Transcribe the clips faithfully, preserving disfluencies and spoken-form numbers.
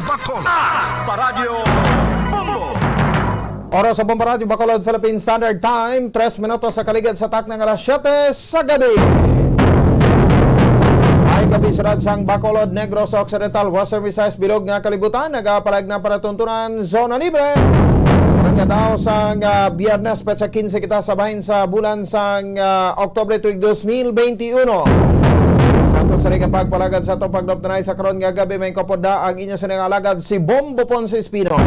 Bacolod. Taas pa Radyo Bombo! Oras sa Bombo Radyo Bacolod, Philippine Standard Time, tres minutos sa kaligid sa takna nga alas siyete sa gabi. Ay gabi, siyudad sang Bacolod, Negros Occidental, Western Visayas, bilog nga kalibutan, nagapalag na palatuntunan, zona libre. Ang adlaw sang, ah, Biyernes, petsa quince kita sa bahin sa bulan sang, ah, Oktubre tuig dos mil benti uno. Sa aton sini nga pagpalagad sa atong pagdopdanay sa karon nga gabi, may kaupod na ang inyo sini nga alagad, si Bombo Ponce Espino.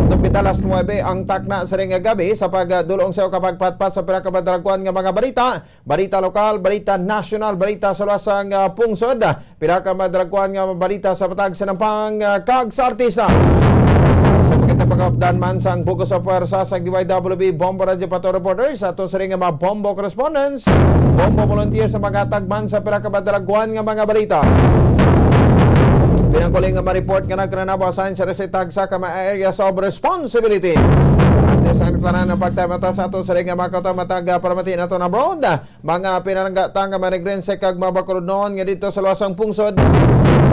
Tupita alas nuebe ang takna sini nga gabi sa pagdulong sa kapagpatpat sa pila ka madalagkuan nga mga balita, balita lokal, balita nasyonal, balita sa luwas sang, ah, pungsod, pila ka madalagkuan nga balita sa matag sinampang, ah, kag sa artista. Sa pakita pagkaupdan man sang bug-os sa pwersa sa D Y W B Bombo Radio Pato Reporters, aton sini nga mga Bombo correspondents, Bombo volunteers sa maghatag man sa pila ka madalagkuan nga mga balita. Pinangkuling nga ma-report nga nagkananabasan sa resitag sa ka mga areas of responsibility. Antes ang tanan ng pagtamata sa aton sini nga mga katamataga para matiin nato na abroad, mga pinalangga ta nga manigrense kag mabakulod noon nga dito sa luwasang pungsod.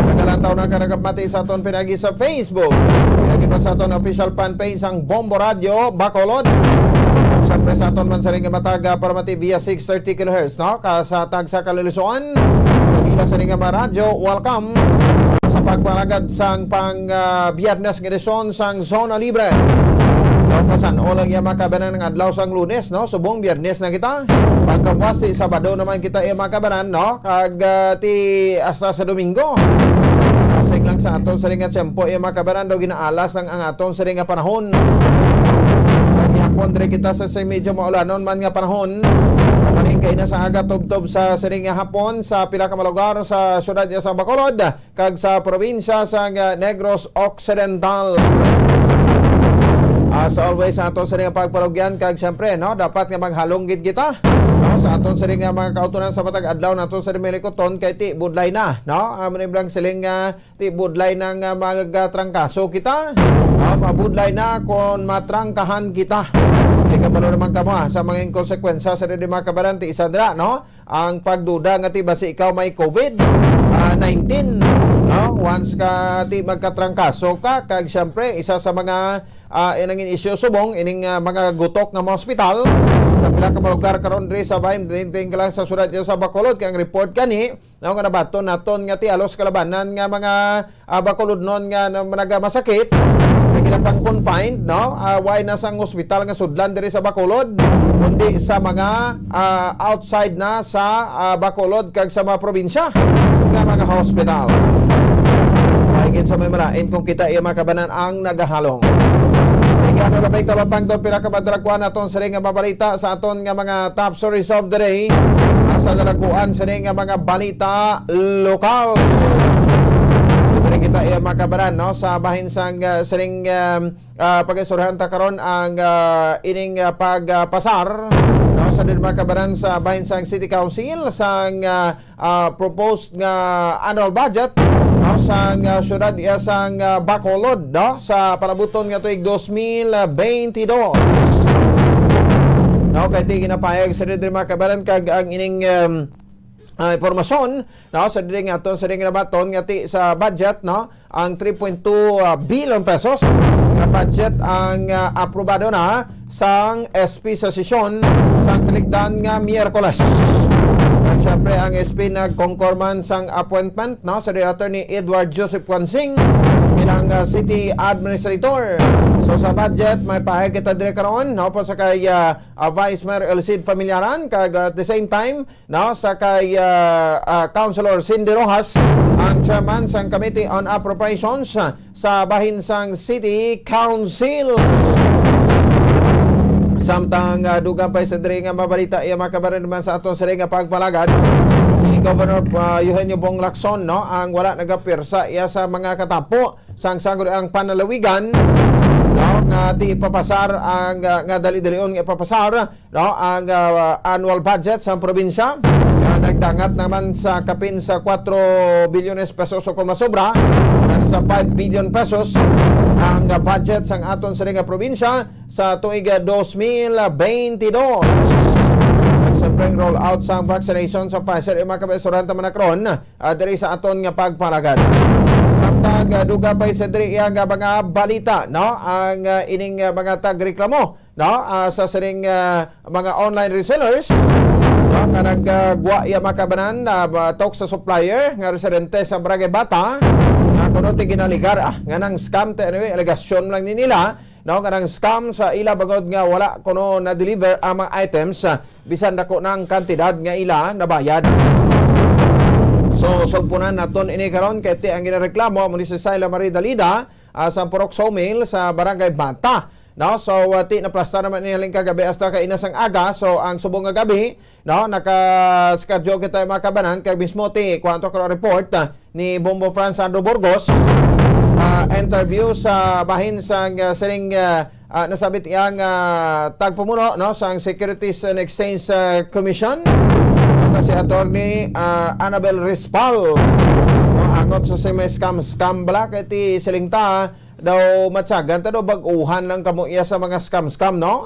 Nagalantaw na ka nagapamati sa aton pinagi sa Facebook. Pinagi pa sa aton official fan page ang Bombo Radio Bacolod. At syempre sa aton man sa ring mataga para mati via six thirty kilohertz, no? Ka sa tagsa ka Luzon. Sa ila sa ring mga radyo, welcome sa pagpalagad sang pang, ah, Biyernes nga edisyon sang Zona Libre. No, kasan-o lang iya makabanan ang adlaw sang Lunes, no? Subong Biyernes na kita. Pagkabuas ti Sabado naman kita iya makabanan, no? Kag, ah, ti hasta sa Domingo. Asig lang sa aton sini nga tiyempo iya makabanan daw ginaalas lang ang aton sini nga panahon. Sa gihapon diri kita sa, sa medyo maulanon man nga panahon. Maling kay na sa aga tubtob sa sini nga hapon sa pila ka mga lugar sa siyudad niya sa Bacolod. Kag sa probinsya sang, ah, Negros Occidental. As always, sa aton sini nga pagpalugyan, kag siyempre, no, dapat nga maghalong gid kita, no, sa aton sini nga mga kautunan sa matag adlaw nato sa rimilikoton kay ti budlay na, no, amo ni blang siling nga ti budlay na nga magatrangkaso kita, no, mabudlay na kon matrangkahan kita. Kay kabalo naman kamo, ah, sa mga konsekwensya sa di makabaranti, isa dira, no? Ang pagduda nga ti basi ikaw may COVID, ah, nineteen, no? Once ka ti magkatrangkaso ka, kag siyempre, isa sa mga, ah, inangin isyu subong, ining, ah, mga gutok nga mga ospital, sa pila ka mga lugar karon diri sa bahin, dingting ka lang sa siyudad niya sa Bacolod, kay ang report gani, no, nga nabaton naton nga ti halos kalabanan nga mga ah, Bacolodnon nga na-, nagamasakit, nga ginapang-confined, no? Ah, way na sang ospital nga sudlan diri sa Bacolod, kundi sa mga, ah, outside na sa, ah, Bacolod kag sa mga probinsya nga mga hospital. Ay, gid sa may malain kung kita iya makabanan ang nagahalong. Sige, ano labay talapang to, pila ka madalagkuan naton sini nga mabalita sa aton nga mga top stories of the day. Asa dalaguan sini nga mga balita lokal. So, diri kita iya makabaran, no, sa bahin sang, ah, sining, um, ah, pag-istoryahan ta karon ang, ah, ining, ah, pagpasar, no, sa din makabaran sa bahin sang City Council sang, ah, ah, proposed nga annual budget, no, sang, ah, syudad iya sang, ah, Bacolod, no, sa palabuton nga tuig dos mil benti dos. No, kay ti ginapahayag sa diri makabaran kag ang ining, um, ah, impormasyon, no, sa diri nga aton sa diri nga nabaton nga ti sa budget, no, ang three point two, ah, billion pesos nga budget ang, ah, aprobado na sang S P sa sesyon sang talikdan nga Miyerkules. At syempre, ang S P nagkongkor man sang appointment, no, sa Attorney Edward Joseph Quansing bilang, ah, city administrator. So, sa budget, may pahayag kita dire karon, no, po sa kay, ah, ah, Vice Mayor El Cid Familiaran, kag, ah, at the same time, no, sa kay, ah, ah, Councilor Cindy Rojas, ang chairman sang Committee on Appropriations, ah, sa bahin sang City Council. Samtang, ah, dugang pa sa diri nga mabalita, iya makabaran naman sa aton sini nga pagpalagad, si Governor, ah, Eugenio Bong Lacson, no, ang wala nagapirsa iya sa mga katapo sang sangguniang panlalawigan, no, nga ti ipapasar ang, ah, nga dali-dalion nga ipapasar, no, ang, ah, annual budget sang probinsya. Nga nagdangat naman sa kapin sa kuwatro bilyones pesos o kung masobra, nasa five billion pesos ang, ah, budget sang aton sini nga probinsya sa tuig, ah, dos mil benti dos. Ang simpleng rollout sang vaccination sa Pfizer, yung mga kabesuran taman na karon, ah, diri sa aton nga pagpalagad. Samtang Nga dugang pa sa diri iya nga mga balita, no? Ang, ah, ining, ah, mga tagreklamo, no? Ah, sa sining, ah, mga online resellers, no? Nga nagagwa iya mga kabanan, ah, ba-, talk sa supplier nga residente sa Barangay Bata, nga kuno ti ginaligar, ah, nga nang scam, ti, anyway, alegasyon lang ni nila, no? Nga nang scam sa ila bangod nga wala kuno na-deliver ang mga items, ah, bisan dako na ang kantidad nga ila nabayad. So, sugpunan naton ini karon kay ti ang ginareklamo amo ni si Syla Marie Dalida, ah, sa Purok Sawmill sa Barangay Bata. No? So, ah, ti naplastar naman ini halin kagabi hasta kaina sang aga. So, ang subong nga gabi, no, naka-schedule kita, mga kabanan, kay mismo ti kuwanto ko report, ah, ni Bombo Franz Sandro Burgos, ah, interview sa bahin sang, ah, sining, ah, ah, nasabit iya nga tagpamuno, no, sang Securities and Exchange, ah, Commission, nga si Attorney, ah, Annabel Rispal, no, angot sa simi scam-scam bala kay ti siling ta daw matsagan ta daw bag-uhan lang kamo iya sa mga scam-scam, no?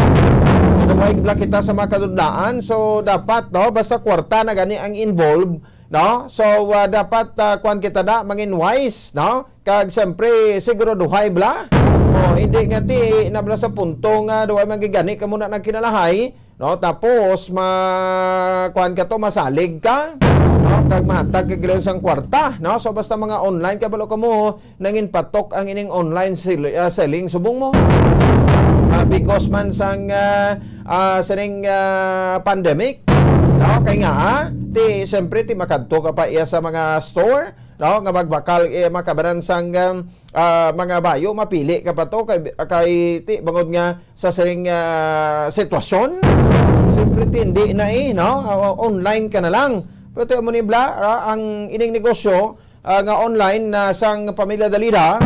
Ano, way bala kita sa mga kadudlaan, so dapat, no, basta kwarta na gani ang involved, no? So, ah, dapat, ah, kuwan kita na, mangin wise, no? Kag siyempre, siguraduhay bala. O, hindi nga ti, na bala sa punto nga, duwa man gigani ka muna nagkinalahay, no? Tapos, ma-, kuwan ka to, masalig ka, no? Kag mahatag ka gilayon sang kwarta, no? So, basta mga online, kabalo ka mo, nangin patok ang ining online sel-, ah, selling subong mo. Ah, because man sang, ah, ah, sining, ah, pandemic, no? Kay nga, ah, ti, siyempre, ti makadto ka pa iya sa mga store, no? Nga magbakal, eh, makabanan sang, um, ah, mga bayo, mapili ka pa to kay, kay ti, bangod nga sa sining, ah, sitwasyon, siyempre, ti, hindi na, eh, no? Ah, online ka na lang. Pero ti, amo ni bala, ah, ang ining negosyo, ah, nga online na sang pamilya Dalida,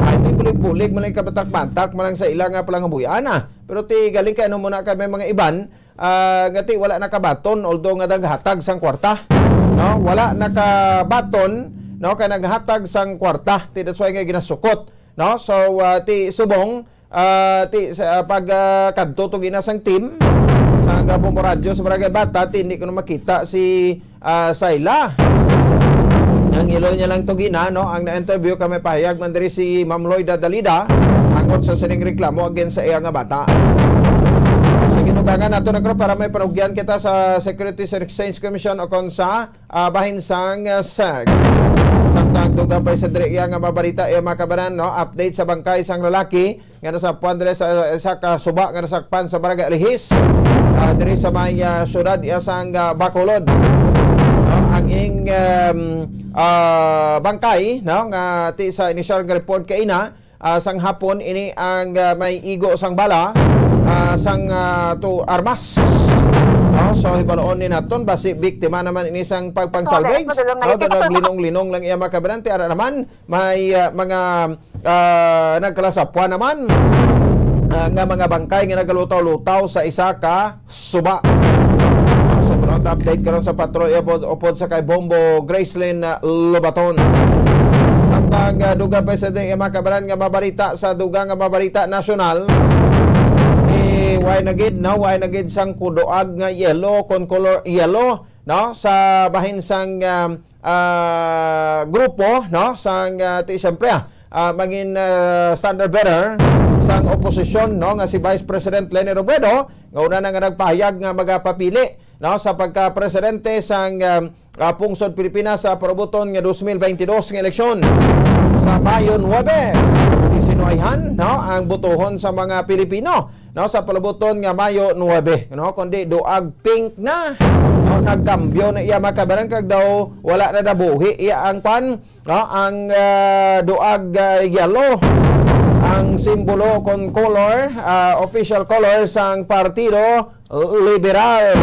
ay, ti bulig-bulig man lang, kabatak-batak man lang sa ila nga palangabuy-an, ah. Pero ti galing kay ano muna kay may mga iban, ah, nga ti wala nakabaton, although nga naghatag sang kwarta, no? Wala nakabaton, no, kay naghatag sang kwarta. Ti that's why nga ginasukot, no? So, ah, ti subong, ah, ti sa, ah, pag, ah, kadto to gina sang team sa Gabong Radyo sa Barangay Bata, ti hindi ko na makita si, ah, Syla. Ang ilo niya lang to gina, no? Ang na-interview kami, pahayag man diri si Ma'am Lloyda Dalida angot sa sining reklamo against sa iya nga bata. Sa ginugangan nato na, para may panugyan kita sa Securities and Exchange Commission o kon sa, ah, bahin sang, ah, seg. Samtang dugang pa sa diri iya nga mabarita, iya makabanan, no? Update sa bangkay sang lalaki nga nasapuan diri sa isa ka suba nga nasakpan sa Barangay Alihis, ah, diri sa may, ah, siyudad iya sang, ah, Bacolod. No? Ang ing, um, ah, bangkay, no, nga ti sa inisyal nga report kaina, ah, sang hapon ini ang, ah, may igo sang bala, ah, sang, ah, to armas. No? So, hibaloon ni naton basi biktima naman ini sang pagpang-salvage. Correct. Madulong na. No? Ito pa. Naglinong-linong lang iya makabanan, ti ara naman may, ah, mga ah, nagkalasapwan naman, ah, nga mga bangkay nga nagalutaw-lutaw sa isa ka suba. Sa mga update karon sa patrol, upod, upod sa kay Bombo Gracelyn, ah, Lobaton. Samtang, ah, dugang pa sa di, mga kabanan nga mabarita sa dugang nga mabarita nasyonal, eh, way na gid, no? Way na gid sang kudoag nga yellow, kon color yellow, no? Sa bahin sang, ah, ah, grupo, no, sang, ah, ti, siyempre, ah, ah, mangin, ah, standard bearer sang oposisyon, no, nga si Vice President Leni Robredo, nga una na nga nagpahayag nga magapapili, no, sa pagka-presidente sang, ah, ah, pungsod Pilipinas sa parubuton nga dos mil bentidós nga eleksyon. Sa Mayo nuebe, isinuayhan, no, ang botohon sa mga Pilipino, no, sa palabuton nga Mayo nuebe, no, kundi duag pink na. No, nagkambyo na iya, mga kabanan, kag daw wala na nabuhi iya ang kwan, no, ang, ah, duag, ah, yellow, ang simbolo kon color, ah, official color sang Partido Liberal.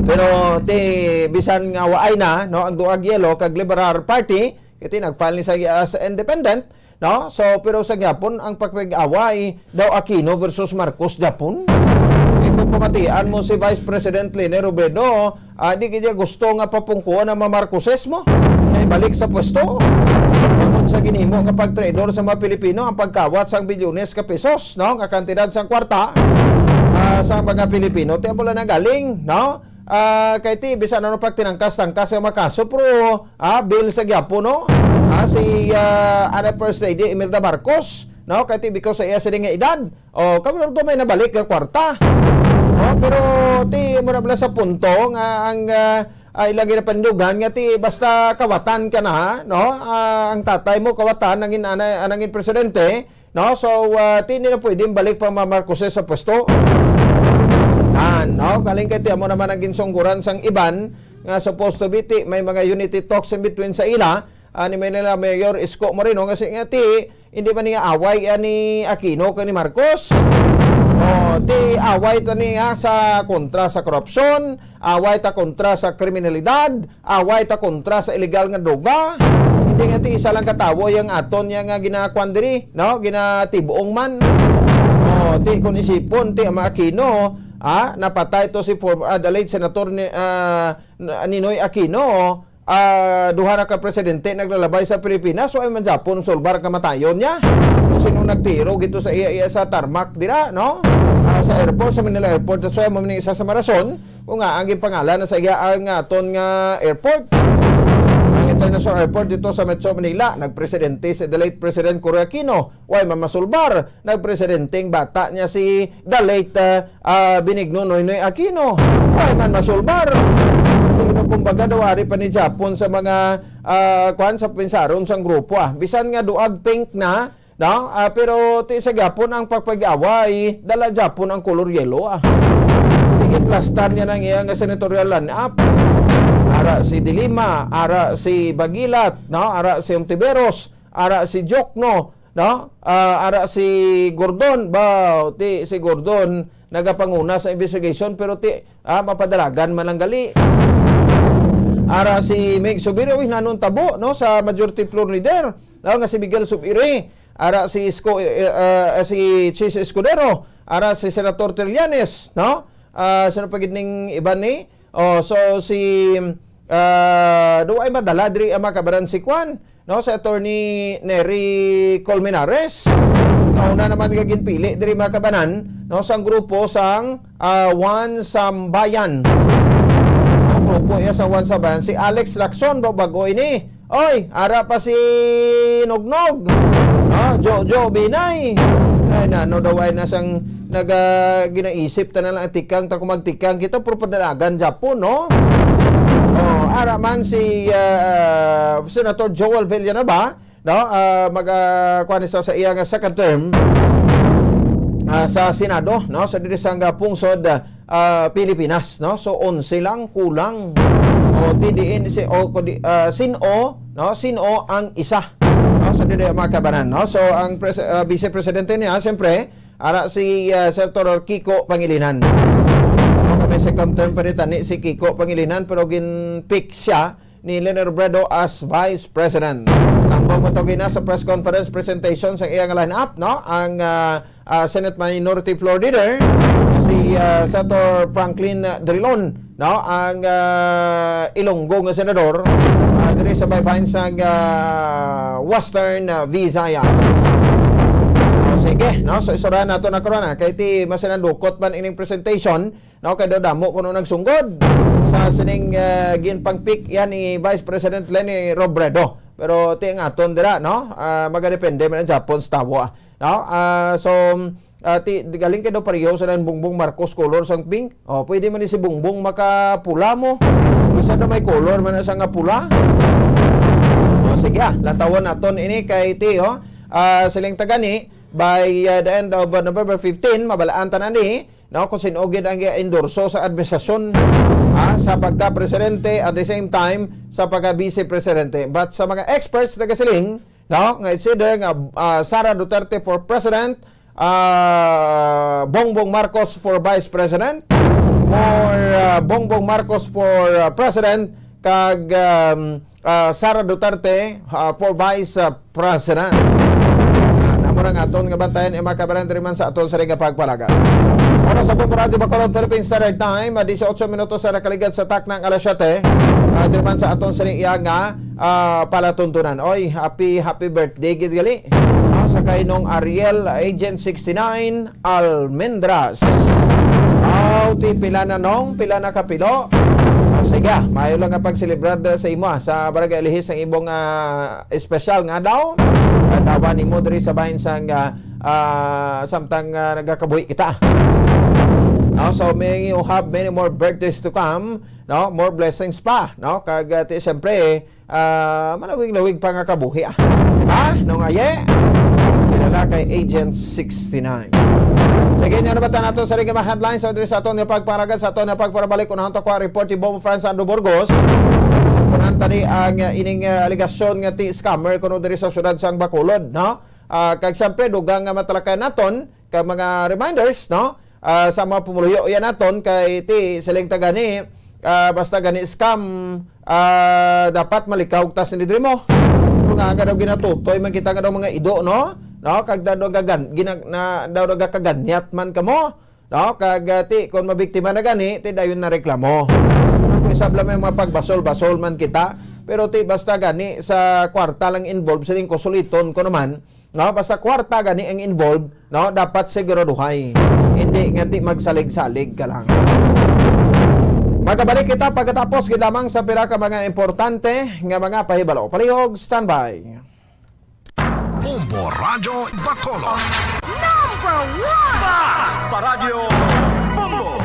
Pero ti bisan nga waay na, no, ang duag yellow kag Liberal Party, kay ti nag-file ni sa, as independent, no? So, pero sa gyapon, ang pagpag-away daw Aquino versus Marcos gyapon. Eh, kung pamatian mo si Vice President Leni Robredo, ah, di gid niya gusto nga papungkuon ang mga Marcoses mo. Ay balik sa pwesto. Tungod sa ginhimo nga pagtraidor sa mga Pilipino ang pagkawat sang bilyones ka pesos, no? Nga kantidad sang kwarta, ah, sa mga Pilipino. Ti amo lang nagaling, no? Ah, kay ti, bisan ano pag tinangkas-tangkas nga makaso, pero, ah, bill sa gyapon, no? Ah, si, ah, ana First Lady Imelda Marcos, no? Kay ti because sa iya sini nga edad, oh, kabalo may nabalik nga kwarta. Oh, pero ti mo na bala sa punto nga ang, ah, ay lagi na panindugan nga ti basta kawatan ka na, no? Ah, ang tatay mo kawatan, nangin ana, nangin presidente, no? So, ah, ti nila pwedeng balik pa mga Marcoses sa pwesto. Nan, no? Galing kay ti amo naman ang ginsungguran sang iban nga supposed to be ti may mga unity talks in between sa ila. Ani may nila Mayor Isko Moreno nga si nga ti hindi man niya away ani Aquino kani Marcos. O, ti away to niya sa kontra sa korupsyon, away ta kontra sa kriminalidad, away ta kontra sa illegal nga droga. Hindi nga ti isa lang ka tawo yang aton niya nga ginakuan diri, no? Ginatibong man. O, ti kung isipon ti ama Aquino, ah, napatay to si former, ah, the late Senator ni, ah, Ninoy Aquino, ah, duha na ka presidente naglalabay sa Pilipinas, wa man Japon sulbar kamatayon niya. Kung sino nagtiro gito sa iya, iya sa tarmac dira, no? Ah, sa airport, sa Manila Airport, so mo ni isa sa marason kung nga ang gipangalan na sa iya ang aton nga airport. Ang international airport dito sa Metro Manila, nagpresidente si the late President Cory Aquino, way man masulbar, nagpresidenteng bata niya si the late, ah, ah, Benigno Noynoy Aquino. Way man masulbar. Hindi na, kumbaga daw ari pa ni Japon sa mga, ah, kwan sa pinsaron sang grupo, ah. Bisan nga duag pink na, no? Ah, pero ti sa Japon ang pagpag-away, dala Japon ang color yellow, ah. Tigin plastar niya nang iya nga senatorial lineup. Ara si De Lima, ara si Bagilat, no? Ara si Ontiveros, ara si Jokno, no? Ah, ara si Gordon, ba, ti si Gordon nagapanguna sa investigation, pero ti, ah, mapadalagan man lang gali. Ara si Migz Zubiri, uy, nanon tabo, no, sa majority floor leader, no, nga si Miguel Zubiri. Ara si Isko, eh, ah, si Chiz Escudero, ara si Senator Trillanes, no? Ah, sino pa gid ning iban ni? Oh, so si, ah, do ay madala diri ang mga kabaran si Kwan, no? Si Attorney Nery Colmenares. Kauna naman nga ginpili diri mga kabanan, no, sang grupo sang, ah, One Sambayan. Ang grupo iya sa One Sambayan, si Alex Lacson, ba-, bago ini. Oy, ara pa si Nognog. Ah, Jojo Binay. Ay, nano daw ay nasang naga-, ginaisip ta na lang ang tikang, ta kung magtikang kita, puro padalagan Japon, no? Oh, ara man si, ah, Senator Joel Villanueva, no? Ah, mag, ah, kuwan siya sa iya nga second term, ah, sa Senado, no? Sa diri sa nga pungsod, ah, ah, Pilipinas, no? So, onse lang kulang. O, ti diin si, o, kundi, ah, sin-o, no? Sin-o ang isa, no? So, dili ang mga kabanan, no? So, ang pres-, ah, Vice Presidente niya, siyempre, ara si, ah, Senator Kiko Pangilinan. No, kami second term pa rin tani si Kiko Pangilinan, pero gin-pick siya ni Leni Robredo as Vice President. Tambong mo to gina sa press conference presentation sa iyang lineup, no? Ang, ah, ah, Senate Minority Floor Leader, si, ah, Senator Franklin Drilon, no? Ang, ah, Ilonggo nga senador, ah, diri sa baybayin sa, ah, Western, ah, Visayas. O, sige, no? So, isurahan nato na karon, ah. Kay ti masinandukot man ining presentation, no, kay daw damo kuno nagsunggod sa sining, eh, ginpangpik yan ni Vice President Leni Robredo. Pero ti ang aton dira, no? Ah, magadepende man ang Japon sa tawo, ah. No? Ah, so, ah, ti, galing kay daw pareho sa nang Bongbong Marcos color sang pink. Oh, pwede man ni si Bongbong makapula mo. Bisa na may color man na sa nga pula. Oh, sige, ah, lantawon naton ini kay ti, oh. Ah, siling tagani, by, ah, the end of, ah, November fifteen, mabalaan tanan ni no, kung sino gid ang i-endorso sa administrasyon, ah, sa pagka-presidente, at the same time, sa pagka-vice presidente. But sa mga experts nagasiling, no, nga it's either nga, ah, Sara Duterte for president, ah, Bongbong Marcos for vice president, or, ah, Bongbong Marcos for, ah, president, kag, um, ah, Sara Duterte, ah, for Vice, ah, President. Ah, namo ra nga aton nga bantayan, eh, mga kabaran, diri man sa aton sa ring nga pagpalaga. Oras sa Bombo Radio Bacolod, Philippine Standard Time, ah, dieciocho minutos sa nakaligat sa taknang alas siyete. Ah, diri man sa aton sa ring iya nga, ah, palatuntunan. Oy, happy, happy birthday, gid gali. Ah, sa kay Nong Ariel, Agent sixty-nine, Almendras. Aw, ti pila na, Nong? Pila na ka pilo? Sige, ah, maayo lang nga pagselebrar sa imo, ah, sa Barangay Alihis ang imong, ah, espesyal nga daw. Kadawan nimo diri sa bahin sang, ah, ah, samtang, ah, nagakabuhi kita. No, so may you have many more birthdays to come, no? More blessings pa, no? Kag, ah, ti, siyempre, ah, malawig-lawig pa nga kabuhi, ah. Di ba? No nga, ye? Kilala kay Agent sixty-nine. Sige, inyo na ba ta nato sa ring mga headlines? So, diri sa aton nga pagpangalagan, sa aton nga pagparabalik, unahon ta ko ang report ni Bong Franz Ando Burgos. Kunan ta ni ang, ah, ining, ah, alegasyon nga ti scammer kuno diri sa syudad sang Bacolod, no? Ah, kag siyempre, dugang nga matalakayan naton kag mga reminders, no? Ah, sa mga pumuluyo yan naton kay ti siling ta gani, ah, basta gani scam, ah, dapat malikaw ta sini diri mo. Pero nga, nga daw ginatutoy man kita nga daw mga ido, no? No, kag daw gagan, gina, na, daw nagakaganyat man kamo, no? Kag, ah, ti, kung mabiktima na gani, ti dayon na reklamo. Pero kung isab lang may mga pagbasol-basol man kita, pero ti, basta gani sa kwarta lang involved, siling ko, suliton ko naman, no? Basta kwarta gani ang involved, no? Dapat siguraduhay. Hindi nga ti magsalig-salig ka lang. Magabalik kita pagkatapos gid lamang sa pila ka mga importante nga mga pahibalo. Palihog, standby. Bombo Radyo Bacolod. Number one! Basta Radyo Bombo!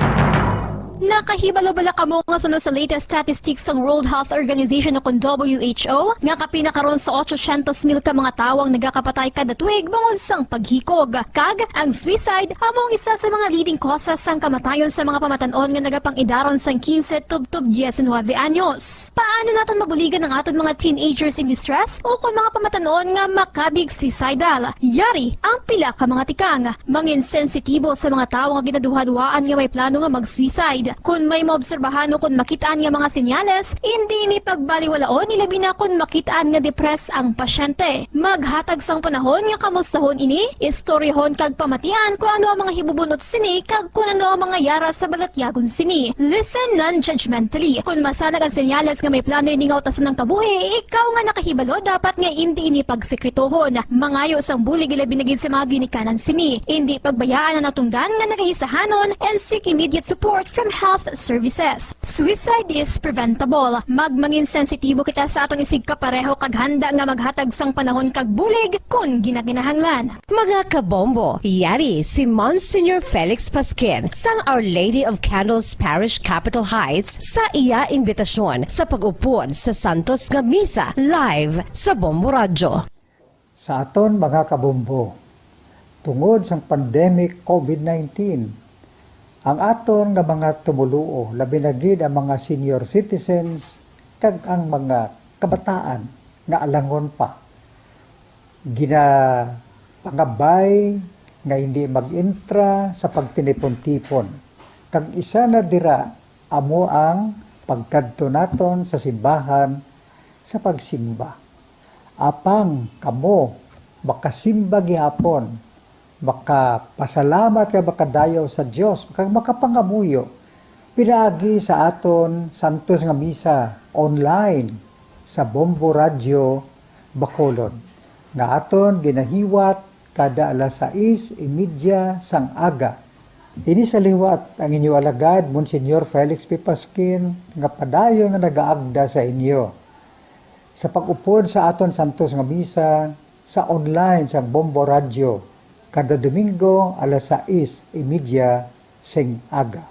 Nakahibalo bala kamo nga suno sa latest statistics sang World Health Organization o kon W H O nga kapin na karon sa otsosyentos mil ka mga tawo ang nagakapatay kada tuig bangod sang paghikog, kag ang suicide amo ang isa sa mga leading causes sang kamatayon sa mga pamatan-on nga nagapang-idaron sang kinse tubtob diecinuebe anyos. Paano naton mabuligan ang aton mga teenagers in distress o kon mga pamatan-on nga makabig suicidal? Yari ang pila ka mga tikang. Mangin sensitibo sa mga tawo nga ginaduhaduhaan nga may plano nga mag-suicide. Kon may maobserbahan o kon makit-an nga mga senyales, indi ini pagbaliwalaon, ilabi na kon makit-an nga depressed ang pasyente. Maghatag sang panahon nga kamustahon ini, istoryahon kag pamatian kon ano ang mga hibubunot sini kag kon ano ang mga yara sa balatyagon sini. Listen non-judgmentally. Kon masanag ang senyales nga may plano ini nga utason ang kabuhi, ikaw nga nakahibalo dapat nga indi ini pagsekretohon. Mangayo sang bulig ilabi na gid sa mga ginikanan sini. Indi pagbayaan ang natungdan nga nagahisahanon and seek immediate support from health services. Suicide is preventable. Magmangin sensitibo kita sa aton isigkapareho kag handa nga maghatag sang panahon kag bulig kon ginakinahanglan. Mga kabombo, yari si Monsignor Felix Pasquin sang Our Lady of Candles Parish, Capitol Heights, sa iya imbitasyon sa pag-upod sa Santos nga Misa live sa Bombo Radyo. Sa aton mga kabombo, tungod sang pandemic COVID nineteen, ang aton nga mga tumoluo, labi na gid ang mga senior citizens kag ang mga kabataan nga alangon pa, ginapangabay nga hindi mag-intra sa pagtinipon-tipon, kag isa na dira amo ang pagkadto naton sa simbahan sa pagsimba. Apang kamo makasimba gihapon, makapasalamat kag makadayaw sa Dios, kag makapangamuyo pinaagi sa aton santos nga misa online sa Bombo Radyo Bacolod, nga aton ginahiwat kada alas sais y media sang aga. Ini sa liwat ang inyo alagad, Monsignor Felix P. Pasquin, nga padayon nga nagaagda sa inyo sa pag-upod sa aton santos nga misa sa online sang Bombo Radyo kada Domingo alas sais y media sing aga.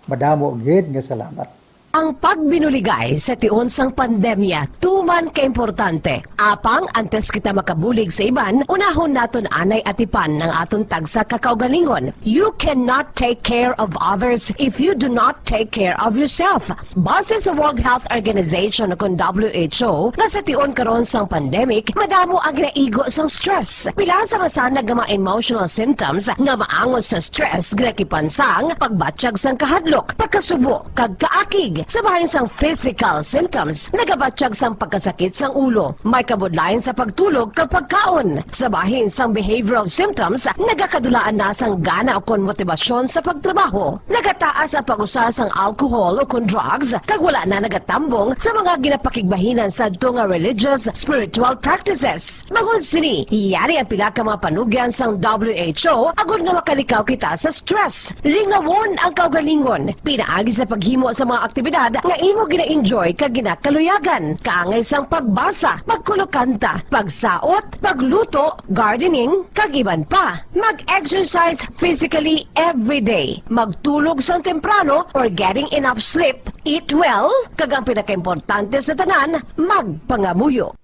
Madamo gid nga salamat. Ang pagbinuligay sa tion sang pandemya tuman ka importante. Apang antes kita makabulig sa iban, unahon naton anay atipan ang aton tagsa ka kaugalingon. You cannot take care of others if you do not take care of yourself. Base sa World Health Organization o kon W H O, nga sa tion karon sang pandemic, madamo ang ginaigo sang stress. Pila sa masanag nga mga emotional symptoms nga maangot sa stress ginakipan sang pagbatyag sang kahadlok, pagkasubo, kag kaakig sa bahin sang physical symptoms, nagabatyag sang pagkasakit sang ulo, may kabudlayan sa pagtulog kag pagkaon. Sa bahin sang behavioral symptoms, nagakadulaan na sang gana ukon motibasyon sa pagtrabaho. Nagataas ang pag-usar sang alcohol ukon drugs, kag wala na nagatambong sa mga ginapakigbahinan sadto nga religious, spiritual practices. Bangod sini, yari ang pila ka mga panugyan sang W H O agod nga makalikaw kita sa stress. Lingawon ang kaugalingon pinaagi sa paghimo sa mga aktibidad aktibidad nga imo gina-enjoy kag ginakaluyagan, kaangay sang pagbasa, pagkulokanta, pagsaot, pagluto, gardening, kag iban pa. Mag-exercise physically every day. Magtulog sang temprano or getting enough sleep. Eat well, kag ang pinakaimportante sa tanan, magpangamuyo.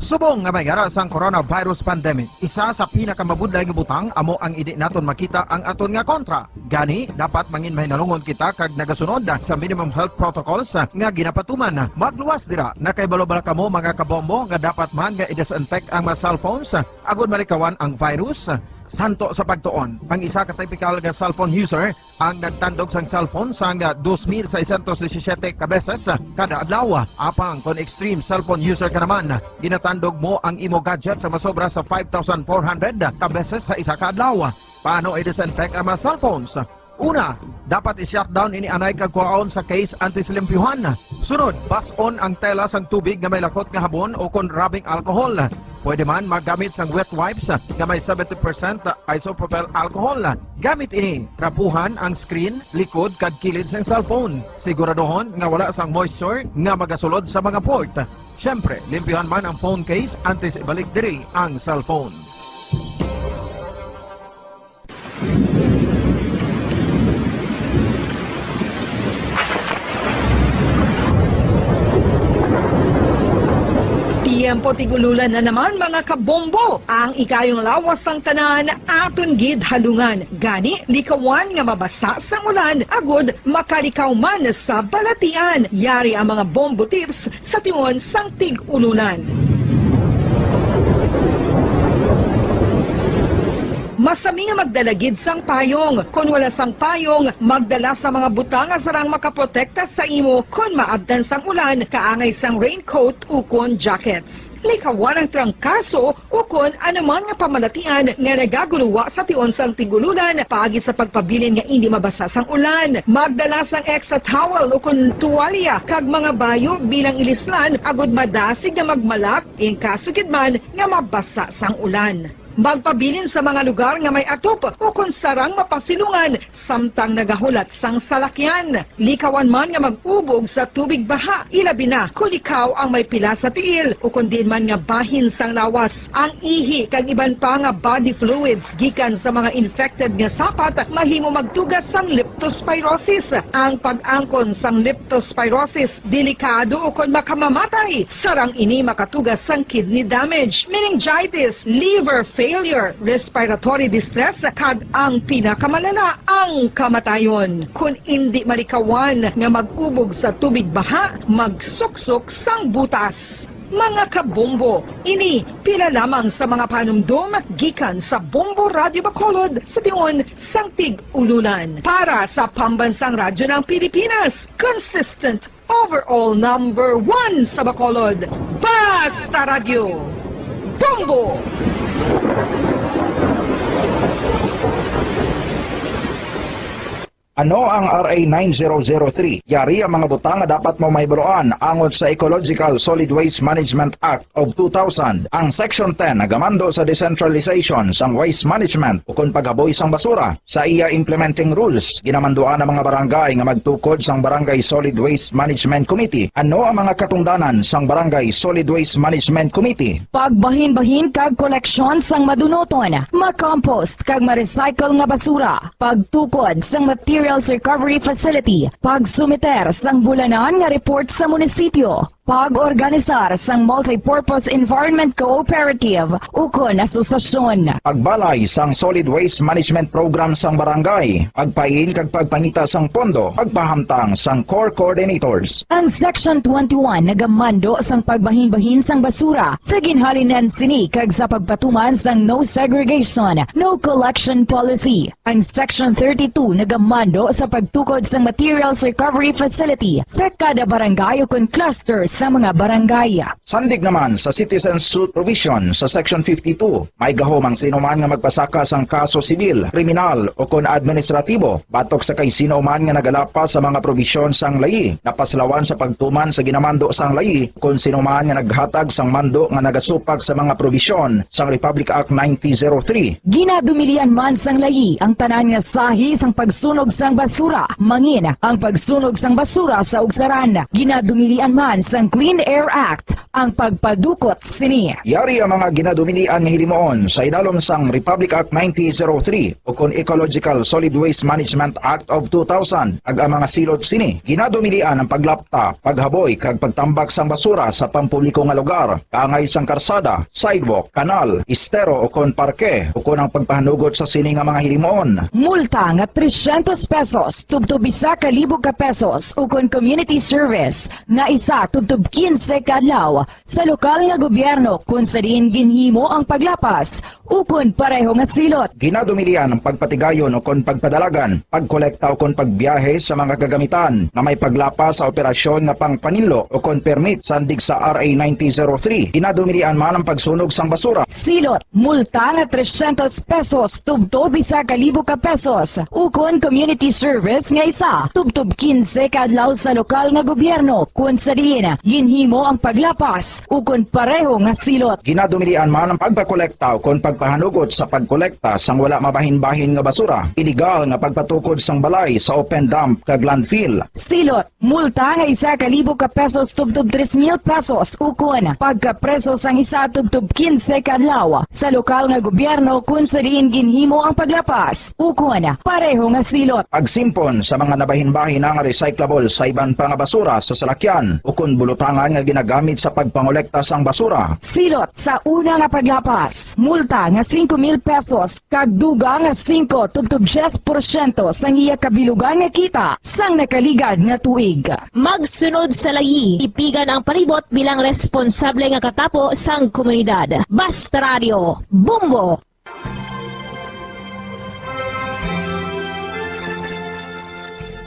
Subong nga may ara sang coronavirus pandemic, isa sa pinakamabudlay nga butang amo ang hindi naton makita ang aton nga kontra. Gani, dapat mangin mahinalungon kita kag nagasunod sa minimum health protocols nga ginapatuman. Magluwas dira, nakahibalo bala kamo, mga kabombo, nga dapat man nga i-disinfect ang mga cellphones agod malikawan ang virus? Santo sa pagtuon, ang isa ka typical nga cellphone user ang nagtandog sang cellphone sang dos mil seiscientos disisiete ka beses kada adlaw. Apang kon extreme cellphone user ka naman, ginatandog mo ang imo gadget sa masobra sa five thousand four hundred ka beses sa isa ka adlaw. Paano i-disinfect ang mga cellphones? Una, dapat i-shutdown ini anay kag kuhaon sa case antes limpyuhan. Sunod, bas-on ang tela sang tubig nga may lakot nga habon o kon rubbing alcohol. Pwede man magamit sang wet wipes nga may seventy percent isopropyl alcohol. Gamit ini, trapuhan ang screen, likod, kag kilid sang cellphone. Siguraduhon nga wala sang moisture nga magasulod sa mga port. Siyempre, limpyuhan man ang phone case antes ibalik diri ang cellphone. Tiyempo tig-ululan na naman, mga kabombo. Ang ikayong lawas sang tanan aton gid halungan. Gani, likawan nga mabasa sang ulan agud makalikaw man sa balatian. Yari ang mga bombo tips sa tion sang tig-ululan. Masami nga magdala gid sang payong. Kon wala sang payong, magdala sa mga butang nga sarang makaprotekta sa imo kon maabtan sang ulan, kaangay sang raincoat ukon jackets. Likawan ang trangkaso ukon anuman nga pamalatian nga nagaguluwa sa tion sang tig-ululan paagi sa pagpabilin nga indi mabasa sang ulan. Magdala sang extra towel ukon tuwalya kag mga bayo bilang ilislan agud madasig nga magmalak in kaso gid man nga mabasa sang ulan. Magpabilin sa mga lugar nga may atop ukon sarang mapasilungan samtang nagahulat sang salakyan. Likawan man nga mag-ubog sa tubig baha, ilabi na kon ikaw ang may pila sa tiil ukon diin man nga bahin sang lawas. Ang ihi kag iban pa nga body fluids gikan sa mga infected nga sapat mahimo magtuga sang leptospirosis. Ang pag-angkon sang leptospirosis delikado ukon makamamatay. Sarang ini makatuga sang kidney damage, meningitis, liver failure, respiratory distress, kag ang pinakamalala, ang kamatayon. Kon indi malikawan nga mag-ubog sa tubig baha, magsuksok sang butas. Mga kabombo, ini pila lamang sa mga panumdom gikan sa Bombo Radyo Bacolod sa tion sang tig-ululan. Para sa Pambansang Radyo ng Pilipinas, consistent overall number one sa Bacolod. Basta Radyo, Bombo! Ano ang R A nine zero zero three? Yari ang mga butang nga dapat mo mahibaluan angot sa Ecological Solid Waste Management Act of two thousand. Ang Section ten nagamando sa decentralization sang waste management ukon paghaboy sang basura. Sa iya implementing rules, ginamanduan ang mga barangay nga magtukod sang Barangay Solid Waste Management Committee. Ano ang mga katungdanan sang Barangay Solid Waste Management Committee? Pagbahinbahin kag koleksyon sang madunuton, makompost kag ma-recycle nga basura, pagtukod sang materials recovery facility, pagsumiter sang bulanan nga report sa munisipyo, pag-organisar sang multipurpose environment cooperative ukon asosasyon. Pagbalay sang Solid Waste Management Program sang barangay, pagpain kag pagpangita sang pondo, pagpahamtang sang core coordinators. Ang Section twenty-one nagamando sang pagbahinbahin sang basura sa ginhalinan sini kag sa pagpatuman sang no segregation, no collection policy. Ang Section thirty-two nagamando sa pagtukod sang materials recovery facility sa kada barangay ukon cluster sa mga barangay. Sandig naman sa citizen suit provision sa Section fifty-two, may gahom ang sinuman nga magpasaka sang kaso sibil, kriminal, o kon administratibo batok sa kay sino man nga nagalapas sa mga probisyon sang layi, napaslawan sa pagtuman sa ginamando sang layi, kon sino man nga naghatag sang mando nga nagasupak sa mga probisyon sang Republic Act nineteen oh three. Ginadumilian man sang layi ang tanan nga sahi sang pagsunog sang basura, mangin ang pagsunog sang basura sa ugsaran. Ginadumilian man sang Clean Air Act ang pagpadukot sini. Yari ang mga ginadumilian nga hilimuon sa idalom sang Republic Act nineteen oh three o kon Ecological Solid Waste Management Act of two thousand, kag ang mga silot sini. Ginadumilian ang paglapta, paghaboy, kag pagtambak sang basura sa pampubliko nga lugar, kaangay sang karsada, sidewalk, kanal, estero, o kon parke, o kon ang pagpahanugot sa sini nga mga hilimuon. Multa nga trescientos pesos tubtob isa ka libo ka pesos, o kon community service nga isa tubtob quince ka adlaw sa lokal nga gobyerno kon sa diin ginhimo ang paglapas, ukon pareho nga silot. Ginadumilian ang pagpatigayon ukon pagpadalagan, pagkolekta ukon pagbiyahe sa mga kagamitan nga may paglapas sa operasyon nga pangpaninlo ukon permit sandig sa R A nineteen oh three. Ginadumilian man ang pagsunog sang basura. Silot, multa nga trescientos pesos tubtob isa ka libo ka pesos, ukon community service nga isa tubtob quince ka adlaw sa lokal nga gobyerno kon sa diin ginhimo ang paglapas ukon pareho nga silot. Ginadumilian man ang pagpakolekta ukon pagpahanugot sa pagkolekta sang wala mabahin-bahin nga basura, iligal nga pagpatukod sang balay sa open dump kag landfill. Silot, multa nga isa ka libo ka pesos tubtob tres mil pesos, ukon pagkapreso sang isa tubtob quince ka adlaw sa lokal nga gobyerno kon sa diin ginhimo ang paglapas, ukon pareho nga silot. Pagsimpon sa mga nabahin-bahin nga recyclable sa iban pa nga basura sa salakyan, ukon bulutangan nga ginagamit sa pagpangolekta sang basura. Silot sa una nga paglapas, multa nga singko mil pesos kag dugang nga singko tubtob diyes porsyento sang iya kabilugan nga kita sang nakaligad nga tuig. Magsunod sa layi, tipigan ang palibot bilang responsable nga katapo sang komunidad. Basta Radio, Bombo!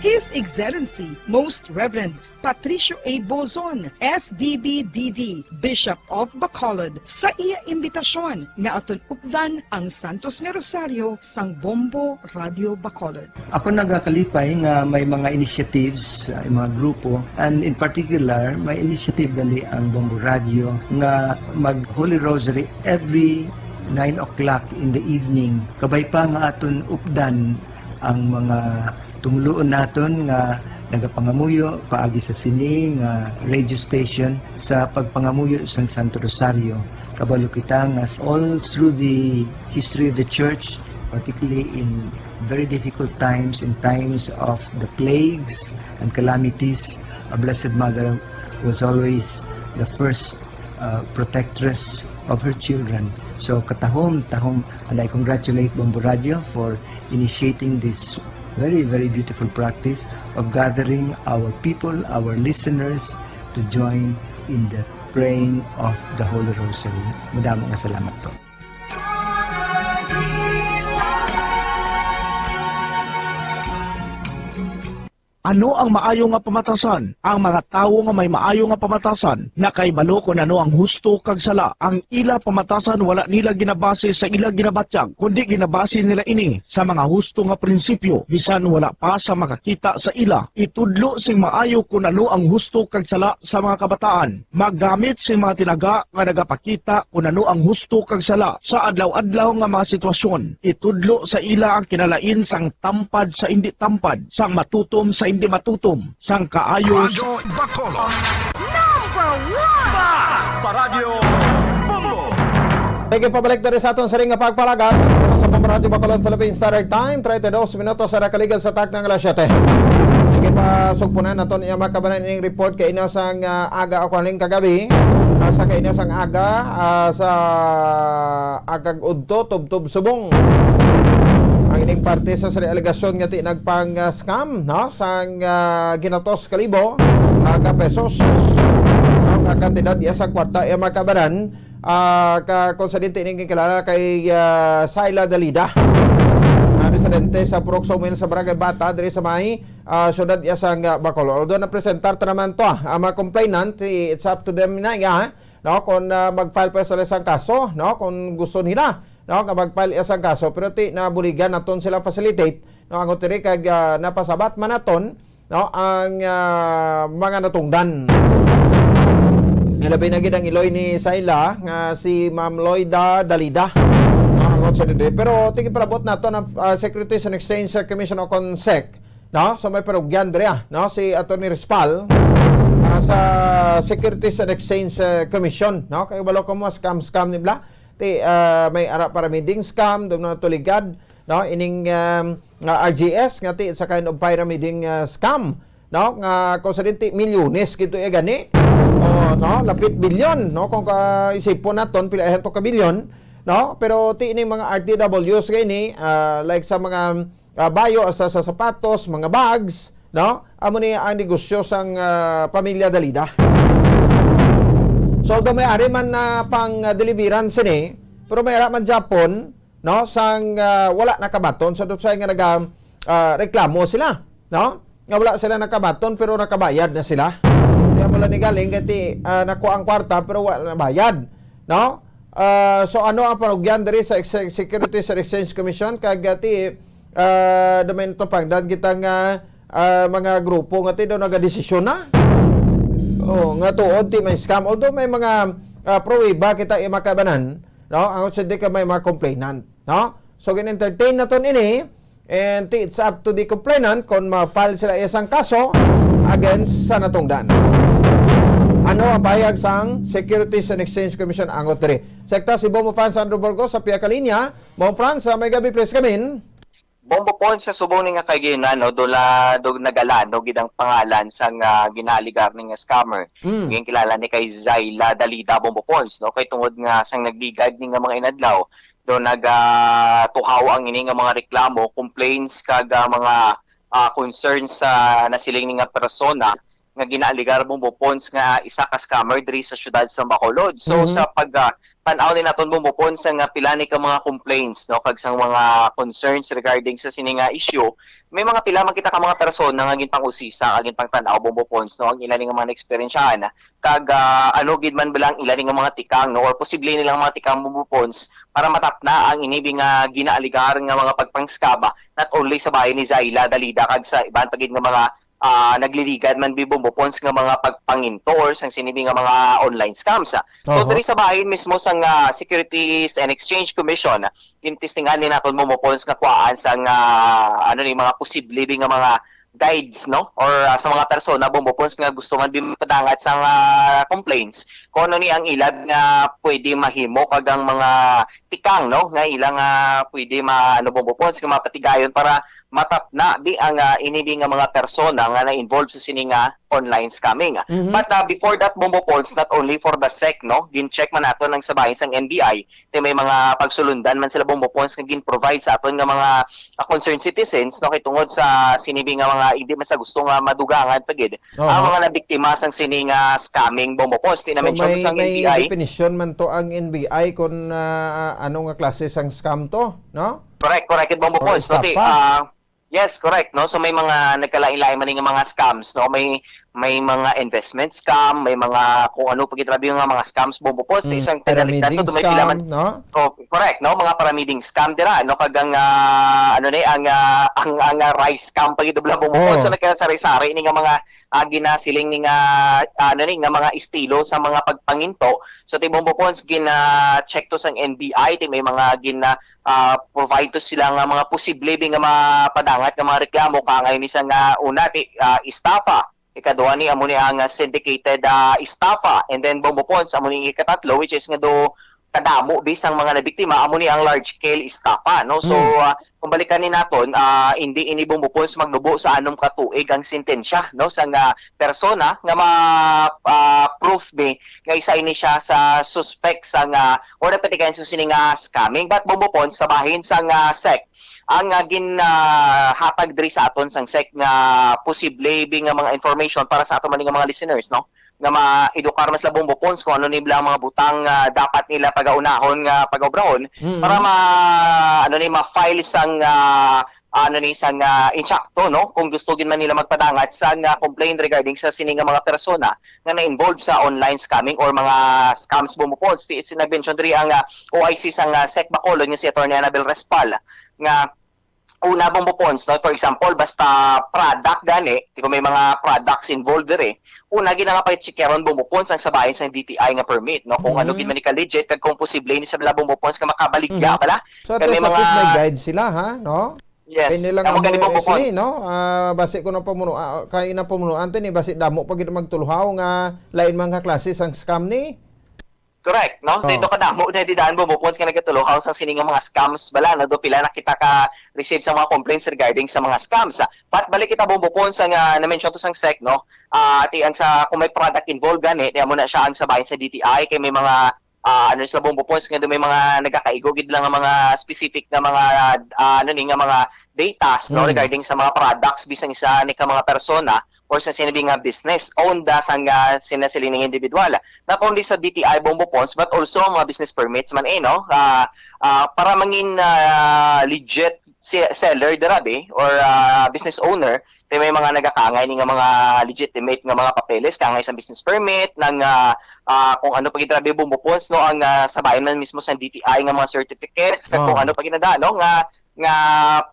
His Excellency, Most Reverend Patricio A. Bozon, S D B D D, Bishop of Bacolod, sa iya imbitasyon nga aton updan ang Santos nga Rosario sang Bombo Radio Bacolod. Ako nagakalipay nga may mga initiatives, uh, mga grupo, and in particular, may initiative gali ang Bombo Radio nga mag Holy Rosary every nine o'clock in the evening. Kabay pa nga aton updan ang mga tumuluon naton nga nagapangamuyo paagi sa sini nga radio station sa pagpangamuyo sang Santo Rosario. Kabalo kita nga all through the history of the church, particularly in very difficult times, in times of the plagues and calamities, a Blessed Mother was always the first uh, protectress of her children. So, katahom, tahom, and I congratulate Bombo Radio for initiating this very, very beautiful practice of gathering our people, our listeners, to join in the praying of the Holy Rosary. Madamo nga salamat po. Ano ang maayo nga pamatasan? Ang mga tawo nga may maayo nga pamatasan nakahibalo kon ano ang husto kag sala. Ang ila pamatasan wala nila ginabase sa ila ginabatyag, kundi ginabase nila ini sa mga husto nga prinsipyo, bisan wala pa sa makakita sa ila. Itudlo sing maayo kon ano ang husto kag sala sa mga kabataan. Maggamit sing mga tinaga nga nagapakita kon ano ang husto kag sala sa adlaw-adlaw nga mga sitwasyon. Itudlo sa ila ang kinalain sang tampad sa indi tampad, sang matutom sa indi matutom, sang kaayo sa Radyo Bacolod. Number one! Basta Radyo Bombo! Sige, pabalik na rin sa aton sa ring nga pagpalagad sa Bombo Radyo Bacolod Philippine Standard Time, treinta y dos minutos sa nakaligad sa takna nga alas siyete. Sige, pasugpunan naton iya mga kabanan ining report kay ina sang, ah, aga o kaning kagabi. Ah, sa kay ina sang aga, ah, sa Agag Udto, Tubtob, Subong. Ang ining parte sa, sa alegasyon nga ti nagpang, ah, scam, no? Sang, ah, ginatos ka libo, ah, ka pesos. No? Nga kantidad iya sa kwarta, iya mga kabanan, ah, ka, kung sa dinti ning kilala kay, ah, Syla Dalida. Ah, residente sa Purok Sawmill sa Barangay Bata, diri sa may, ah, siyudad iya sang, ah, Bacolod. Although napresentar ta naman to, ah, ang mga complainant, i-, it's up to them na iya, no? Kung, ah, mag-file pa sila sang kaso, no? Kung gusto nila, no? Nga mag-file iya sang kaso, pero ti nabuligan naton sila facilitate, no? Ang utiri kag, ah, napasabat man naton, no? Ang, ah, mga natungdan. Nga labi na gid ang iloy ni Syla nga si Ma'am Loida Dalida. No, ang otso ni Dre. Pero tingin palabot nato ang, ah, Securities and Exchange, ah, Commission o kon sec, no? So may parugyan diri, ah, no? Si Attorney Rispal, ah, sa Securities and Exchange, ah, Commission, no? Kay walo ko mo scam scam ni bla. Ti, ah, may ara para meeting scam, dum na tuligad, no? Ining, um, nga R G S nga ti it's a kind of pyramiding, ah, scam, no? Nga kung sa dinti milyones gito iya gani. O, no? Lapit bilyon, no? Kung ka isipon naton pila to ka bilyon, no? Pero ti ining mga R T Ws nga ini, ah, like sa mga, ah, bayo sa, sa sapatos, mga bags, no? Amo ni ang negosyo sang, ah, pamilya Dalida. So, although may ari man na pang, ah, deliverance ini, pero may ara man Japon, no, sang, ah, wala nakabaton. So that's why nga naga, ah, reklamo sila, no, nga wala sila nakabaton pero nakabayad na sila. Kaya mo lang ni galing kay ti, ah, nakuha ang kwarta pero wala nabayad, no? Ah, so ano ang parugyan diri sa Ex-, Securities and Exchange Commission kag, ah, ti, ah, dumay natupangdan kita nga, ah, mga grupo nga ti daw nagadesisyon na, oh, nga tuod ti may scam, although may mga, ah, pruweba kita iya makabanan, no? Ang sa di ka may mga complainant, no? So gin-entertain naton ini, and it's up to the complainant kung ma-file sila isang kaso against sa natungdan. Ano ang pahayag sang Securities and Exchange Commission angot diri? Sekta si Bombo Franz Andrew Burgos sa pihak kalinya. Bombo Franz, ah, may gabi, please come in. Bombo Pons, sa subong ni nga kaginan, no, dula, do, nagalanog gid ang pangalan sang, ah, ginaaligar ni nga scammer. Mm. Nga kilala ni kay Zyla Dalida, Bombo Pons, no, kay tungod nga sang nagligad ni nga mga inadlaw, do nagatuhaw ang ini nga mga reklamo, complaints kag, ah, mga, ah, concerns sa nasiling ni nga persona nga ginaaligar, Bombo Pons, nga isa ka scammer diri sa siyudad sa Bacolod. So, Mhm. sa pag, ah, tan-aw ni naton, Bombo Pons, nga pila ni ka mga complaints, no, kag sang mga concerns regarding sa sini nga issue, may mga pila man kita ka mga persona nga ginpang-usisa, nga ginpangtan-aw, Bombo Pons, no, ang ila ni nga mga naeksperyensyahan, kag, ah, ano gid man bala ang ila ni nga mga tikang, no, or posible nilang mga tikang, Bombo Pons, para matapna ang inibi nga ginaaligar nga mga pagpangskaba, not only sa bahin ni Zyla Dalida kag sa iban pa gid nga mga, ah, nagliligad man bi, Bombo Pons, nga mga pagpanginto or sang sinibi nga mga online scams, ah. So, Oho. Diri sa bahin mismo sang, ah, Securities and Exchange Commission, gintistingan ni naton, Bombo Pons, nga kuhaan sang, ah, ano ni, mga posible bi nga mga guides, no? Or, ah, sa mga persona, Bombo Pons, nga gusto man bi mapadangat sang, ah, complaints, kung ano ni ang ila nga pwede mahimo kag ang mga tikang, no, nga ila nga pwede ma-, ano, Bombo Pons, nga mapatigayon para matapna bi ang, ah, ini bi nga mga persona nga na-involve sa sini nga online scamming. Mhm. But, ah, before that, Bombo Pons, not only for the sec, no, gin-check man nato ang sa bahin sang N B I, ti may mga pagsulundan man sila, Bombo Pons, nga gin-provide sa aton nga mga, ah, concerned citizens, no, kay tungod sa sini bi nga mga hindi man sa gusto nga madugangan pa gid Oho. ang mga nabiktima sang sini nga scamming, Bombo Pons. Ti So, na-mention may, sang may N B I. Definition man to ang N B I kung, ah, ano nga klase sang scam to, no? Correct, correct, Bombo Or Pons, no? Ti, estafa. ah, yes, correct, no? So, may mga nagkalain-lain man nga mga scams, no? May, may mga investment scam, may mga kung ano pa gid, grabe nga mga scams, Bombo Pons. Ti Mm, isang tinalitan pyramiding to, may pila scam, man no? Oh, correct, no? Mga pyramiding scam dira, no? Kag ang, ah, ano ni, ang, ah, ang, ang, ah, rice scam pa gid, Bombo Pons. Oh. So, nagkasari-sari ni nga mga, ah, ginasiling ni nga, ah, ano ni, nga mga estilo sa mga pagpanginto. So, ti Bombo Pons, gina-check to sang N B I, ti may mga gina, ah, provide to sila nga mga posible bi nga mapadangat nga mga reklamo, kaangay ni sa nga una, ti, ah, estafa. Ikaduha ni, amo ni ang, ah, syndicated, ah, estafa. And then, Bombo Pons, amo ni ikatatlo, which is nga do kadamo bi sang mga nabiktima, amo ni ang large scale estafa, no? So, Hmm. ah, kung balikan ni naton, ah, hindi ini, Bombo Pons, magnubo sa anom ka tuig ang sentensya, no, sa nga persona nga ma, ah, proof bi nga isa ini siya sa suspect sa nga, or nagpatigayon sa sini nga scamming. But, Bombo Pons, sa bahin sa nga sec, ang, ah, gin, ah, hatag diri sa aton sang sec nga posible bi nga mga information para sa aton man nga mga listeners, no? nga ma-edukar man sila, Bombo Pons, kung ano ni bala ang mga butang nga dapat nila pagaunahon nga pagaobrahon Mm. para ma-, ano ni, ma-file sang, ah, ano ni, sang, ah, insakto, no? Kung gusto gid man nila magpadangat sang, ah, complaint regarding sa sini nga mga persona nga na-involved sa online scamming or mga scams, Bombo Pons. Ti-, si nag-mention diri ang, ah, O I C sang, ah, sec Bacolod nga si Attorney Annabel Respal nga una, Bombo Pons, no? For example, basta product gani, di ko may mga products involved diri, una gid nga pa-checkeron, Bombo Pons, ang sabayan sang D T I nga permit, no? Kung ano gid Mm. man ni ka-legit kag kung posible ni sa bala, Bombo Pons, nga makabaligya Mhm. bala. So, at Kay may least, at least may mga guide sila, ha? No? Yes. Kay nila nga Amo gani, mo Bombo S A, Pons. no? Ah, basi ko na pamuno-, ah, kay na pamunuan to ni, basi damo pa gid magtuluhaw nga lain man nga klase sang scam ni. Correct, no? Oh. Dito kadamo na di daan, Bombo Pons, nga nagatuluhaw sang sini nga mga scams bala, no? Do pila na kita ka receive sa mga complaints regarding sa mga scams. But balik kita, Bombo Pons, sa nga na-mention to sang sec, no? Ah, ti ang sa, kung may product involved gani, di amo na siya ang sabayan sa D T I, kay may mga, ah, ano sila, Bombo Pons, nga do may mga nagakaigo gid lang nga mga specific nga mga, ah, ano ni, nga mga datas, no, Mm. regarding sa mga products bisan sa ni ka mga persona or sa sinabi nga business owned da sang, ah, sina siling individual. Not only sa D T I, Bombo Pons, but also ang mga business permits man, eh, no? Ah, ah, para mangin, ah, legit se-, seller dira, be, or, ah, business owner, kay may mga nagakaangay ni nga mga legitimate nga mga papeles, kaangay sa business permit, nang, ah, ah, kung ano pa gid, grabe, Bombo Pons, no, ang, ah, sabayan man mismo sa D T I nga mga certificates, kag kung Oh. ano pa gid na, no, nga, nga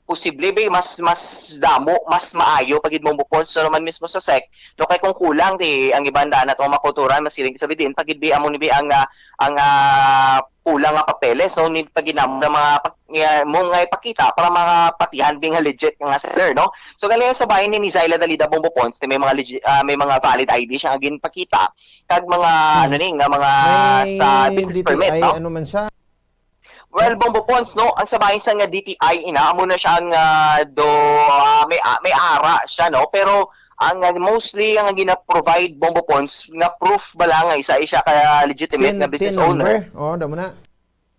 posible, be, mas, mas damo, mas maayo pa gid, Bombo Pons, so naman mismo sa sec, no, kay kung kulang, di, ang iban daan nato nga makulturan, masiling sa bidin, pa gid, be, amo ni, be, ang, ah, ang, ah, kulang nga papeles, no, ni, pa gid namo na mga pa-, nga, mo nga ipakita para mga patihan, be, nga legit nga seller, no? So, gali sa bahin ni, ni Zyla Dalida, Bombo Pons, may mga legi-, ah, may mga valid I D siya nga ginpakita, kag mga, Hmm. ano ni, nga mga May sa business D T I, permit, no? ano man siya? Well, Bombo Pons, no, ang sa bahin sa nga D T I ina, amo na siya nga do, ah, may, ah, may ara siya, no? Pero ang, ah, mostly ang gina-provide, Bombo Pons, nga proof bala nga isa, isa ka legitimate Tin-, nga business tin owner. number? Oo, damo na.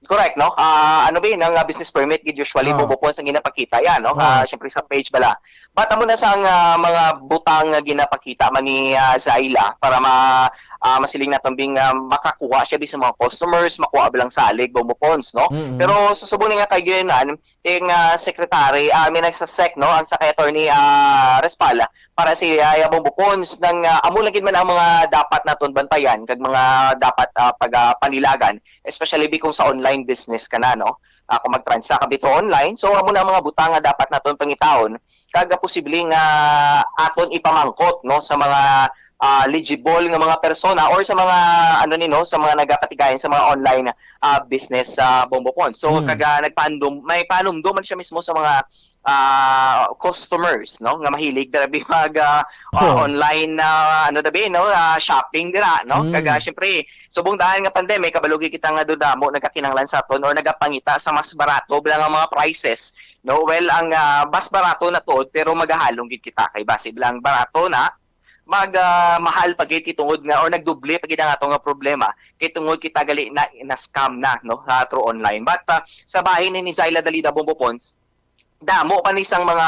Correct, no? Ah, ano ba yun? Ang, ah, business permit, gid usually, Ah. Bombo Pons ang ginapakita yan, no? Ah. Ah, syempre sa page bala. But amo na sa nga mga butang nga ginapakita man ni, ah, Zyla para ma-, ah, masiling naton bing, ah, makakuha siya di sa mga customers, makuha ba lang salig, Bombo Pons, no? Mm-mm. Pero sa subong ni nga kay Glenn, ang, ah, secretary, ah, I mean, sa sec, no? Ang sa kay Attorney, ah, Respal, para si, ah, Bombo Pons, nang, ah, amo lang gid man ang mga dapat naton bantayan, kag mga dapat, ah, pag, ah, panilagan, especially bi kung sa online business ka na, no? Ah, kung mag-transact ka bitaw online, so amo na ang mga butang nga dapat naton pangitaon, kag posible nga aton ipamangkot, no, sa mga, ah, legible nga mga persona or sa mga, ano ni, no, sa mga nagapatigayon sa mga online, ah, business sa Bombo Pons. So, Hmm. kag, ah, nagpaandom-, may panumdom man siya mismo sa mga, ah, customers, no, nga mahilig dira bi mag, ah, ah, Oh. online na, ano, dabi, no, ah, shopping dira, no? Hmm. Kag, ah, syempre, subong daan nga pandemic, kabalo gid kita nga do damo nagakinahanglan sa aton or nagapangita sa mas barato bala nga mga prices, no? Well, ang, ah, mas barato na tuod, pero magahalong gid kita kay basi bala ang barato na, mag, ah, mahal pa gid kay tungod nga, or nagdoble pa gid ang ato nga problema kay tungod kita gali na, na-scam na, no, sa through online. But, ah, sa bahin ni Zyla Dalida, Bombo Pons, damo pa ni sang mga,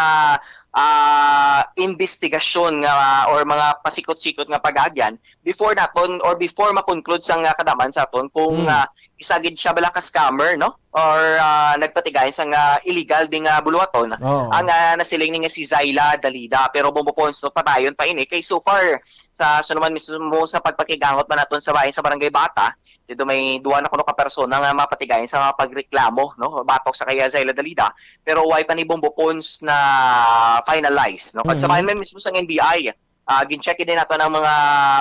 ah, investigasyon nga or mga pasikot-sikot nga pag-agyan before naton or before ma-conclude sang, ah, kadam-an sa aton kung, Hmm. ah, isa gid siya bala ka scammer, no? Or, ah, nagpatigayon sang, ah, illegal ding, ah, buluhaton. Oo. Ang, ah, nasiling ni nga si Zyla Dalida. Pero Bombo Pons, no, padayon pa ini. Kay so far, sa, sa naman mismo sa pagpakigangot man naton sa bahin sa Barangay Bata, dito may duwa na kuno ka persona nga mapatigayon sa mga pagreklamo, no? Batok sa kay Zyla Dalida. Pero way pa ni Bombo Pons na finalize, no? Kag sa Mhm. bahin man mismo sa N B I, ah, gin-check din nato ng mga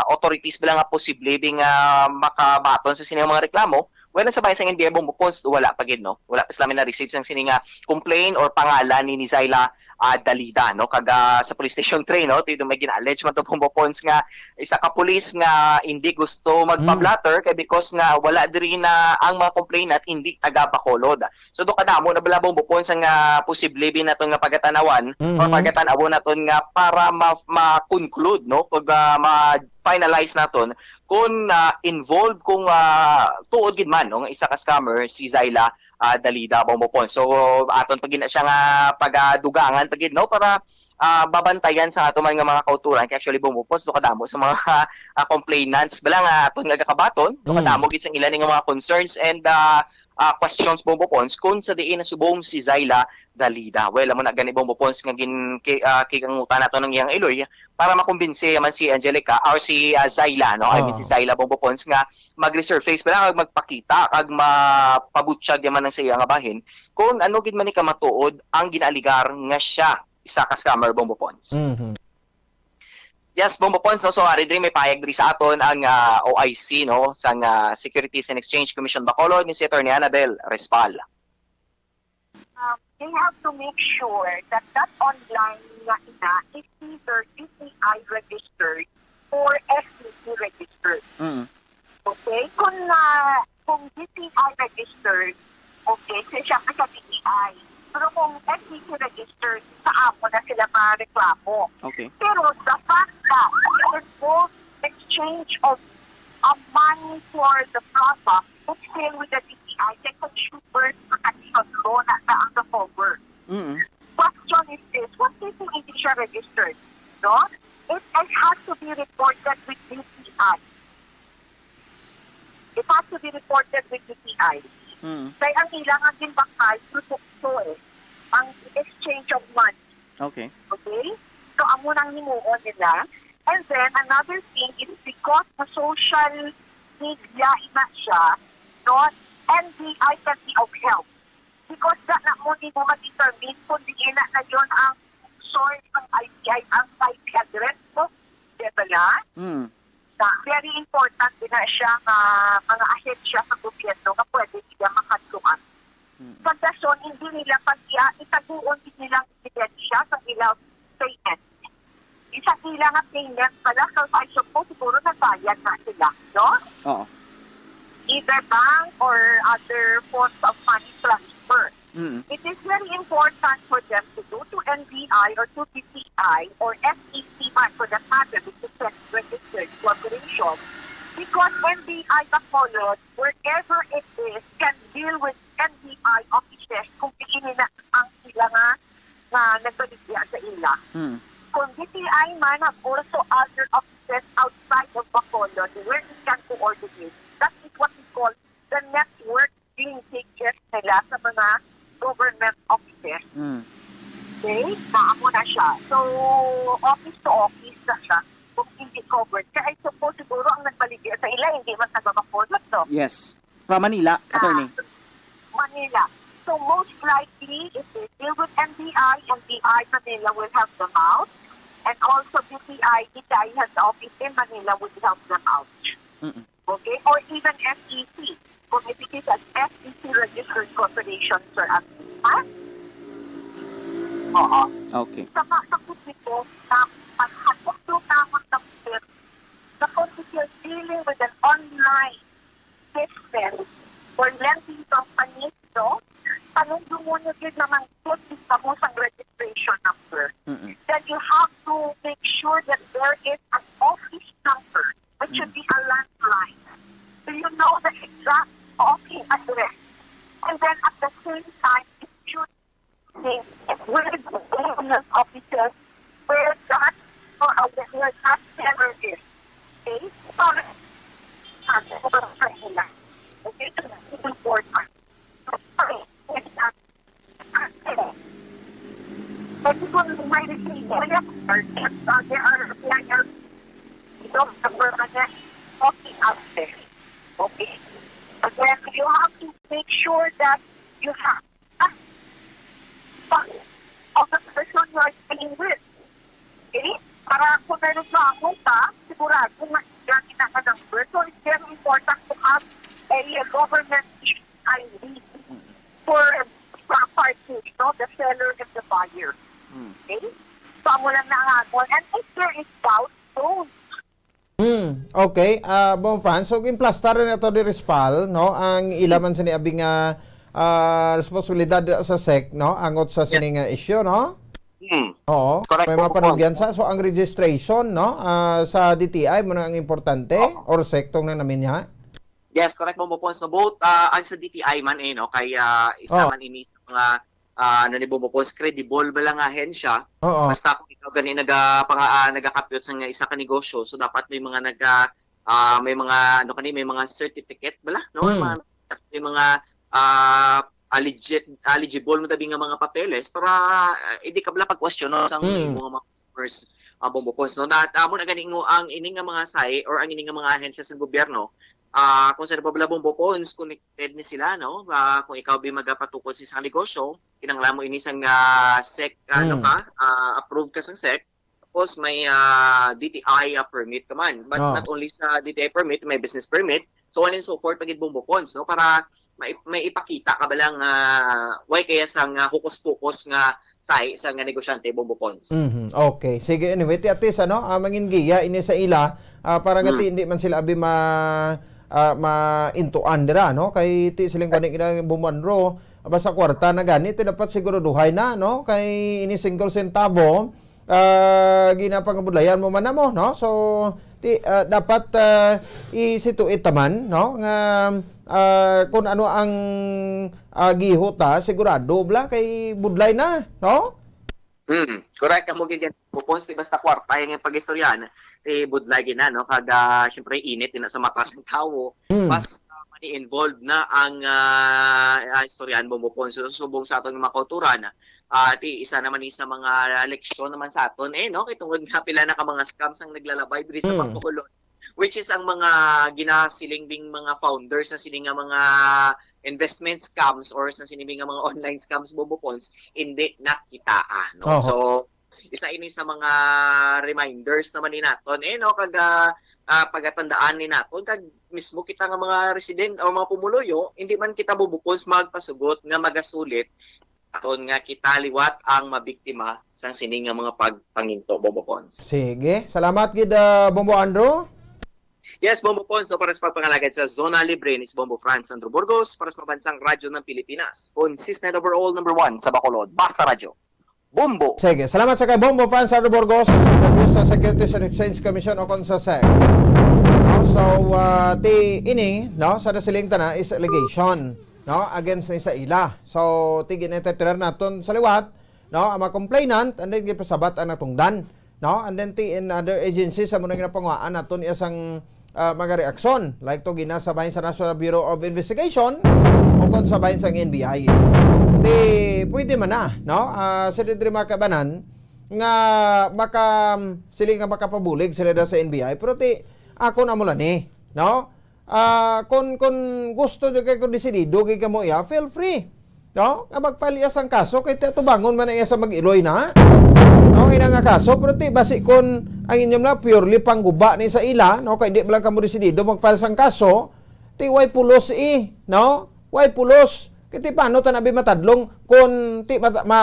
authorities bala nga posible ding, ah, makabaton sa sini nga mga reklamo. Well, sa bahin sa N B I, Bombo Pons, wala pa gid, no? Wala pa sila may na-receive sang sini nga complaint or pangalan ni, ni Zyla, ah, Dalida, no? Kag, ah, sa police station three, no? Dito may gin-allege man to, Bombo Pons, nga isa ka pulis nga hindi gusto magpa-blotter kay because nga wala diri na ang mga complainant hindi taga Bacolod. So, do kadamo na bala, Bombo Pons, nga posible bi naton nga pagatan-awan or Mhm. pagatan-awon naton nga para ma-, ma-conclude, no? Pag, ah, ma-finalize naton kung, ah, involved, kung, ah, tuod gid man, no, nga isa ka scammer si Zyla, ah, Dalida, Bongbong Pons. So, aton pa gid na siya nga pagadugangan pa gid, no, para, ah, babantayan sa ato man nga mga kauturan. Kay actually, Bongbong Pons, no, kadamo sa mga, ah, complainants bala nga aton nga gakabaton, no, Mm. kadamo gid sang ila ni nga mga concerns and, ah, ah, questions, Bongbong Pons, kung sa diin nasubong si Zyla Dalida. Well, amo na gani, Bongbong Pons, nga gin-, ki-, ah, kigangutan nato ng iyang iloy para makumbinsi man si Angelica or si, ah, Zyla, no? I mean, Oo. si Zyla, Bongbong Pons, nga mag-resurface bala kag magpakita kag mapabutyag naman ang sa iya nga bahin kung ano gid man ni kamatuod ang ginaaligar nga siya isa ka scammer, Bongbong Pons. Mhm. Yes, Bongbong Pons, no? So, ari diri may payag diri sa aton ang, ah, O I C, no, sang, ah, Securities and Exchange Commission Bacolod, ni si Attorney Annabel Respal. Um, they have to make sure that that online nga ina is either D T I registered or S E C registered. Mm. Okay? Kung, ah, kung D T I registered, okay, so syempre sa D T I. Pero kung S E C registered, sa amo na sila mareklamo. Okay. Pero the fact that it involves exchange of, uh, money for the product, it's still with the D T I, the Consumer Protection Law na, na ang cover. Mm. Question is this, what if hindi siya registered? No? It, it has to be reported with D T I. It has to be reported with D T I. Mm. Kay ang ilang ang ginbakal, produkto eh. Ang exchange of money. Okay. Okay? So, amo nang himuon nila. And then, another thing is because sa social media ina siya, no, N B I can be of help. Because da na mo di mo ma-determine kung di na na yun ang source ng I P I, ang I P address mo. Di ba na? Mm. Na, very important din na siya nga mga ahensya sa gobyerno nga pwede siya makadtuan. Mm. Sa rason, hindi nila pag-, itaguon din nilang ebidensya sa ilang statement. Isang ila nga payment pala, so I suppose siguro nagbayad na sila, no? Oo. Either bank or other forms of money transfer. Mm. It is very important for them to go to N B I or to D T I or S E C man for that matter, which is Sex Registered Corporation, because N B I Bacolod, wherever it is, can deal with N B I offices kung diin na ang sila nga, nga nagbaligya sa ila. Mm. Kung D T I man have also other offices outside of Bacolod where it can coordinate. That is what we call the network linkages nila sa mga government offices. Mm. Okay? Maamo na siya. So, office to office na siya kung hindi covered. Kaya I suppose siguro ang nagbaligya sa ila, hindi man taga Bacolod, no? Yes. From Manila, Ah, attorney. Manila. So, most likely, if they deal with N B I, N B I Manila will help them out. And also, D T I, D T I has the office in Manila, will help them out. Mm-mm. Okay? Or even S E C. Kung it is an S E C registered corporation, sir, at, ha? Oo. Okay. Sa ma-, sa publiko, na paghatod ng tamang number, na kung if you're dealing with an online business or lending company, no? Panumdumon nyo gid naman kung isa mo sang registration number. Mm-mm. Then you have to make sure that there is an office number, which should Mm. be a landline. So you know the exact office address. And then at the same time, it should be with the government officers where that, uh, where that seller is. Okay? So, okay, so that's important. Okay. Kasi kung may receivable yan, or, uh, they are applying out, you know, the permanent office out there. Okay? Again, you have to make sure that you have, ah, pa-, of the person you are dealing with. Okay? Para kung meron ka akong pa, sigurado nga gamit ang number. So, it's very important to have a government issued I D for, for parties, no? The seller and the buyer. Mm. Okay? So, amo lang na ang akon. And if there is doubt, don't. Hmm, okay. Ah, Bong Franz, so, gimplastar na to ni Rispal, no? Ang ila man sini abi nga, ah, responsibilidad sa sec, no? Angot sa Yes. sini nga issue, no? Hmm. Oo. Correct May po, mga panugyan Bong. sa, so, ang registration, no? Ah, sa D T I mo na ang importante Oo. or sec tong na namin niya? Yes, correct, Bombo Pons. No, both, ah, ang sa D T I man, eh, no, kay, ah, isa Oh. man ini sa mga, ah, ano ni Bombo Pons, credible ba lang nga ahensya? Oo. Basta kung ikaw gani naga-, panga-, ah, nagakapyot sa nga isa ka negosyo, so dapat may mga naga-, ah, may mga, ano kani, may mga certificate bala, no? Hmm. Mga, may mga, ah, ah, legit, ah, legible mo tabi nga mga papeles para, ah, hindi ka bala pagkwestiyonon sa Hmm. imo nga mga customers, ah, Bombo Pons, no? Na, amo na gani nga ang ini nga mga sai or ang ini nga mga ahensya sa gobyerno, ah, kung sino pa bala, Bombo Pons, connected ni sila, no? Ah, kung ikaw bi magapatukod sa isang negosyo, kinahanglan mo ini sang, ah, sec, ano Hmm. ka, ah, approve ka sang sec, tapos may, ah, D T I, ah, permit ka man. But Oh. not only sa D T I permit, may business permit, so on and so forth, pagid, Bombo Pons, no? Para may, may ipakita ka ba lang, ah, why kaya sang, ah, hokus-pokus nga sai sa nga negosyante, Bombo Pons. Mhm. Okay. Sige, anyway, ti at least, ano, ah, mangin giya ini sa ila, ah, para nga Hmm. ti hindi man sila abi ma-, ah, maintuan dira, no? Kay ti siling ko ni ina Bombo Andrew, basta kwarta na gani, ti dapat siguraduhay na, no? Kay ini single centavo, ah, ginapangabudlayan mo man namo, no? So, ti, ah, dapat, ah, isituit ta man, no? Nga, ah, kung ano ang, ah, gihota, sigurado bala kay budlay na, no? Hmm, correct. Amo gid yan, Bombo Pons, di basta kwarta yung pag-istoryahan, eh, budlay gid na, no? Kag, ah, syempre, init din na sa mata sang tawo. Hmm. Mas, ah, mani involved na ang, ah, ah, istoryahan, Bombo Pons. So, subong sa aton nga mga kauturan, ah, ti isa naman ni sa mga leksyon naman sa aton, eh, no? Kay tungod nga pila na ka mga scams ang naglalabay diri sa Hmm. Bacolod, which is ang mga ginasiling ding mga founders sa sini nga mga investment scams or sa sini nga mga online scams, Bombo Pons, hindi nakitaa, no? Oho. So, isa ini sa mga reminders naman ni naton, eh, no? Kag, ah, ah, pagatandaan ni naton, kag mismo kita nga mga resident o mga pumuluyo, hindi man kita, Bombo Pons, magpasugot nga magasulit aton nga kita liwat ang mabiktima sang sini nga mga pagpanginto, Bombo Pons. Sige. Salamat gid, ah, Bombo Andrew. Yes, Bombo Pons. So, para sa pagpangalagad sa Zona Libre, ni si Bombo Franz Andrew Burgos, para sa Mabansang Radyo ng Pilipinas. Pons is net overall number one sa Bacolod. Basta Radyo. Bombo. Sige, salamat sa kay Bombo Franz Andrew Burgos, sa interview sa Securities and Exchange Commission o kon sa sec. No? So, ah, ti ini, no, sa nasiling tana is allegation, no, against ni sa ila. So, ti gin-entertain naton sa liwat, no, ang mga complainant, and then gipasabat ang natungdan, no, and then ti in other agencies sa muna ginapanguhaan naton iya sang, ah, mga reaksyon, like to gina sa bahin sa National Bureau of Investigation o kon sa bahin sang N B I. Ti pwede man na, no, ah, sa didri mga kabanan nga maka, sila nga makapabulig sila da sa N B I, pero ti ako na mula ni, no? Ah, kon, kon gusto nyo kay, kon desidido kay kamo iya, feel free, no, nga mag-file iya sang kaso kay ti atubangon man na iya sa mag-iloy na, no, ina nga kaso. Pero ti basi kon ang inyong na purely pangguba ni sa ila, no, kay di man lang kamo desidido mag-file sang kaso, ti way pulos, eh, no, way pulos. Kay ti paano ta na bi matadlong kon ti ma, ma,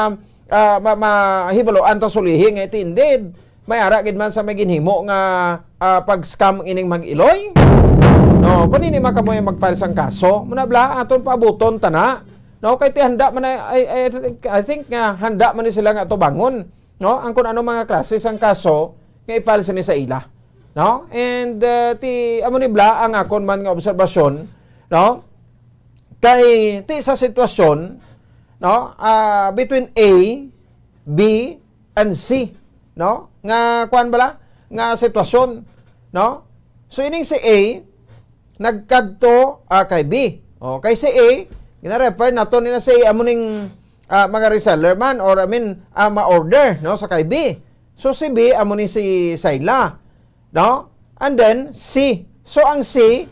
ah, ma, mahibaluan ta sulihi nga ti indeed may ara gid man sa may ginhimo nga, ah, pag-scam ining mag-iloy? No, kun ini man kamo yung mag-file sang kaso, muna bala, aton paabuton ta na. No, kay ti handa man, I, I, I think, I think nga handa man ni sila nga atubangon, no, ang kun ano mga klase sang kaso nga i-file sini sa ila, no? And, uh, ti amo ni bala ang akon man nga obserbasyon, no? Kay ti sa sitwasyon, no, ah, between A, B, and C, no? Nga, kuwan bala? Nga sitwasyon, no? So, ining si A, nagkadto, ah, kay B. O, kay si A, gina-refer nato ni na si A, amo ning, ah, mga reseller man, or I mean, ah, ma-order, no, sa kay B. So, si B, amo ni si Syla, no? And then, C. So, ang C,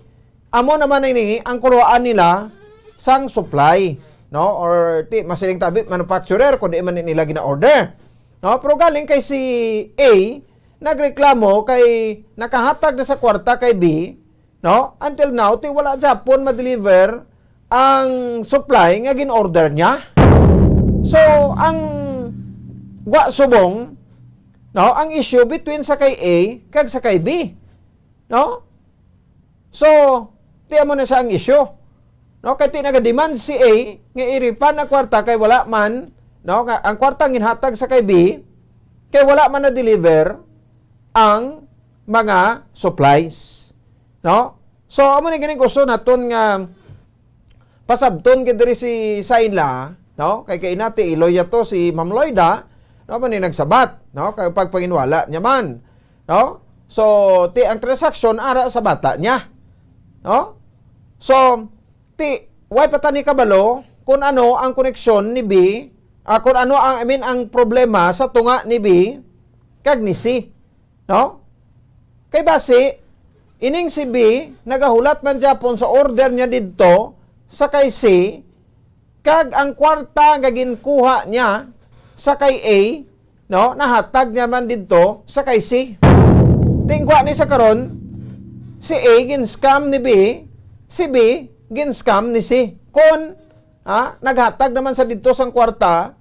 amo naman ini ang kuloan nila sang supply, no? Or ti, masiling tabi, manufacturer, kung di man nila gina-order. No? Pero galing kay si A, nagreklamo kay nakahatag na sa kwarta kay B, no? Until now, ti wala gyapon ma-deliver ang supply nga gin-order niya. So, ang gwa subong, no, ang issue between sa kay A kag sa kay B, no? So, ti amo na siya ang issue. No, kay ti naga-demand si A nga i-refund ang kwarta kay wala man, no, nga ang kwarta ang ginhatag sa kay B kay wala man na-deliver ang mga supplies, no? So, amo ni gani gusto naton nga pasabton gid diri si Syla, no? Kay, kay ina ti iloy to si Ma'am Loida, no? Amo ni nagsabat, no? Kay pagpanginwala niya man, no? So, ti ang transaksyon ara sa bata niya, no? So, ti, way pa tani kabalo kung ano ang koneksyon ni B, ah, kung ano ang, I mean, ang problema sa tunga ni B kag ni C, no? Kay basi, ining si B, nagahulat man gyapon sa order niya didto sa kay C, kag ang kwarta nga ginkuha niya sa kay A, no, nahatag niya man didto sa kay C. Tingwa ni sa karon, si A gin-scam ni B, si B gin-scam ni C. Kon, ha, naghatag naman sa didto sang kwarta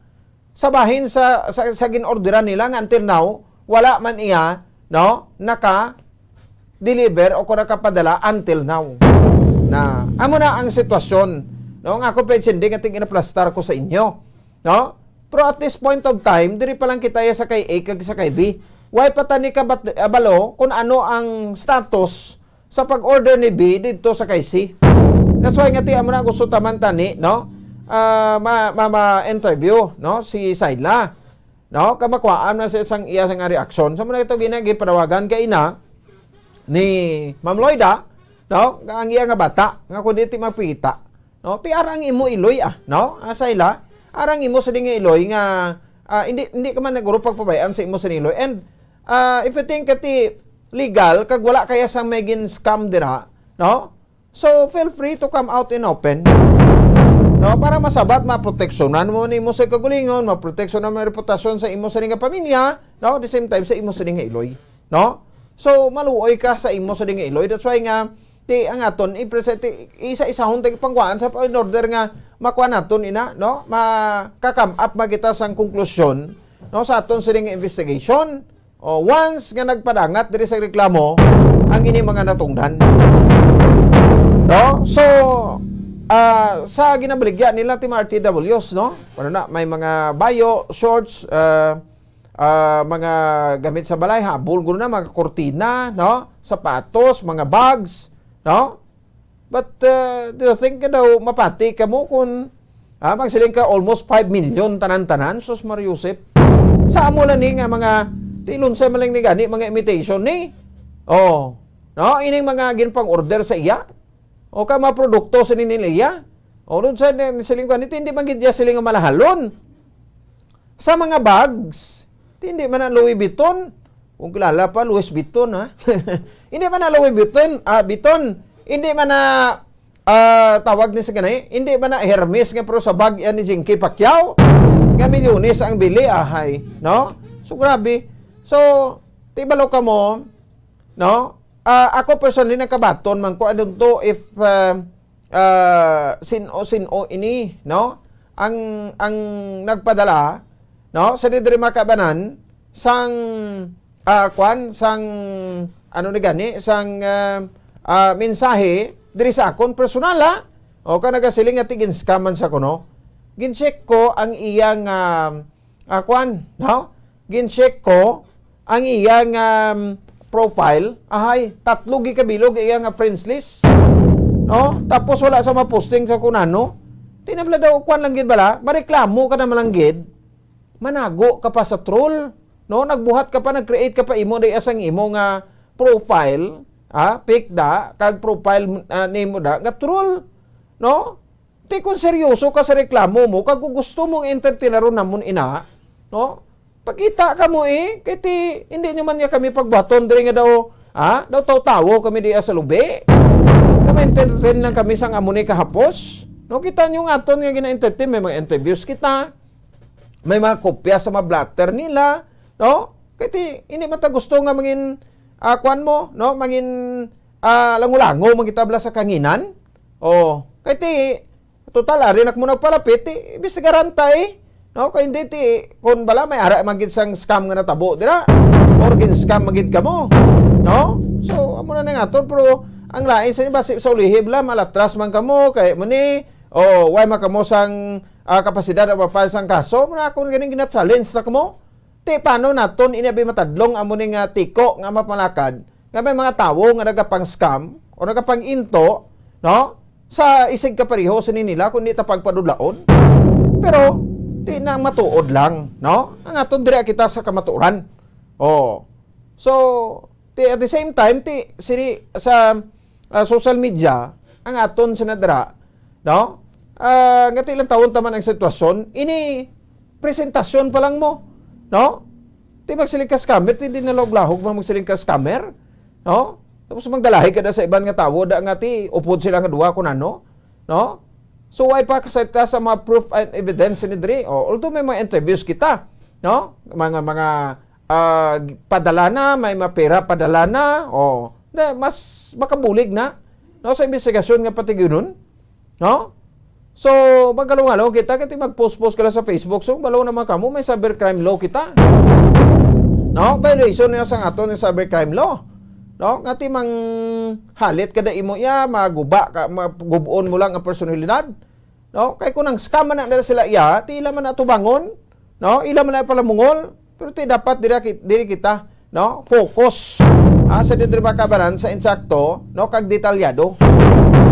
sa bahin sa, sa, sa gin-orderan nila nga until now, wala man iya, no, naka-deliver o kung nakapadala until now. Na, amo na ang sitwasyon, no, nga ako pa sindi nga ting inaplastar ko sa inyo, no? Pero at this point of time, diri pa lang kita ya sa kay A kag sa kay B. Way pa tani kabat-, abalo kung ano ang status sa pag-order ni B didto sa kay C. That's why nga ti amo na gusto taman tani, no? Ah, ma, ma, ma-interview, no, si Syla, no? Kamakuhaan na sa isang iya nga reaksyon. So, muna ito gina-, gipanawagan kay ina ni Ma'am Loida, no? Ang iya nga bata, nga kundi ti magpita, no? Ti ara ang imo iloy, ah, no? Ah, Syla, ara ang imo sa nga iloy nga, ah, hindi, hindi ka man naguro pagpabayaan sa imo sa iloy. And, ah, if you think ka ti legal, kag wala kaya sang may gin-scam dira, no? So, feel free to come out in open. No, para masabat, maproteksyonan mo ni mo sa kagulingon, maproteksyonan mo ang reputasyon sa imo sa nga pamilya, no? At the same time, sa imo sa nga iloy, no? So, maluoy ka sa imo sa nga iloy. That's why nga, ti ang aton, i-present, ti, isa-isahon tayo pangkuhaan sa in order nga makuha naton ina, no? Maka-come up magita sang konklusyon, no? Sa aton sa nga investigation. O, once nga nagpadangat diri sa reklamo, ang ini mga natungdan. No? So, ah, sa ginabaligya nila ti mga R T Ws, no? Ano na, may mga bayo, shorts, ah, ah, mga gamit sa balay, habol, gulo na, mga kurtina, no? Sapatos, mga bags, no? But, uh, do you think nga daw mapati kamo kung, ah, magsiling ka almost five million tanan-tanan? Sus, Mario Joseph. Sa amo lang ni nga mga tilon sa maling ni gani, mga imitation ni. Oh, no? Ining mga ginpang-order sa iya. O ka mga produkto sa nila iya. O doon sa ni-, siling ko, hindi, hindi man gid iya siling nga malahalon. Sa mga bags, hindi man na Louis Vuitton. Kung kilala pa, Louis Vuitton, ha? Hindi man na Louis Vuitton, ah, Vuitton. Hindi man na, ah, tawag ni sa ganay, hindi man na Hermes nga pero sa bag yan ni Jinky Pacquiao. Nga milyones ang bili, ahay, no? So, grabe. So, tibalo ka mo, no? Ah, ako personally, nakabaton man ko, I don't know if, ah, ah, sin-o, sin-o ini, no? Ang, ang nagpadala, no? Sa diri makabanan, sang, ah, kwan, sang, ano ni gani, sang, ah, ah, mensahe, diri sa akon personal, ha? O ka nagasiling nga ti gin-scam man sa kuno. Gin-check ko ang iyang, ah, ah, kwan, no? Gin-check ko ang iyang, um, profile. Ahay, tatlo gikabilog iya nga friends list. No? Tapos wala sa maposting sa kunano. Tinabla daw, kwan lang gid bala, mareklamo ka naman lang gid. Manago ka pa sa troll. No? Nagbuhat ka pa, nag-create ka pa imo, day asang imo nga profile. Ah, fake da, kag profile, ah, name mo da, nga troll. No? Ti kung seryoso ka sa reklamo mo, kag kung gusto mong entertaineron namon ina, no? Pakita ka mo eh, kay ti, hindi nyo man niya kami pagbuhaton diri nga daw, ha? Daw tawo-tawo kami diya sa lubi. Kami entertain lang kami sa amo ni kahapos. No, kita nyo nga aton nga gina-entertain, may mga interviews kita, may mga kopya sa mga blotter nila, no? Kay ti, hindi man ta gusto nga mangin, ah, kwan mo, no? Mangin, ah, lango-lango, mangita bala sa kanginan. Oh, kay ti, total, ari na mo nagpalapit, ti, imbestigaran ta eh. No, kay hindi ti, kung bala, may ara man gid sang scam nga natabo dira. Or gin-scam man gid kamo. No? So, amo na nga aton, pero ang lain sa inyo, basi sa ulihi bala, malatras man kamo, kay mo ni, o, way man kamo sang, ah, kapasidad o mapal sang kaso, muna akong ganing gina-challenge na kamo. Ti, paano naton ini abi matadlong amo ni nga tiko nga mapalakad, nga may mga tawo nga nagapang-scam, o nagapang-into, no? Sa isig kapareho sini nila, kung di ta pagpadulaon. Pero, di na matuod lang, no? Ang aton diri kita sa kamatuoran. Oh. So, ti, at the same time, ti, sini, sa, ah, social media, ang aton sinadra, no? Ah, nga ti lang tawon taman ang sitwasyon, ini presentasyon pa lang mo, no? Ti magsiling ka scammer, ti di na lahog-lahog man magsiling ka scammer, no? Tapos magdalahi ka na sa iban nga tawo, da nga ti upod sila nga duha kun ano, no? So, why pa kasayta sa mga proof and evidence ni diri? Oh, although may mga interviews kita, no? Mga, mga, ah, padala na, may mapera padala na, oh, na mas makabulig na, no, sa investigasyon nga patigyunon, no? So, magkalaw-ngalaw kita, kay ti mag-post-post ka lang sa Facebook, so, balo naman kamo, may cybercrime law kita. No? Violation na sang aton nga cybercrime law. No? Nga ti mang halit ka da imo iya, maguba ka, magub-on mo lang ang personalidad. No? Kay kung ang scam man na sila iya, ti ila man na tubangon, no? Ila man na palamungol, pero ti dapat diri, ki- diri kita, no? Focus. Ah, sa diri ba kabaran sa insakto, no? Kag detalyado.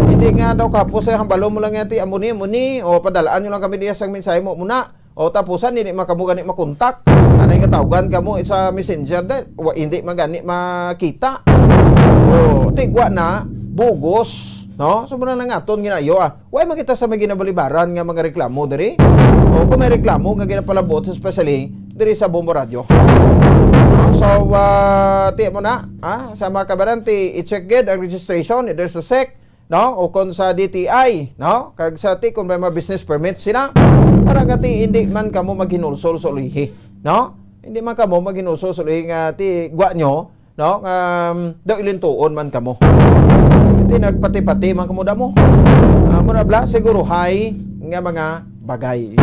Hindi nga daw kapos ay hambalo mo lang yan, ti amo ni, amo ni, o padalaan nyo lang kami diya sang mensahe mo muna. O tapusan, hindi man kamo gani makontak. Anay nga tawgan kamo sa messenger, dahil wa, hindi man gani makita. O, tigwa na, bugos, no? So, muna na nga aton ginayo, ah. Why man kita sa may ginabalibaran nga mga reklamo diri? O kung may reklamo nga ginapalabot, especially diri sa Bombo Radyo. So, ah, ti mo na, ah, sa mga kabaranti, i-check gid ang registration, either sa sec, no? O kung sa D T I, no? Kag sa ti, kung may mga business permit sila, para nga ti, hindi man kamo maghinulsol sa ulihi, no? Hindi man kamo maghinulsol sa ulihi nga ti, gwa nyo, no? Nga, um, daw ilintuon man kamo. Hindi nagpati-pati man kamo damo. Ah, mura bla, siguro hay nga mga bagay.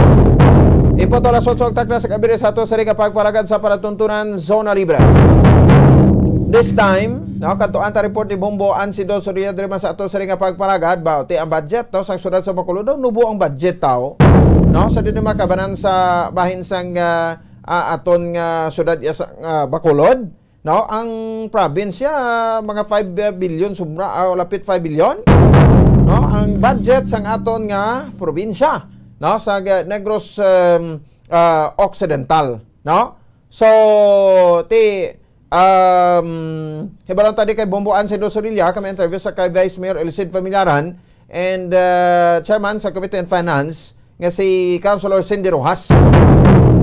Ipot alas otso ang takna sa gabi sa ato sa ring pagpalagad sa palatuntunan Zona Libre. This time, no, kantuan ta report ni Bombo Ansido Soria diri man sa ato sa ring pagpalagad, ba, ti ang budget, no, sang syudad sa Bacolod, daw nubo ang budget tao. No, sa dito makabanan sa bahin sang, ah, ah, aton nga syudad ya sa, ah, Bacolod. No, ang probinsya, mga five billion sobra, ah, lapit five billion. No, ang budget sang aton nga probinsya, no, sa Ga-, Negros, um, ah, Occidental, no? So, ti, um, hibaron ta di kay Bombo Ansido Sorilla, kami interview sa kay Vice Mayor Elicid Familiaran and, uh, Chairman sa Committee on Finance, nga si Councilor Cindy Rojas.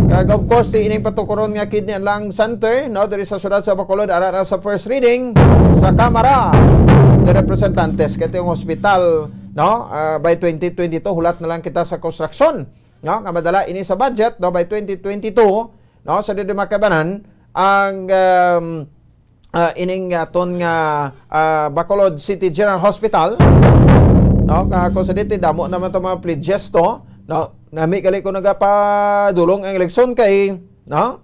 Kag of course, ti ining patukuron nga Kidney and Lung Center, no, diri sa siyudad sa Bacolod, ara na sa first reading sa Kamara de Representantes. Kay ti ang hospital, no, ah, by twenty twenty-two, hulat na lang kita sa konstruksyon, no, nga madala ini sa budget, no, by twenty twenty-two, no, sa diri makabanan ang, um, ah, ining aton nga, ah, Bacolod City General Hospital, no? Ka-, kung sa dito, damo naman to mga pledges to, no? Nami gali ko nagapadulong ang eleksyon kay, no?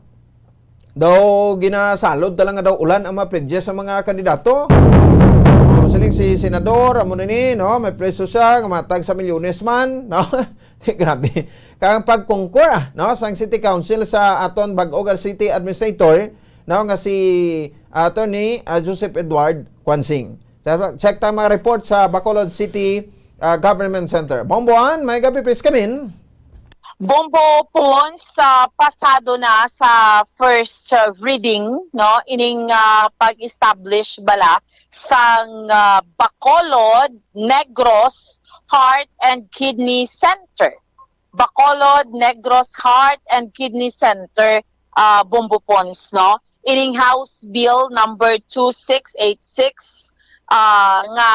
Daw ginasalod ta lang nga daw ulan ang mga pledges sa mga kandidato. O, siling si Senador, amo na ni, no? May preso siya, nga matag sa milyones man, no? Grabe. Kang pagkungkor, ah, no? Sang City Council sa aton bag-o nga City Administrator, no, nga si Attorney, ah, Joseph Edward Quansing. Check ta mga report sa Bacolod City, ah, Government Center. Bomboan, may gabi, please come in. Bombo Pons, sa pasado na sa first, uh, reading, no, ining, uh, pag-establish bala sang, uh, Bacolod Negros Heart and Kidney Center. Bacolod Negros Heart and Kidney Center, uh, Bombo Pons, no? Ining House Bill number two six eight six, ah, nga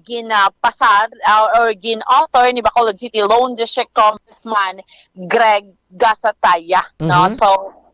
ginapasar, ah, or gin-author ni Bacolod City Lone District Congressman Greg Gasataya, no? Mhm. So,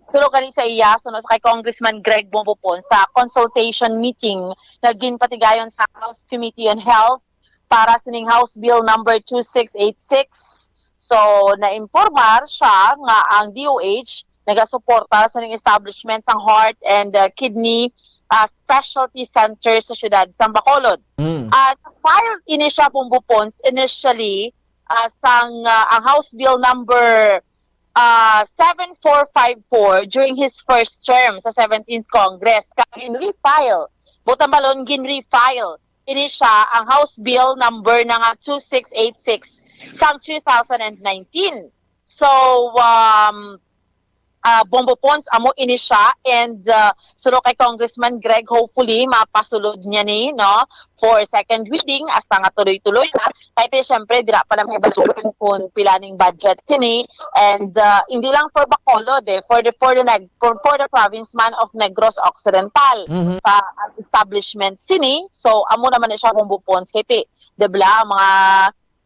suno gani sa iya, suno sa kay Congressman Greg Bombo Pons, sa consultation meeting nga ginpatigayon sa House Committee on Health para sining House Bill number two six eight six. So, naimpormar siya nga ang D O H nagasuporta sa ning establishment sang heart and, uh, kidney, uh, specialty center sa siyudad sang Bacolod. Mm. Uh, file ini siya, Bombo Pons, initially, uh, sang, uh, ang House Bill number, uh, seven four five four during his first term sa seventeenth Congress. Kag gin-refile. Butang balon, gin-refile ini siya ang House Bill number na nga two six eight six sang two thousand and nineteen. So, um, ah, Bombo Pons, amo ini siya. And, ah, suno kay Congressman Greg, hopefully, mapasulod niya ni, no, for second reading, hasta nga tuloy-tuloy na. Kay ti, syempre, dira pa naman ibaluan kung pila ning budget sini. And, ah, hindi lang for Bacolod, eh, for the, for the, Neg- for, for the province man of Negros Occidental, Mhm. sa establishment sini. So, amo naman na siya, Bombo Pons. Kay ti, di ba, ang mga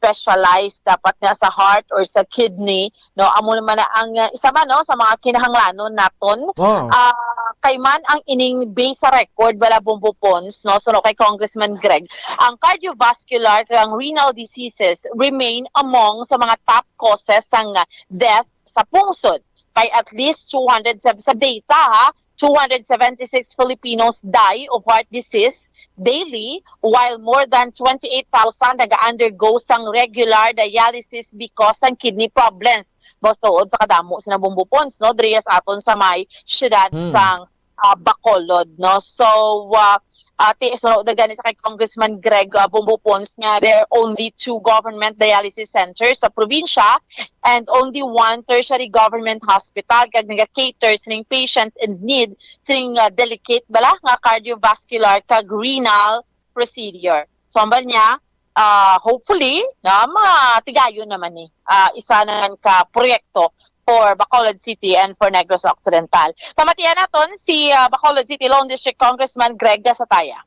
specialized dapat nga sa heart or sa kidney, no? Amo naman na ang, uh, isa man, no, sa mga kinahanglanon naton. Oh. Ah, kay man ang ining based sa record, wala, Bombo Pons, no? So, no, kay Congressman Greg, ang cardiovascular kag ang renal diseases remain among sa mga top causes sang, uh, death sa pungsod. Kay at least two hundred sev-, sa data, ha, two hundred seventy-six Filipinos die of heart disease daily, while more than twenty-eight thousand naga-undergo sang regular dialysis because sang kidney problems. Boss, tuod sa kadamo sina, Bombo Pons, no, diri sa aton sa may siyudad Hmm. sang, ah, Bacolod, no. So, ah, ah, ti, suno da gani sa kay Congressman Greg, ah, Bombo Pons nga there are only two government dialysis centers sa probinsya and only one tertiary government hospital kag naga-cater sining patients in need sining, ah, delicate bala nga cardiovascular kag renal procedure. So, ambal niya, ah, hopefully, na matigayon naman ni, ah, isa naman ka proyekto for Bacolod City and for Negros Occidental. Pamatian naton si, ah, Bacolod City Lone District Congressman Greg Gasataya.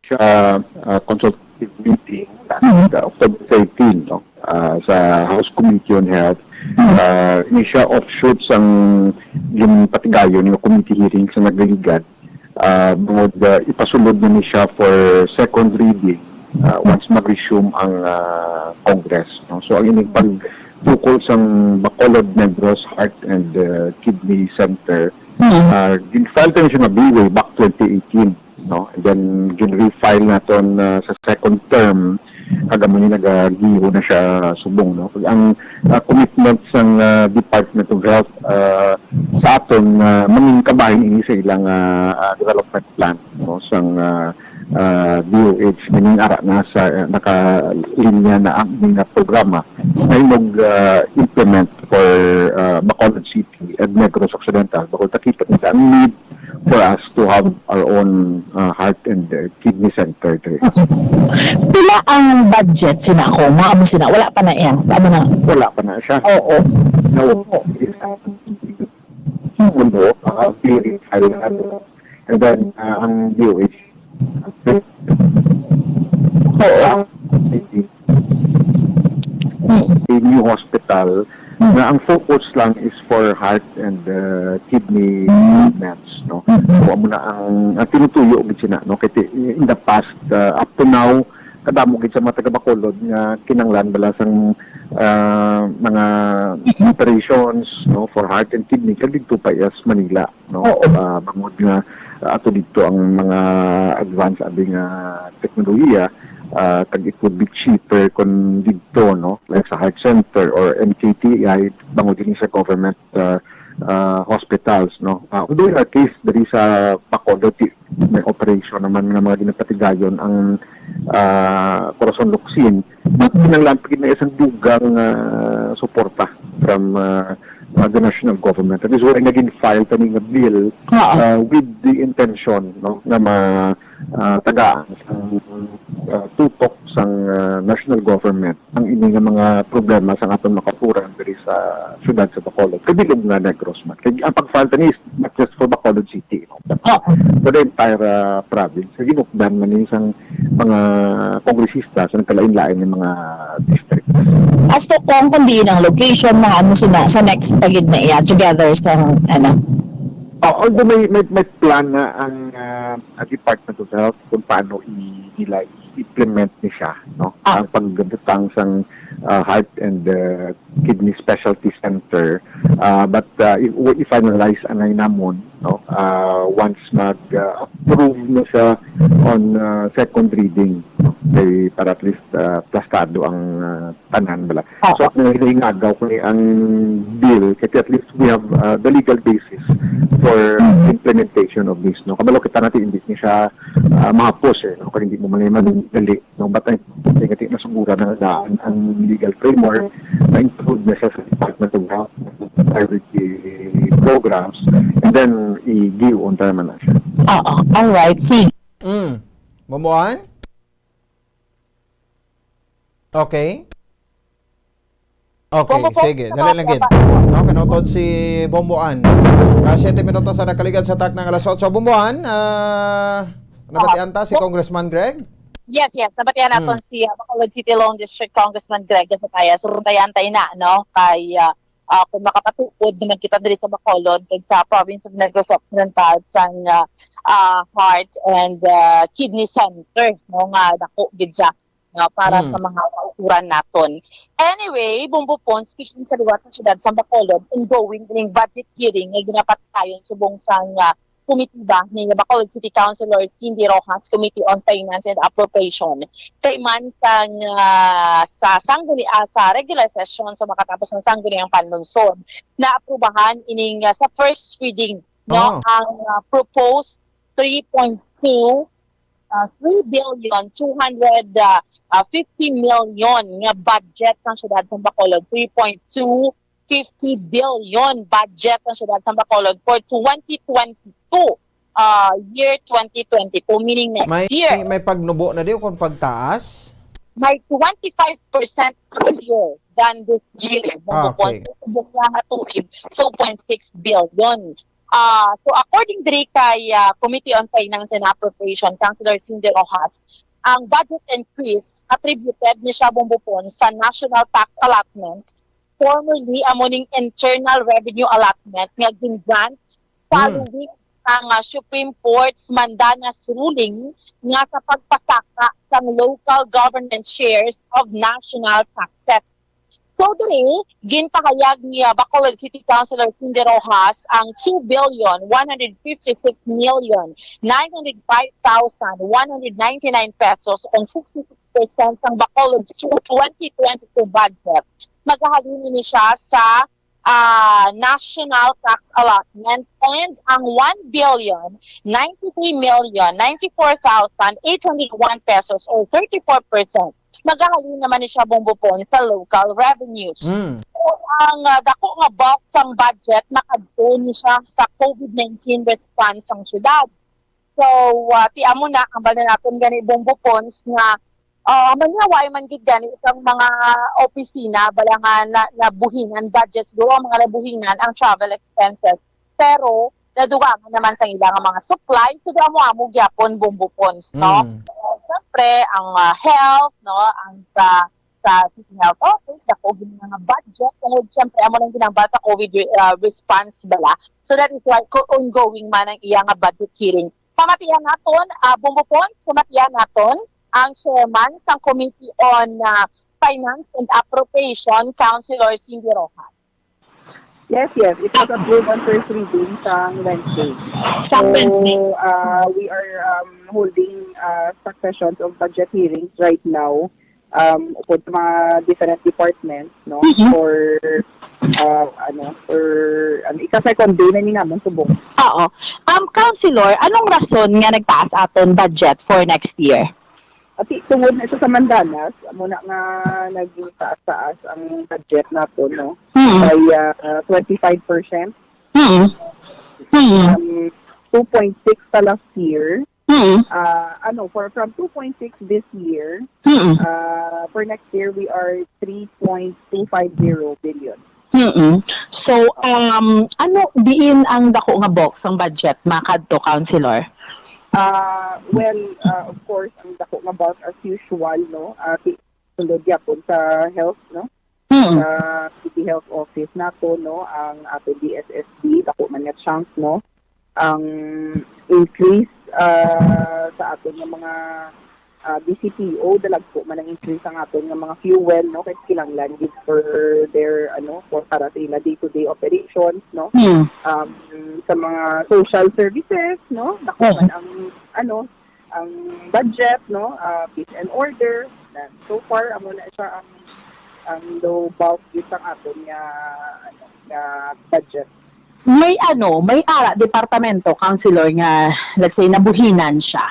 Sa, ah, consultative meeting last, Mhm. ah, October thirteen, no? Ah, sa House Committee on Health, Mhm. ah, ini siya offshoot sang ginpatigayon nga committee hearing sa nagligad. Ah, bangod, ah, ipasulod na ni siya for second reading, ah, once mag-resume ang, ah, Congress, no? So, ang ining pagtukol sang Bacolod Negros Heart and, ah, Kidney Center, Mhm. ah, gin-file tayo siya nga bill way back twenty eighteen, no? And then, gin-refile naton, ah, sa second term, kag amo ni nagagiho na siya subong, no? Kag ang, ah, commitment sang, ah, Department of Health, ah, sa aton, ah, mangin kabahin ini sa ilang, ah, ah, development plan, no? Sang, ah, ah, D O H, meaning ara na sa, ah, nakalinya na ang ining nga programa na imog, ah, implement for, ah, Bacolod City and Negros Occidental. Bangod nakita nila ang need for us to have our own, uh, heart and, uh, kidney center there. Pila ang budget sina ko? Mga amo sina? Wala pa na iya. Sa amo na? Wala pa na siya. Oo. No. Oo. Ano, uh, very high, ano. And then, uh, ang D O H. Oo. City. Mm. A new hospital Mm. na ang focus lang is for heart and, uh, kidney Mm. treatments, no? Mm. So, amo na ang, ang tinutuyo gid sina, no? Kay ti-, in the past, uh, up to now, kadamo gid sa mga taga Bacolod nga kinanglan bala sang, uh, mga Mm. operations, no, for heart and kidney, kag didto pa iya sa Manila, no? Oo. Ah, bangod nga, ah, ato didto ang mga advanced abi nga teknolohiya, ah, kag it would be cheaper kon didto, no? Like sa heart center or M K T I, bangod ini sa government, ah, ah, hospitals, no? Ah, although in our case, diri sa Bacolod, ti-, may operation naman nga mga ginapatigayon ang, ah, Corazon Locsin. But kinahanglan pa gid na isang dugang, ah, suporta from, ah, uh, the national government. That is why naging file kami nga bill, Oo. uh, with the intention, no, nga ma, uh, tagaan sang, uh, tutok sang, uh, national government ang ini nga mga problema sa aton mga kautoran diri sa siyudad sa Bacolod, kabilog nga Negros man. Kay ang pag-file tani is not just for Bacolod City, no, but Oo. for the entire, uh, province. Sa ginukdan man ni sang mga kongresista sa nagkalain-lain nga mga district. As to kung, kung diin ang location, mga ano sila, sa next pa gid na iya, together sa, ano? Oh, although may, may, may plan na ang, ah, ang Department of Health kung paano i-, nila i-implement ni siya, no? Ah. Ang pagbutang sang, ah, heart and, ah, kidney specialty center. Ah, but, ah, i-, i-finalize anay namon no? Ah, once mag, ah, approve na siya on, ah, second reading, no? Kay para at least, ah, plastado ang, ah, tanan bala. So, Oo. Ang hingagaw ko ni ang bill, kay at least we have, ah, the legal basis for implementation of this, no? Kabalo kita natin, hindi ni siya, ah, mahapos, eh, no? Kay hindi mo man madali, no? But I think, I think nasuguran na, na ang, ang legal framework na include na siya sa Department of Health, priority programs, and then i-give on time na siya. Oo. All right. Sige. Mm. Bumbuan? Okay. Okay, Bumbuan, sige. sa Dali lang gid. mga No, kanutod si Bumbuan. Ah, siyete minutos sa nakaligad sa takna nga alas otso. Bumbuan, ah, nabatian ta si Congressman Greg? Yes, yes. Nabatian naton Mm. si uh, Bacolod City Lone District Congressman Greg Gatchalian. Surundayan tayo na, no? Kay uh, uh, kung makapatuod naman kita diri sa Bacolod, kag sa province of Negros Occidental, sang uh, uh, Heart and uh, Kidney Center, no? Nga dako gid siya, no? Para Mm. sa mga kaukuran naton. Anyway, Bumbo Pon, speaking sa liwat sa siyudad sa Bacolod, ongoing ining budget hearing nga ginapatayon subong sang uh, komitiba ni Bacolod City Councilor Cindy Rojas, Committee on Finance and Appropriation. Kay man sang ah, sa sangguni ah, sa regular session sa makatapos ng sangguniang panlunsod, naaprubahan ining ah, sa first reading, no, Ah. ang ah, proposed three point two ah, three billion two hundred ah, ah, fifty million nga budget sang siyudad sa Bacolod, three point two fifty billion budget ng siyudad sa Bacolod for twenty twenty-two, uh, year twenty twenty-two, meaning next May year. May pagnubo na di kung pagtaas? May twenty-five percent higher than this year. Ah, okay. Subong nga tuig, two point six billion. Ah, so according diri kay ah, Committee on Finance and Appropriation, Councilor Cindy Rojas, ang budget increase attributed ni siya, Bumbo Pon, sa national tax allotment, formerly amo ning internal revenue allotment nga gin-grant following ang ah, Supreme Court's mandanas ruling nga sa pagpasaka sang local government shares of national taxes. So diri, ginpahayag ni ah, Bacolod City Councilor Cindy Rojas ang two billion one hundred fifty-six million nine hundred five thousand one hundred ninety-nine pesos on sixty-six percent sang Bacolod's twenty twenty-two budget. Magahalin ini siya sa ah, national tax allotment and ang one billion ninety-three million ninety-four thousand eight hundred one pesos or thirty-four percent. Magahalin naman ni siya, Bumbo Pon, sa local revenues. Mm. So, ang ah, dako nga bulk sang budget makadto ni siya sa COVID nineteen response sang syudad. So, ah, ti amo na ang bala naton gani, Bumbo Pons, nga ah, manyawa man gid gani sang mga opisina bala nga na, nabuhingan budgets, go ang mga nabuhingan ang travel expenses. Pero nadugangan naman sa ila nga mga supply, so amo-amo gyapon, Bumbo Pons, no? Mm. Siyempre, ang ah, health, no, ang sa sa City Health Office, dako gid nga budget, tungod siyempre amo lang ginambal sa COVID re- ah, response bala. So that is why ko ongoing man ang iya nga budget hearing. Pamatian naton, ah, Bumbo Pons, pamatian naton ang chairman sang Committee on ah, Finance and Appropriation, Councilor Cindy Rojas. Yes, yes. It was approved on first reading sang Wednesday. Sang Wednesday. So, uh, we are um, holding uh, sessions of budget hearings right now um, upod sa mga different departments, no? Mhm. For, uh, ano, for, ano, ika-second day na ni namon subong. Oo. Um, Councilor, anong rason nga nagtaas aton budget for next year? Ati, tungod na siya sa mandanas, amo na nga naging taas-taas ang budget nato, no? Hmm. By uh, twenty-five percent. Hmm. Hmm. Um, two point six sa last year. Hmm. Uh, ano, for, from two point six this year, Hmm. uh, for next year, we are three point two five zero billion. Mm-mm. So, um, ano diin ang dako nga box sang budget makadto, Councilor? Uh, well, uh, of course, ang dako nga bulk as usual, no? Uh, ti- sulod gyapon sa health, no? Mm. Sa City Health Office nato, no? Ang ato D S S D, dako man nga chunk, no? Ang increase uh, sa ato nga mga ah, B C P O, dalagko man ang increase ang aton nga mga fuel, no, kay kinahanglan gid for their, ano, for para sa ila day-to-day operations, no. Hmm. Um, sa mga social services, no, dako Oo. man ang, ano, ang budget, no, ah, peace and order. Na, so far, amo na siya ang, ang low bulk gid sang aton nga, ano, nga budget. May ano, may ara departamento, Councilor, nga, let's say, nabuhinan siya?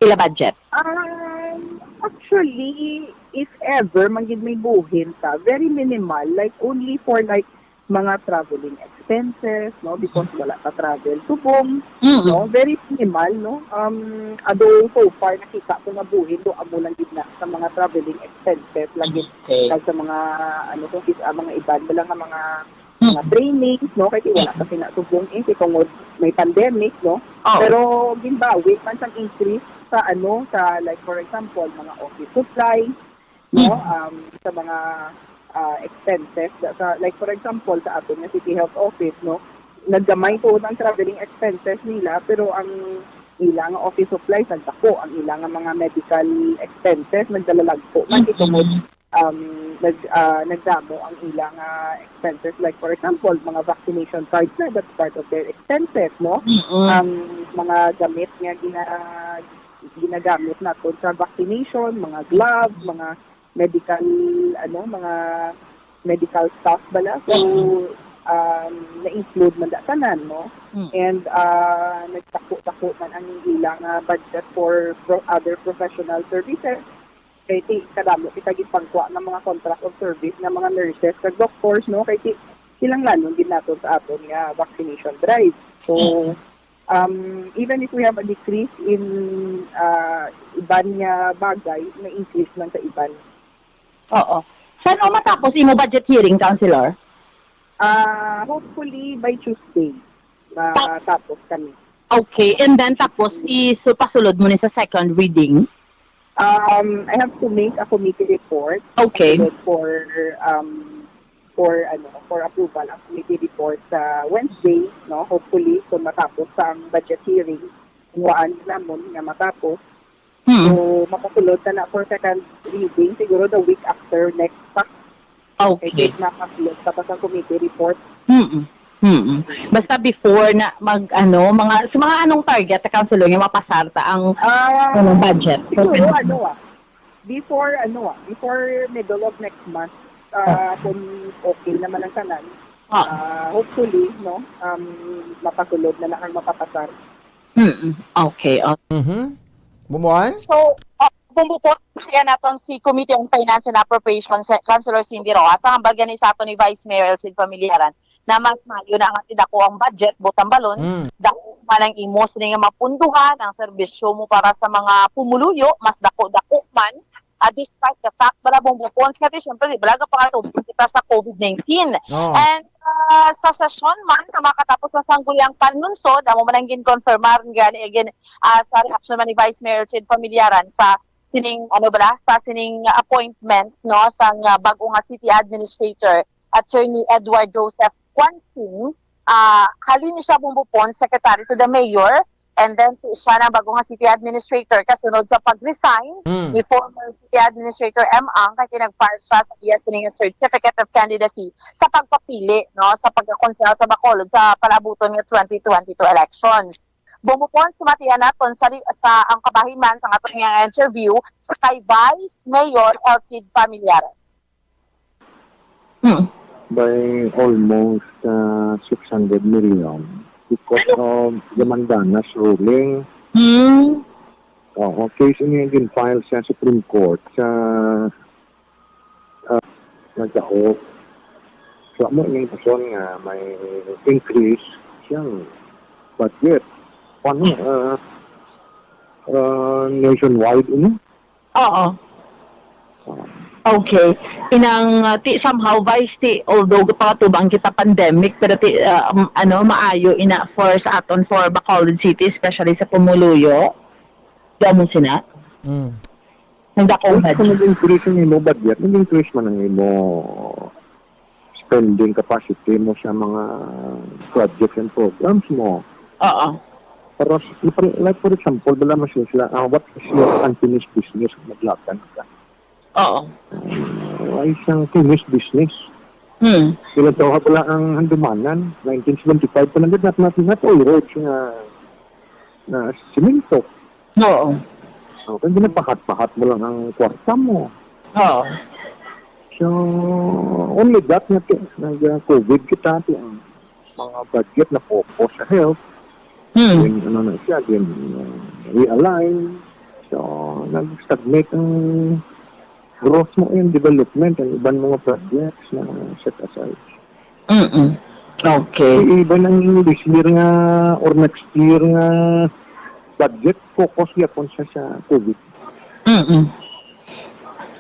Ila budget? Um, actually, if ever man gid may buhin ta, very minimal, like, only for, like, mga traveling expenses, no, because wala pa travel subong, Mm. no, very minimal, no. Um, although so far nakita ko nga buhin do, amo lang gid na sa mga traveling expenses lang gid, Okay. kag sa mga, ano, kung kis-, ah, mga iban mo lang nga mga mga Mm. trainings, no, kay wala pa sina subong, eh, kay tungod may pandemic, no. Oh. Pero ginbawi man sang increase sa, ano, sa, like, for example, mga office supplies, no, Mm. um, sa mga, ah, expenses, sa, like, for example, sa aton nga City Health Office, no, naggamay tuod ang traveling expenses nila, pero ang ila nga office supplies nagdako, ang ila nga mga medical expenses nagdalalagko man, Mm. tungod, um, nag, ah, nagdamo ang ila nga expenses. Like, for example, mga vaccination cards na, that's part of their expenses, no? Mm-mm. Ang mga gamit nga gina-, ginagamit naton sa vaccination, mga gloves, mga medical, ano, mga medical stuff bala. So, um, na-include man da tanan, no? Mm. And, ah, nagtako-tako man ang ilang, ah, budget for pro-, other professional services. Kay ti-, kadamo kita gipangkuha nga mga contract of service nga mga nurses kag doctors, no? Kay ti-, kinahanglanon gid naton sa aton nga vaccination drive. So, Mm. um, even if we have a decrease in, ah, iban nga bagay, may increase man sa iban. Oo. San-o matapos imo budget hearing, Councilor? Ah, hopefully by Tuesday, matapos kami. Okay, and then tapos ipasulod mo ni sa second reading? Um, I have to make a committee report Okay. for, um, for, ano, for approval ang committee report sa Wednesday, no? Hopefully, kung matapos ang budget hearing, kuhaan namon nga matapos. Hmm. So, makasulod na na for second reading, siguro the week after next pa. Kay Okay. makasulod tapos ang committee report. Mm. Mm. Basta before na mag, ano, mga, sa mga anong target, Councilor, nga mapasar ta ang, Ah, ano, budget? Siguro, ano, ah, before, ano, ah, before middle of next month, ah, kung okay naman ang tanan, Ah. ah, hopefully, no, um, mapasulod na lang ang mapapasar. Mm. Okay. Oh. Mhm. Bumuan? So, uh, bumbupo kaya naton si Committee on Finance and Appropriations, si Councilor Cindy Rojas, ang hambal gani sa aton ni Vice Mayor Elcid Familiaran na mas maayo na nga tidako ang budget, butang balon, Mm. dako man ang imo sini nga mapunduhan, ang serbisyo mo para sa mga pumuluyo, mas dako-dako man, ah, despite the fact, bala, bumbupo, kaya siyempre, di bala, pangatubig kita sa COVID nineteen. Oh. And ah, sa sesyon man sa makatapos sa Sangguniang Panlunsod, amo man ang ginkonfirmar gani again, ah, sa reaksyon man ni Vice Mayor Elcid Familiaran sa sining, ano bala, sa sining appointment, no, sang, ah, bag-o nga city administrator, Attorney Edward Joseph Quansing. Ah, halin ni siya bumbupo, secretary to the mayor, and then si siya ang bag-o nga city administrator kasunod sa pag-resign Mm. ni former city administrator M. Ang, kay nag-file siya sa iya sining certificate of candidacy sa pagpapili, no, sa pagkakonsehal sa Bacolod sa palaabuton nga twenty twenty-two elections. Bumupon, sumatian naton sa, li- sa ang kabahin man sa aton nga interview kay Vice Mayor Elcid Familiaran. Hmm. By almost uh, six hundred million because of the Mandanas ruling. Hmm. Oo, case ini ang gin-file sa Supreme Court sa uh, nagdaog. So, amo yung rason nga may increase siyang budget. Paano uh, uh, nationwide ini? Oo. Okay. Inang uh, ti somehow, Vice, ti, although pangatubang kita pandemic, pero ti uh, um, ano, maayo ina for sa aton for Bacolod City, especially sa pumuluyo. Damo sina. Mm. Nagdako ang Kung budget. nag-increase ang imo budget, nag-increase man ang imo spending capacity mo sa mga projects and programs mo. Oo. Pero s-, like, for example, bala mas sila, ah, what is your unfinished business kung maglaban ka? Oo. Ah, ay isang finished business. Hmm. Sila tawag bala ang handumanan, nineteen seventy-five pa lang, not, not, not all roads nga na simento. Oo. So, kaya ginapahat-pahat mo lang ang kwarta mo. Oo. So, only that nga ti-, nag-COVID kita, ti-, ang mga budget na focus sa health, Hmm. then ano na siya, then uh, realign. So, nag-stagnate ang growth mo and development, ang iban mga projects na set aside. Mm-mm. Okay. Even ang this year nga or next year nga budget, focus gyapon siya sa COVID. Mm-mm.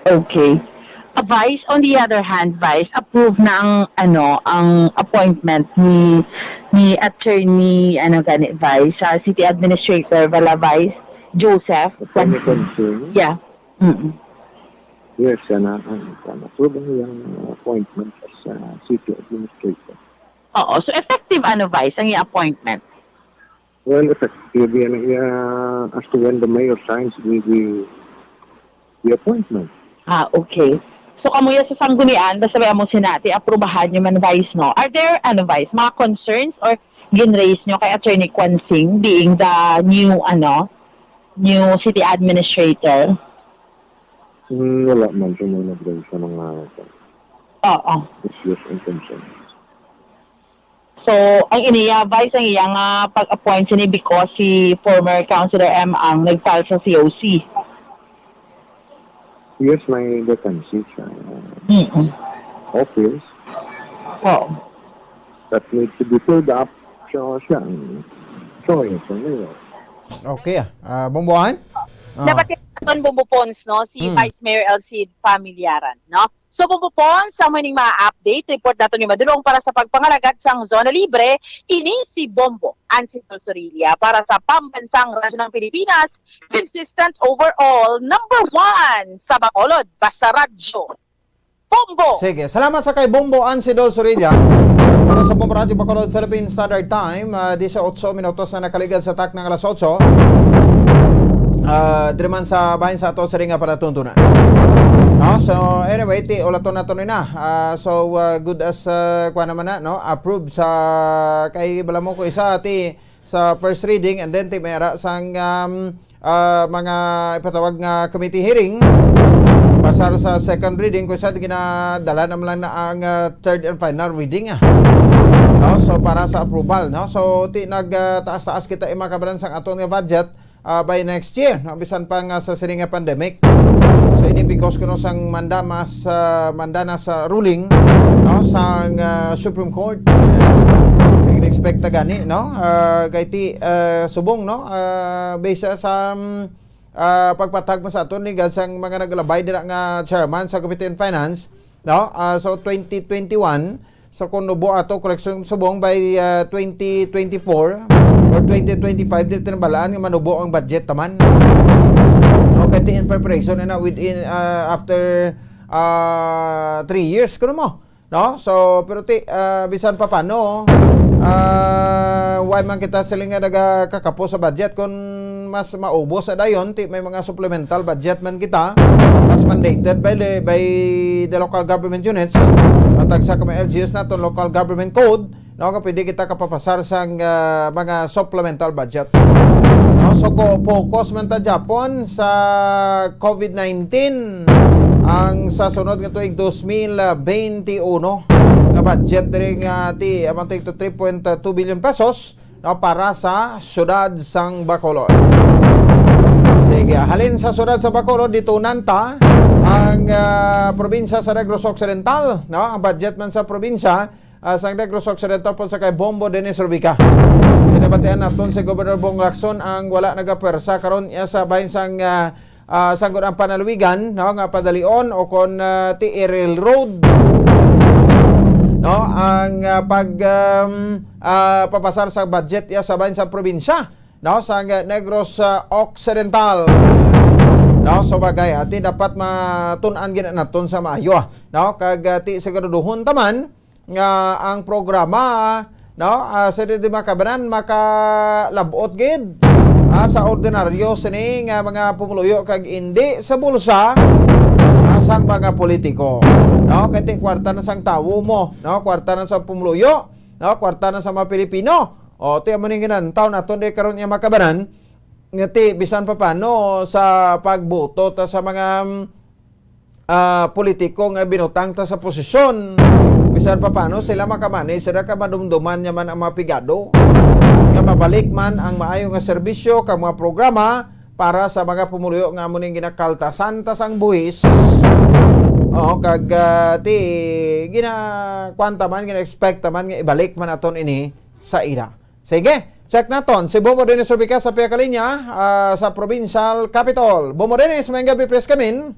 Okay. Ah, Vice, on the other hand, Vice, approve na ang, ano, ang appointment ni, ni Attorney, ano gani, Vice, sa City Administrator, bala, Vice, Joseph. Attorney Consul. Yeah. Mm-mm. Yes, sana ang sana approve ang iyang appointment as uh, city administrator. Oo. So, effective, ano, Vice, ang iyang appointment? Well, effective yan iya as to when the mayor signs the, the, the appointment. Ah, okay. So, kamo ya sa sanggunian, basta may amo sinati, aprubahan nyo man, Vice, no? Are there, ano, Vice, mga concerns or gin-raise nyo kay Attorney Quansing being the new, ano, new city administrator? Hmm, wala man siya may nag-raise sa mga Oo. issues and concerns. So, ang iniya, Vice, ang iyang ah, pag-appoint sini because si former Councilor M ang nag-file sa C O C. Yes, may vacancy sa Mm-mm. office Oo. that need to be filled up. So, siya ang choice ng mayor. Okay, ah. Ah, Bomboan? Ah. Dapat aton, Bombo Pons, no, si Mm. Vice Mayor Elcid Familiaran, no? So, Bombo Pons, sa muning mga update, report nato ni Madulong para sa pagpangalagad sang Zona Libre, ini si Bombo Ansidol Sorilla para sa Pambansang Radyo ng Pilipinas, consistent overall, number one sa Bacolod, basta radyo. Bombo! Sige, salamat sa kay Bombo Ansidol Sorilla. Para sa Bombo Radyo Bacolod Philippine Standard Time, ah, disiotso minutos na nakaligad sa takna nga alas otso. Ah, diri man sa bahin sa ato siring nga panatuntunan. No? So, anyway, ti ulaton nato ni na. Ah, so, ah, good as ah, kuha naman na, no? Approve sa kay bala mo ko isa ti sa first reading, and then ti may ara sang um, ah, mga ipatawag nga committee hearing. Pasar sa second reading, kung sa ginadala naman lang na ang ah, third and final reading, ah. No? So, para sa approval, no? So, ti nag ah, taas-taas kita yung mga kabaran sang aton nga budget ah, by next year, no? Bisan pa nga sa sini nga pandemic. So, ini because kuno sang mandamas ah, mandanas sa ruling, no, sang ah, Supreme Court. Expect ta gani, no? Ah, kay ti ah, subong, no? Ah, based sa um, ah, pagpatag mo sa aton ni sang mga naglabay dira nga chairman sa Committee on Finance, no? Ah, so twenty twenty-one, so kung nubo ato koleksyon subong by ah, twenty twenty-four or twenty twenty-five, di tinabalaan nga manubo ang budget taman. No, kay ti in preparation na within ah, after ah, three years kuno mo. No? So, pero ti, ah, bisan pa paano, ah, why man kita sila nga nagakakapo sa budget kung mas maubos na dayon, ti may mga supplemental budget man kita, mas mandated by the, by the local government units, matag sa kamay L G Us naton local government code, no, nga pwede kita kapapasar sang ah, mga supplemental budget. No, so ko focus man ta gyapon sa COVID nineteen ang sa sunod nga tuig dos mil bente uno nga budget diri nga ti amount to three point two billion pesos, no, para sa siyudad sang Bacolod. Sige, halin sa siyudad sa Bacolod, ditunan ta ang ah, probinsya sa Negros Occidental, no? Ang budget man sa probinsya ah, sang Negros Occidental po sa kay Bombo Dennis Rubica. Pinabatian naton si Gobernador Bong Lacson ang wala nagapwersa karon iya sa bahin sang ah, ah, Sangguniang Panlalawigan, no, nga padalion o kon ah, ti i-railroad, no, ang ah, pag um, ah, papasar sa budget iya sa bahin sa probinsya, no, sa Negros ah, Occidental. No, so bagay, ati dapat matun-an gid naton sa maayo, ah, no, kag ah, ti siguraduhon taman nga ang programa no? Ah, sa di, di makabanan, makalabot gid, ah, sa ordinaryo sini nga mga pumuluyo kag indi sa bulsa, ah, sang mga politiko, no? Kay ti kwarta na sang tawo mo, no? Kwarta na sa pumuluyo, no? Kwarta na sa mga Pilipino. O, ti amo ning ginantaw naton di karon nga makabanan, nga ti bisan pa paano sa pagboto ta sa mga, mm, ah, politiko nga binutang ta sa posisyon, bisan pa paano sila makamanage, sila ka madumduman niya man ang mga pigado, nga mabalik man ang maayo nga serbisyo kag mga programa para sa mga pumuluyo nga amo ning ginakaltasan ta sang buhis. Oo, kag, ah, ti gina-, kuwan ta man, gina-expect ta man nga ibalik man aton ini sa ira. Sige, check naton si Bomo Dennis Rubica sa pihak linya, ah, sa Provincial Capitol. Bomo Dennis, may gabi, please come in.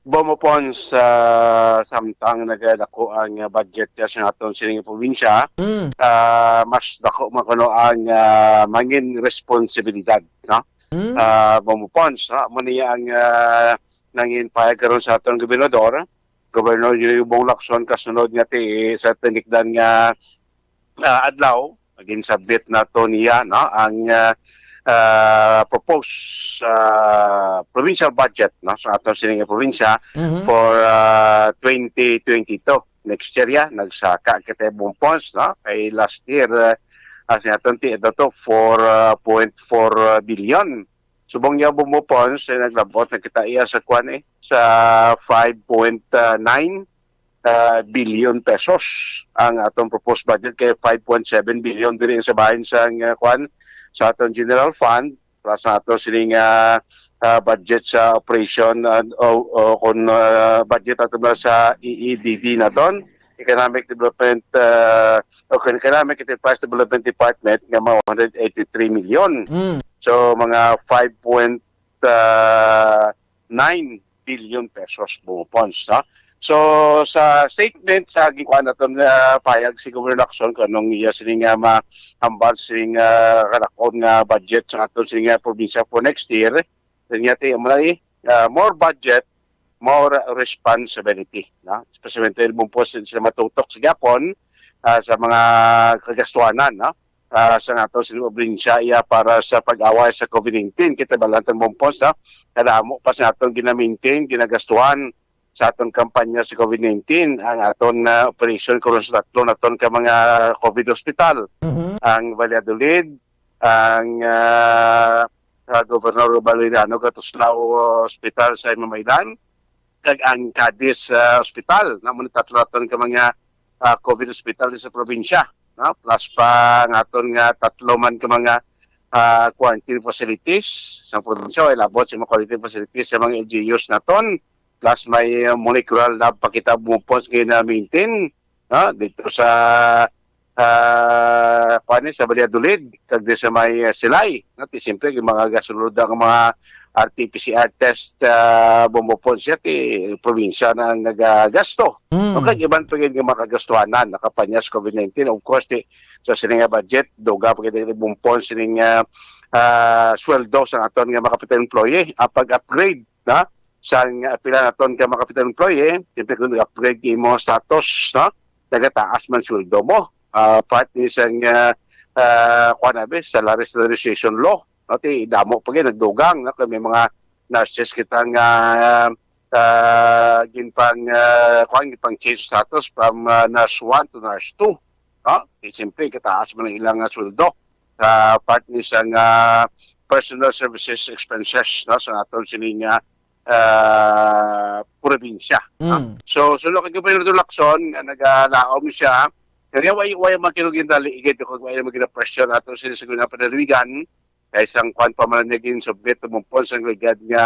Bomo Pons, ah, samtang nagadako ang, ah, budget sa aton sining probinsya, Mm. ah, mas dako man kuno ang, ah, mangin responsibilidad, no? Mm. Ah, Bomo Pons, ha? Amo niya ang, ah, nangin pahayag karon sa aton gobernador, Governor Yuri Bong Lacson, kasunod nga ti sa tinikdan nga, ah, adlaw, gin-submit nato niya, no, ang, ah, ah, proposed, ah, provincial budget, no, sa aton sining probinsya Mhm. for, ah, twenty twenty-two. Next year, ya, nagsaka kita, Bomo Pons, no, kay last year, ah, as naton ti, ito to, four point four billion. Subong niya, Bomo Pons, eh, naglabot na kita iya sa kwan, eh, sa five point nine, ah, billion pesos ang atong proposed budget, kay five point seven billion diri sa bahin sa, ah, kwan, sa atong general fund, plus sa ato sining, ah, ah, budget sa operation, ah, o, o kung, ah, budget ato ba sa E E D D naton, Economic Development, ah, o kung Economic Enterprise Development Department nga mga one hundred eighty-three million. Mm. So, mga five point nine billion pesos, Bomo Pons, no? So, sa statement sa gikuha naton nga payag si Governor Lacson, kung anong iya sini nga mahambal sini nga kalakon nga budget sa aton sini nga probinsya for next year, then nga ti, amo na, eh, ah, more budget, more responsibility, no? Especially, Bomo Pons, sila matutok sa gihapon, ah, sa mga kagastuhanan, no? Ah, sa nato sa probinsya, iya para sa pag-away sa COVID nineteen. Kita ba lang, Bomo Pons, no? Kadamo pa sa atong gina-maintain, ginagastuhan sa atong kampanya sa COVID nineteen, ang aton, ah, operation karon sa tatlo naton ka mga COVID hospital. Mhm. Ang Valladolid, ang, ah, ah, Governor Valeriano Katuslao Hospital sa Imamaylan, kag ang Cadiz, ah, Hospital. Na mo ni tatlo naton ka mga, ah, COVID hospital sa probinsya, no? Plus pa ang aton nga tatlo man ka mga, ah, quarantine facilities sa probinsya, ay labot sa mga quarantine facilities sa mga L G Us naton. Plus may, ah, molecular lab pa kita, Bomo Pons, nga na-maintain, no? Dito sa, ah, kuwan ni, sa Valladolid, kag di sa may, ah, Silay, no? Ti, siyempre, yung mga gasunod ang mga R T P C R test, ah, Bomo Pons, siya, ti, probinsya na ang nagagasto. Mm. Okay, iban pa yun yung mga kagastuhanan, nakapanyas COVID nineteen. Of course, ti, sa sining nga budget, duga pa kita, Bomo Pons, sining, ah, ah, sweldo sa aton nga mga kapitan employee, ang pag-upgrade, no? Sang, ah, pila naton ka mga kapitan employee, siyempre kung nag-upgrade ka imo status, no? Nagataas man sweldo mo. Ah, part ni sang, ah, ah, kuwan na ba, salary standardization law, no? Ti damo pa gyud nagdugang, no? Kay may mga nurses kita nga, ah, ginpang, ah, kuwan, ginpang change status from, ah, nurse one to nurse two, no? Ti siyempre, kataas man ang ilang, ah, sweldo sa part ni sang, ah, personal services expenses, no? Sa aton sini nga, ah, probinsya, no? Mm. So, suno kay Gobernador Lacson nga nagalaom siya, kaya way, way man kinugin dali, igid ko, way man gina-pressure ato sila sa ginapanaluigan, kay sang kwan pa man niya gin-submit, tumumpon sang ligad nga,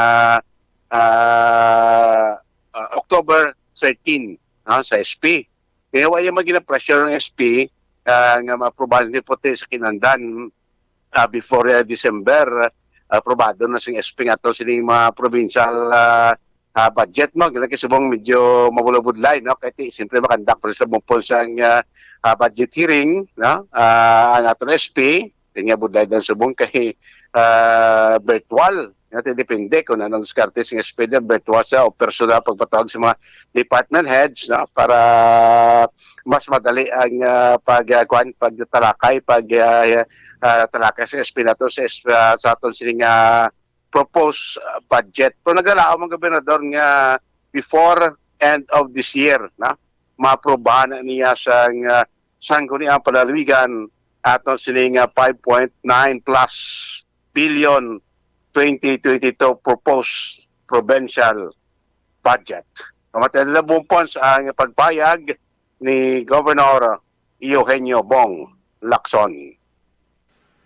ah, ah, October thirteen, no, sa S P. Kaya wala man gina-pressure ang S P, ah, nga maaprubahan ni puti sa kinahanglan, ah, before, ah, December, ah, aprobado na sing S P nga to sining mga provincial, ah, ah, budget mo. Gina-, kay subong medyo mabulabudlay, no? Kay ti, siyempre, makandak pa rin sa bungpon sang, ah, ah, budget hearing, no? Ah, ang aton S P, kanya budlay ang subong kay, ah, virtual, Nga depende kung anong diskarte sa S P D, virtual siya o personal pagpatawag sa mga department heads, no, para mas madali ang, ah, pag, ah, kuwan, pagtalakay, pag, ah, ah, talakay sa S P nato sa, ah, sa aton sining, ah, proposed, ah, budget. Pero nagalaom ang gobernador nga before end of this year, na maaprobahan na niya sang, ah, sangguniang panlalawigan aton sining, ah, five point nine plus billion twenty twenty-two proposed provincial budget. Kamatayan nila buong pounds ang pagpayag ni Governor Eugenio Bong Lacson.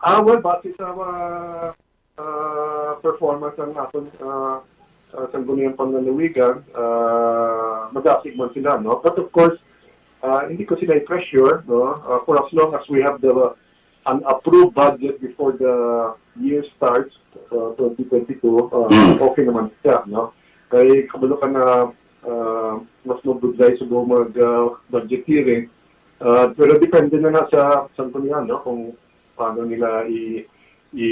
Ah, well, base sa mga, ah, performance ng aton, ah, ah, sangguniang panlalawigan, ah, madasig man sila, no? But of course, ah, hindi ko sila i-pressure, no? Ah, for as long as we have the, an approved budget before the year starts, uh, twenty twenty-two, uh, Mm. okay naman siya, no? Kay kabalo ka na, uh, mas mabudlay sa buong mag, uh, budget hearing. Uh, pero depende na na sa sanggunian, no? Kung paano nila i, i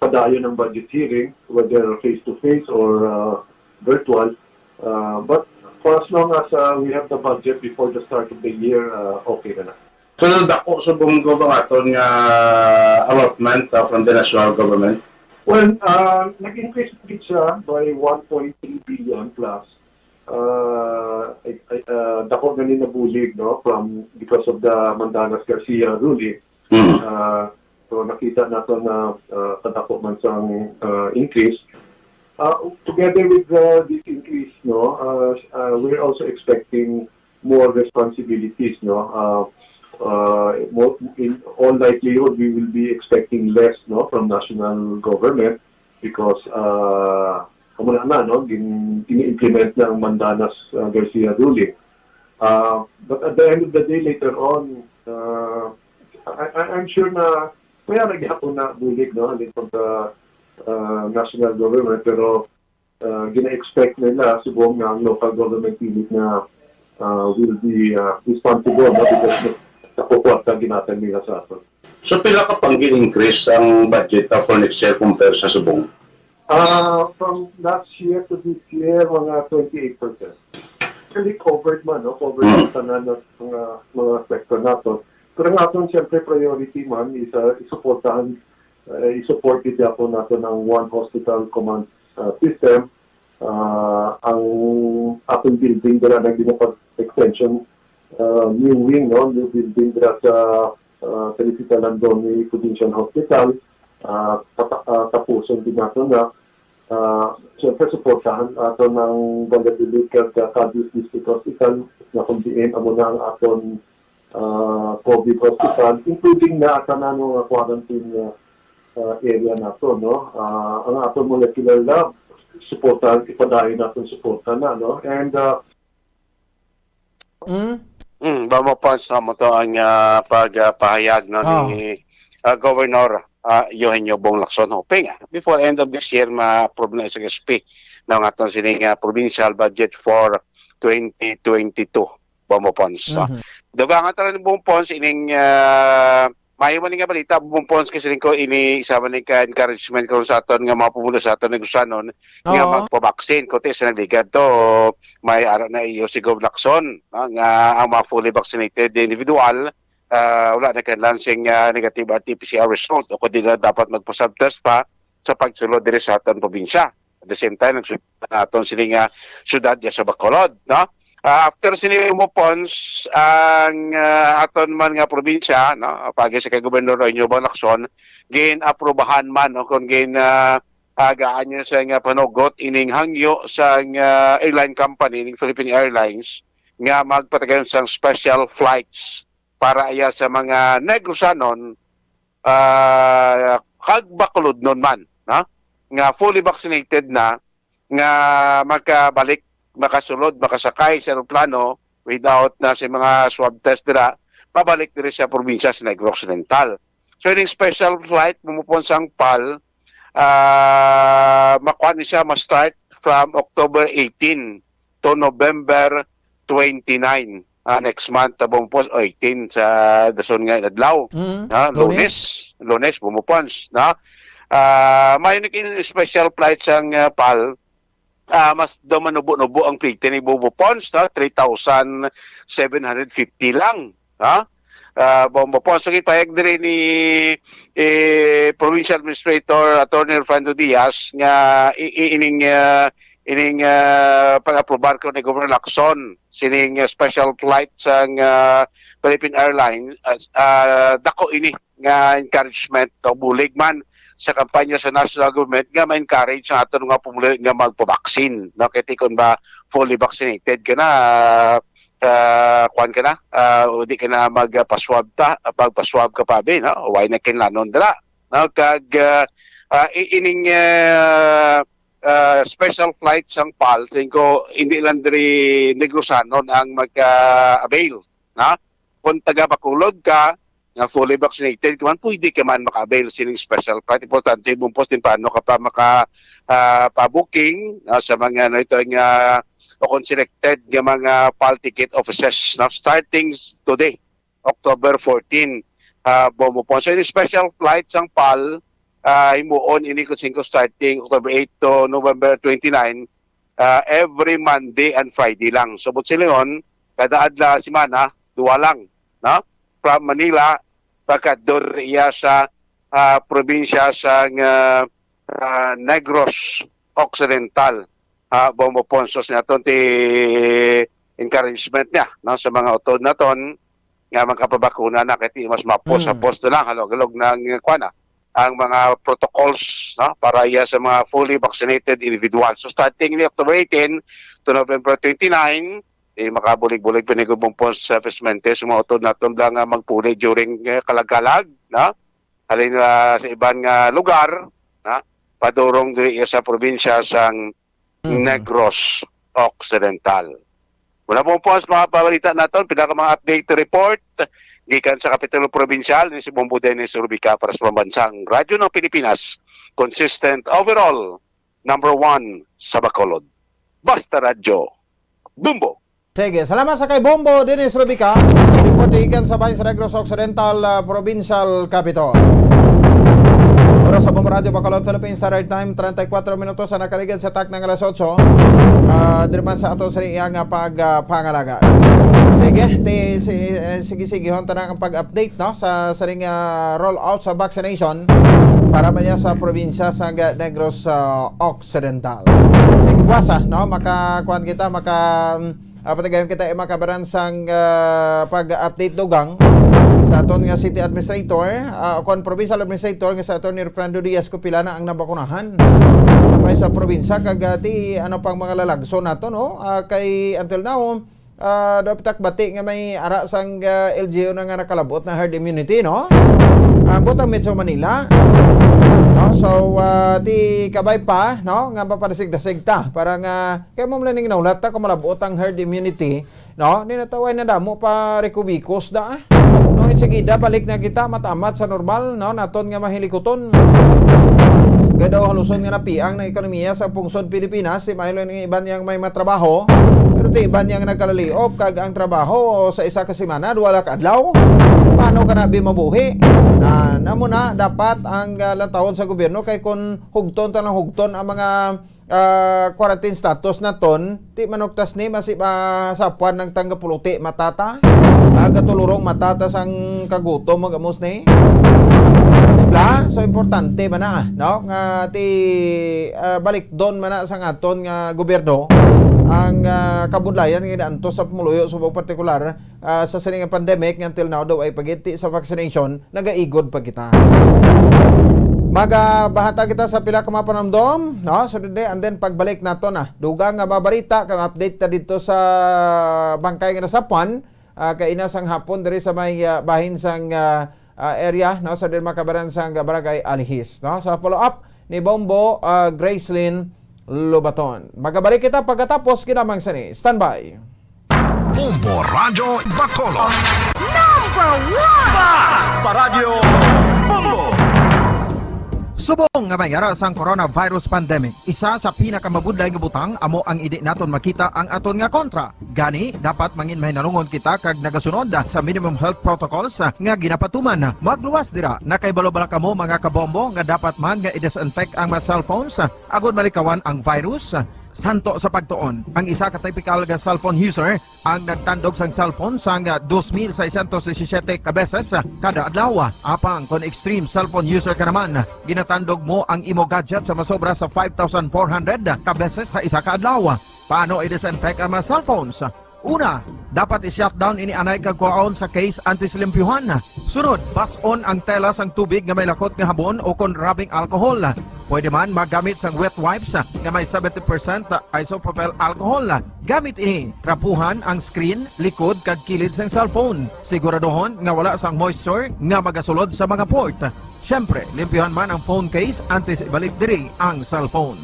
padayon ang budget hearing, whether face-to-face or, uh, virtual. Uh, but for as long as, uh, we have the budget before the start of the year, uh, okay na na. So, dako subong ko ba aton nga allotment, uh, from the national government? Well, uh, nag-increase gid siya by one point three billion plus. Uh, ay, ay, uh, dako na ni nabulig, no, from, because of the Mandanas Garcia ruling. Mm. Uh, so, nakita nato na, uh, kadako man sang, uh, increase. Uh, together with, uh, this increase, no, uh, uh, we're also expecting more responsibilities, no? Uh, uh, mo-, in all likelihood, we will be expecting less, no, from national government because, uh, amo na na, no, gin-, ini-implement na ang Mandanas, uh, Garcia ruling. Uh, but at the end of the day, later on, uh, I, I, I'm sure na may ara gyapon na bulig, no, halin pagka, uh, national government, pero uh, gina-expect nila subong nga ang local government unit na, uh, will be, uh, responsible, no, because sa kwarta ginatag nila sa aton. So, pila ka pang gin-increase ang budget, uh, for next year compare sa subong? Uh, from last year to this year, mga twenty-eight percent. Actually, covered man, no? Covered Hmm. ang tanan ng mga, mga sector nato. Pero ang aton, siyempre, priority man is, uh, isuportahan, uh, isupport gid ako nato ng One Hospital Command, uh, System. Ah, ang aton building dira na ginapag-extension, ah, new wing, no, new building dira sa, ah, Felicita Landoni Provincial Hospital. Ah, tata-, ah, tapuson din nato na, ah, siyempre, suportahan ato ng Valladolid kag, ah, Cadiz District Hospital na kung diin amo na ang aton ah, COVID hospital, including na tanan nga quarantine, ah, ah, area nato, no? Ah, ang aton molecular lab, suporta, ipadayon naton suporta na, no? And, ah, Mm. Mm, ba mo pa sa mo to ang, ah, pag, ah, pahayag, no, Ah. ni, ah, Governor, ah, Eugenio Bong Lacson. Hoping, ah, before end of this year, ma-approve na sa S P ng aton sining, ah, provincial budget for twenty twenty-two. Bombo Pons, no? Mhm. Dugangan ta lang ni Bombo Pons ining, ah, maayo man nga balita, Bombo Pons, kasi ko ini isa man ka encouragement karon sa aton nga mga pumulo sa aton nga gusanon nga Oo. magpabaksin, kundi sa nagligad to, may ara na iyo si Gov Lacson, no, nga ang mga fully vaccinated individual, ah, wala na kinahanglan sing, ah, negative R T P C R result o kundi na dapat magpa-swab test pa sa pagsulod diri sa aton probinsya. At the same time, nagsulod na aton sini nga syudad diya sa Bacolod, no? Ah, after sini, Bombo Pons, ang, ah, aton man nga probinsya, no, pagi sa kay Gobernador Eugenio Bong Lacson, gin-aprobahan man, no, kung gin, ah, agaan niya sa nga panugot ining hangyo sa nga airline company, ning Philippine Airlines, nga magpatagayon sang special flights para iya sa mga Negrosanon, ah, kag Bacolodnon man, no? Nga fully vaccinated na, nga makabalik, makasulod, makasakay sa eroplano without na sa mga swab test dira, pabalik diri sa probinsya sa Negros Occidental. So, ining special flight, Bombo Pons, sang PAL, ah, makuha ni siya, ma-start from October eighteen to November twenty-nine. Ah, next month, ah, Bombo Pons, eighteen sa dason nga adlaw. Mm, Ah, Lunes. Lunes. Lunes, Bombo Pons, no? Ah, may naging special flight sang, ah, pal, ah, mas daw manubo-nubo ang pigte ni Bobo Pons, no? Three thousand seven hundred fifty lang, ha? Ah, Bobo Pons, so, gipahayag diri ni, eh, Provincial Administrator Attorney Fernando Diaz nga i-, i-, ining, ah, ining, ah, pag-aprobar ko ni Governor Lacson sining, ah, special flight sang, ah, Philippine Airlines, ah, ah, dako ini nga encouragement o bulig man sa kampanya sa national government nga ma-encourage ang aton mga pumuluyo nga magpabaksin, no? Kay ti kon ba fully vaccinated ka na, ah, ah, kuwan ka na, ah, o di ka na magpaswab ta, magpaswab ka pa, abi, no? Why na kinlanon dira, no? Kag, ah, ah, i-, ining, ah, ah, special flight sang pal, singko, hindi lang diri Negrosanon ang mag-avail, na? Kung taga Bacolod ka, nga fully vaccinated ka man, pwede ka man maka-avail sining special flight. Importante, Bobo Pons, temprano ka pa maka, ah, pa-booking, ah, sa mga, ano ito, nga, o kung selected nga mga pal ticket offices, no? Starting today, October fourteen, ah, Bobo Pons. So, yung special flight sang pal, ah, himuon ini ko singko starting October eight to November twenty-nine, ah, every Monday and Friday lang. So, buot silingon, kada adlaw, semana, duwa lang, no? From Manila, pagkadto iya sa, ah, probinsya sang, ah, ah, Negros Occidental, ah, Bobo Pons. So, sa aton ti encouragement niya, no, sa mga utod naton nga magkapabakuna na, kay ti mas mapos-, Mm. hapos na lang, halog-halog na ang, kuwan na, ang mga protocols, no, para iya sa mga fully vaccinated individuals. So, starting ni October eighteen to November twenty-nine, eh, makabulig-bulig pa ni Bobo Pons sa Pesmente sa mga utod naton lang nga magpuli during, eh, kalag-kalag, no? Halin, ah, sa iban nga lugar, na padurong diri sa probinsya sang Mm. Negros Occidental. Wala po po sa mga pabalita naton, pila ka mga update to report gikan sa Kapitulo Probinsyal ni si Bombo Dennis Rubica para sa Pambansang Radyo ng Pilipinas, consistent overall, number one sa Bacolod. Basta Radyo, Bombo! Sige, salamat sa kay Bombo Dennis Rubica. Report gikan sa bahin sa Negros Occidental, ah, Provincial Capitol. Oras sa Bombo Radyo Bacolod, Philippines Standard Time, treinta y cuatro minutos ang nakaligid sa takna nga alas otso. Ah, diri man sa ato sa iya nga pag, ah, pangalaga. Sige, ti, si, eh, sige, sige, hon ta na ang pag-update, no, sa sining, ah, roll out sa vaccination para ba niya sa probinsya sa Ga-, Negros, ah, Occidental. Sige, buwasa, no, makakuan kita, maka, mm, ah, patigayon kita, eh, makabaran sang, ah, pag-update dugang sa aton nga city administrator, ah, o kon provincial administrator nga sa Attorney Fernando Diaz kung pila na ang nabakunahan sa paisa sa probinsya, kag, ah, ti ano pang mga lalagson nato, no? Ah, kay until now, ah, dapat bati nga may ara sang, ah, L G U na nga nakalabot na herd immunity, no? Ah, butang Metro Manila. No? So, ah, ti kabay pa, no, nga mapadasig-dasig ta para nga kay mo lang ning naulat ta kung malabot ang herd immunity, no? Ni nataway na damo pa rikubikos da. No, insigida balik na kita matamat sa normal, no, naton nga mahilikuton. Kay daw haluson nga napiang na ekonomiya sa pungsod Pilipinas, ti maayo lang ang iban yang may matrabaho, pero ti iban yang nagkalaliop kag ang trabaho sa isa ka semana, duha lang ka adlaw. Paano ka na bi mabuhi? Na, namo na dapat ang, ah, lantawon sa gobyerno kay kung hugton ta lang hugton ang mga, ah, quarantine status naton, ti manuktas ni masi ba sapwan ng tanggapuluti matata. Agatulurong matata sang kagutom magamos ni. Diba? So, importante man na, no? Nga ti, ah, balik doon man na sa aton nga gobyerno ang, ah, kabudlayan nga inaantos sa pumuluyo subong partikular, ah, sa sining nga pandemic nga until now daw ay pagiti sa vaccination, nagaigod pa kita. Magabahatag kita sa pila ka mga panumdom, no? So, dede, and then pagbalik nato na. Dugang nga mga balita, kay update ta dito sa bangkay nga nasapwan, ah, kaina sang hapon diri sa may, ah, bahin sang, ah, ah, area, no? Sa din makabaran sang barangay Alihis, no? Sa follow-up ni Bombo, ah, Gracelyn Lobaton. Magabalik kita pagkatapos kinamang sini. Standby. Bombo Radyo Bacolod. Number one! Basta Radyo Bombo! Subong nga may ara sang coronavirus pandemic, isa sa pinakamabudlay nga butang amo ang indi naton makita ang aton nga kontra. Gani, dapat mangin mahinalungon kita kag nagasunod sa minimum health protocols nga ginapatuman. Magluwas dira, nakahibalo bala kamo, mga kabombo, nga dapat man nga i-disinfect ang mga cellphones agud malikawan ang virus? Santo sa pagtuon, ang isa ka typical nga cellphone user ang nagtandog sang cellphone sang dos mil seiscientos disisiete ka beses kada adlaw. Apang kon extreme cellphone user ka naman, ginatandog mo ang imo gadget sa masobra sa five thousand four hundred ka beses sa isa ka adlaw. Paano i-disinfect ang mga cellphones? Una, dapat i-shutdown ini anay kag kuhaon sa case antes limpyuhan. Sunod, bas-on ang tela sang tubig nga may lakot nga habon o kon rubbing alcohol. Pwede man magamit sang wet wipes nga may seventy percent isopropyl alcohol. Gamit ini, trapuhan ang screen, likod, kag kilid sang cellphone. Siguraduhon nga wala sang moisture nga magasulod sa mga port. Siyempre, limpyuhan man ang phone case antes ibalik diri ang cellphone.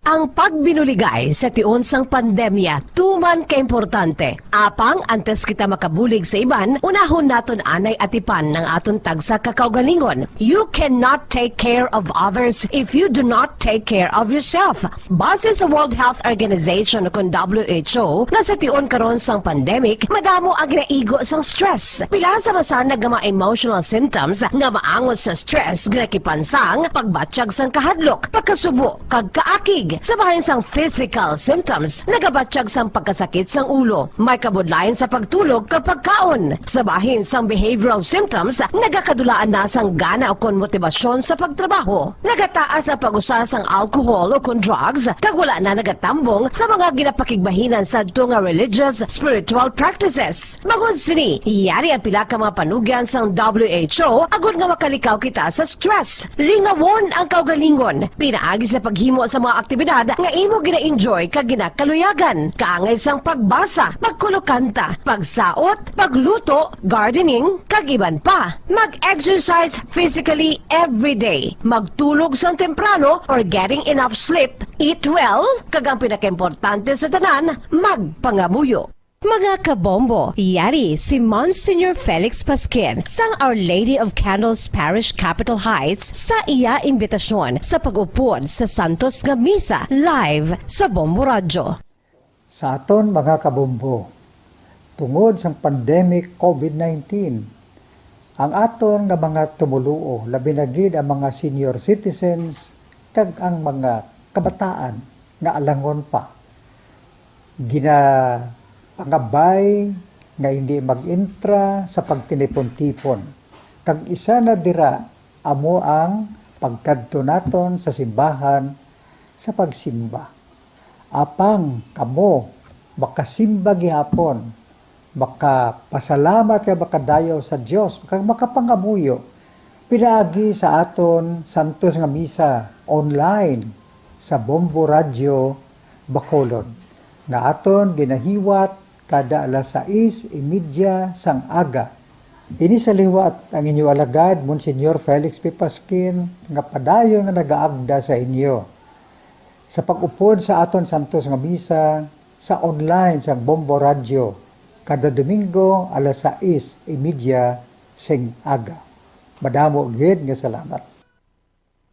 Ang pagbinuligay sa tion sang pandemya tuman ka importante. Apang antes kita makabulig sa iban, unahon naton anay atipan ang aton tagsa ka kaugalingon. You cannot take care of others if you do not take care of yourself. Base sa World Health Organization, kon W H O, nga sa tion karon sang pandemic, madamo ang ginaigo sang stress. Pila sa masanag nga mga emotional symptoms nga maangot sa stress ginakipan sang pagbatyag sang kahadlok, pagkasubo, kag kaakig. Sa bahin sang physical symptoms, nagabatyag sang pagkasakit sang ulo, may kabudlayan sa pagtulog kag pagkaon. Sa bahin sang behavioral symptoms, nagakadulaan na sang gana ukon motibasyon sa pagtrabaho. Nagataas ang pag-usa sang alcohol ukon drugs, kag wala na nagatambong sa mga ginapakigbahinan sadto nga religious, spiritual practices. Bangod sini, yari ang pila ka mga panugyan sang W H O agod nga makalikaw kita sa stress. Lingawon ang kaugalingon pinaagi sa paghimo sa mga aktibidad nga imo gina-enjoy kag ginakaluyagan, kaangay sang pagbasa, pagkulokanta, pagsaot, pagluto, gardening, kag iban pa. Mag-exercise physically every day. Magtulog sang temprano or getting enough sleep. Eat well, kag ang pinakaimportante sa tanan, magpangamuyo. Mga kabombo, yari si Monsignor Felix Pasquin sang Our Lady of Candles Parish, Capitol Heights, sa iya imbitasyon sa pag-upod sa Santos nga Misa live sa Bombo Radyo. Sa aton mga kabombo, tungod sang pandemic COVID nineteen, ang aton nga mga tumoluo, labi na gid ang mga senior citizens kag ang mga kabataan nga alangon pa, ginapangabay nga hindi mag-intra sa pagtinipon-tipon, kag isa na dira amo ang pagkadto naton sa simbahan sa pagsimba. Apang kamo makasimba gihapon, makapasalamat kag makadayaw sa Dios, kag makapangamuyo pinaagi sa aton santos nga misa online sa Bombo Radyo Bacolod, nga aton ginahiwat kada alas sais y media sang aga. Ini sa liwat ang inyo alagad, Monsignor Felix P. Pasquin, nga padayon nga nagaagda sa inyo sa pag-upod sa aton santos nga misa sa online sang Bombo Radyo kada Domingo alas sais y media sing aga. Madamo gid nga salamat.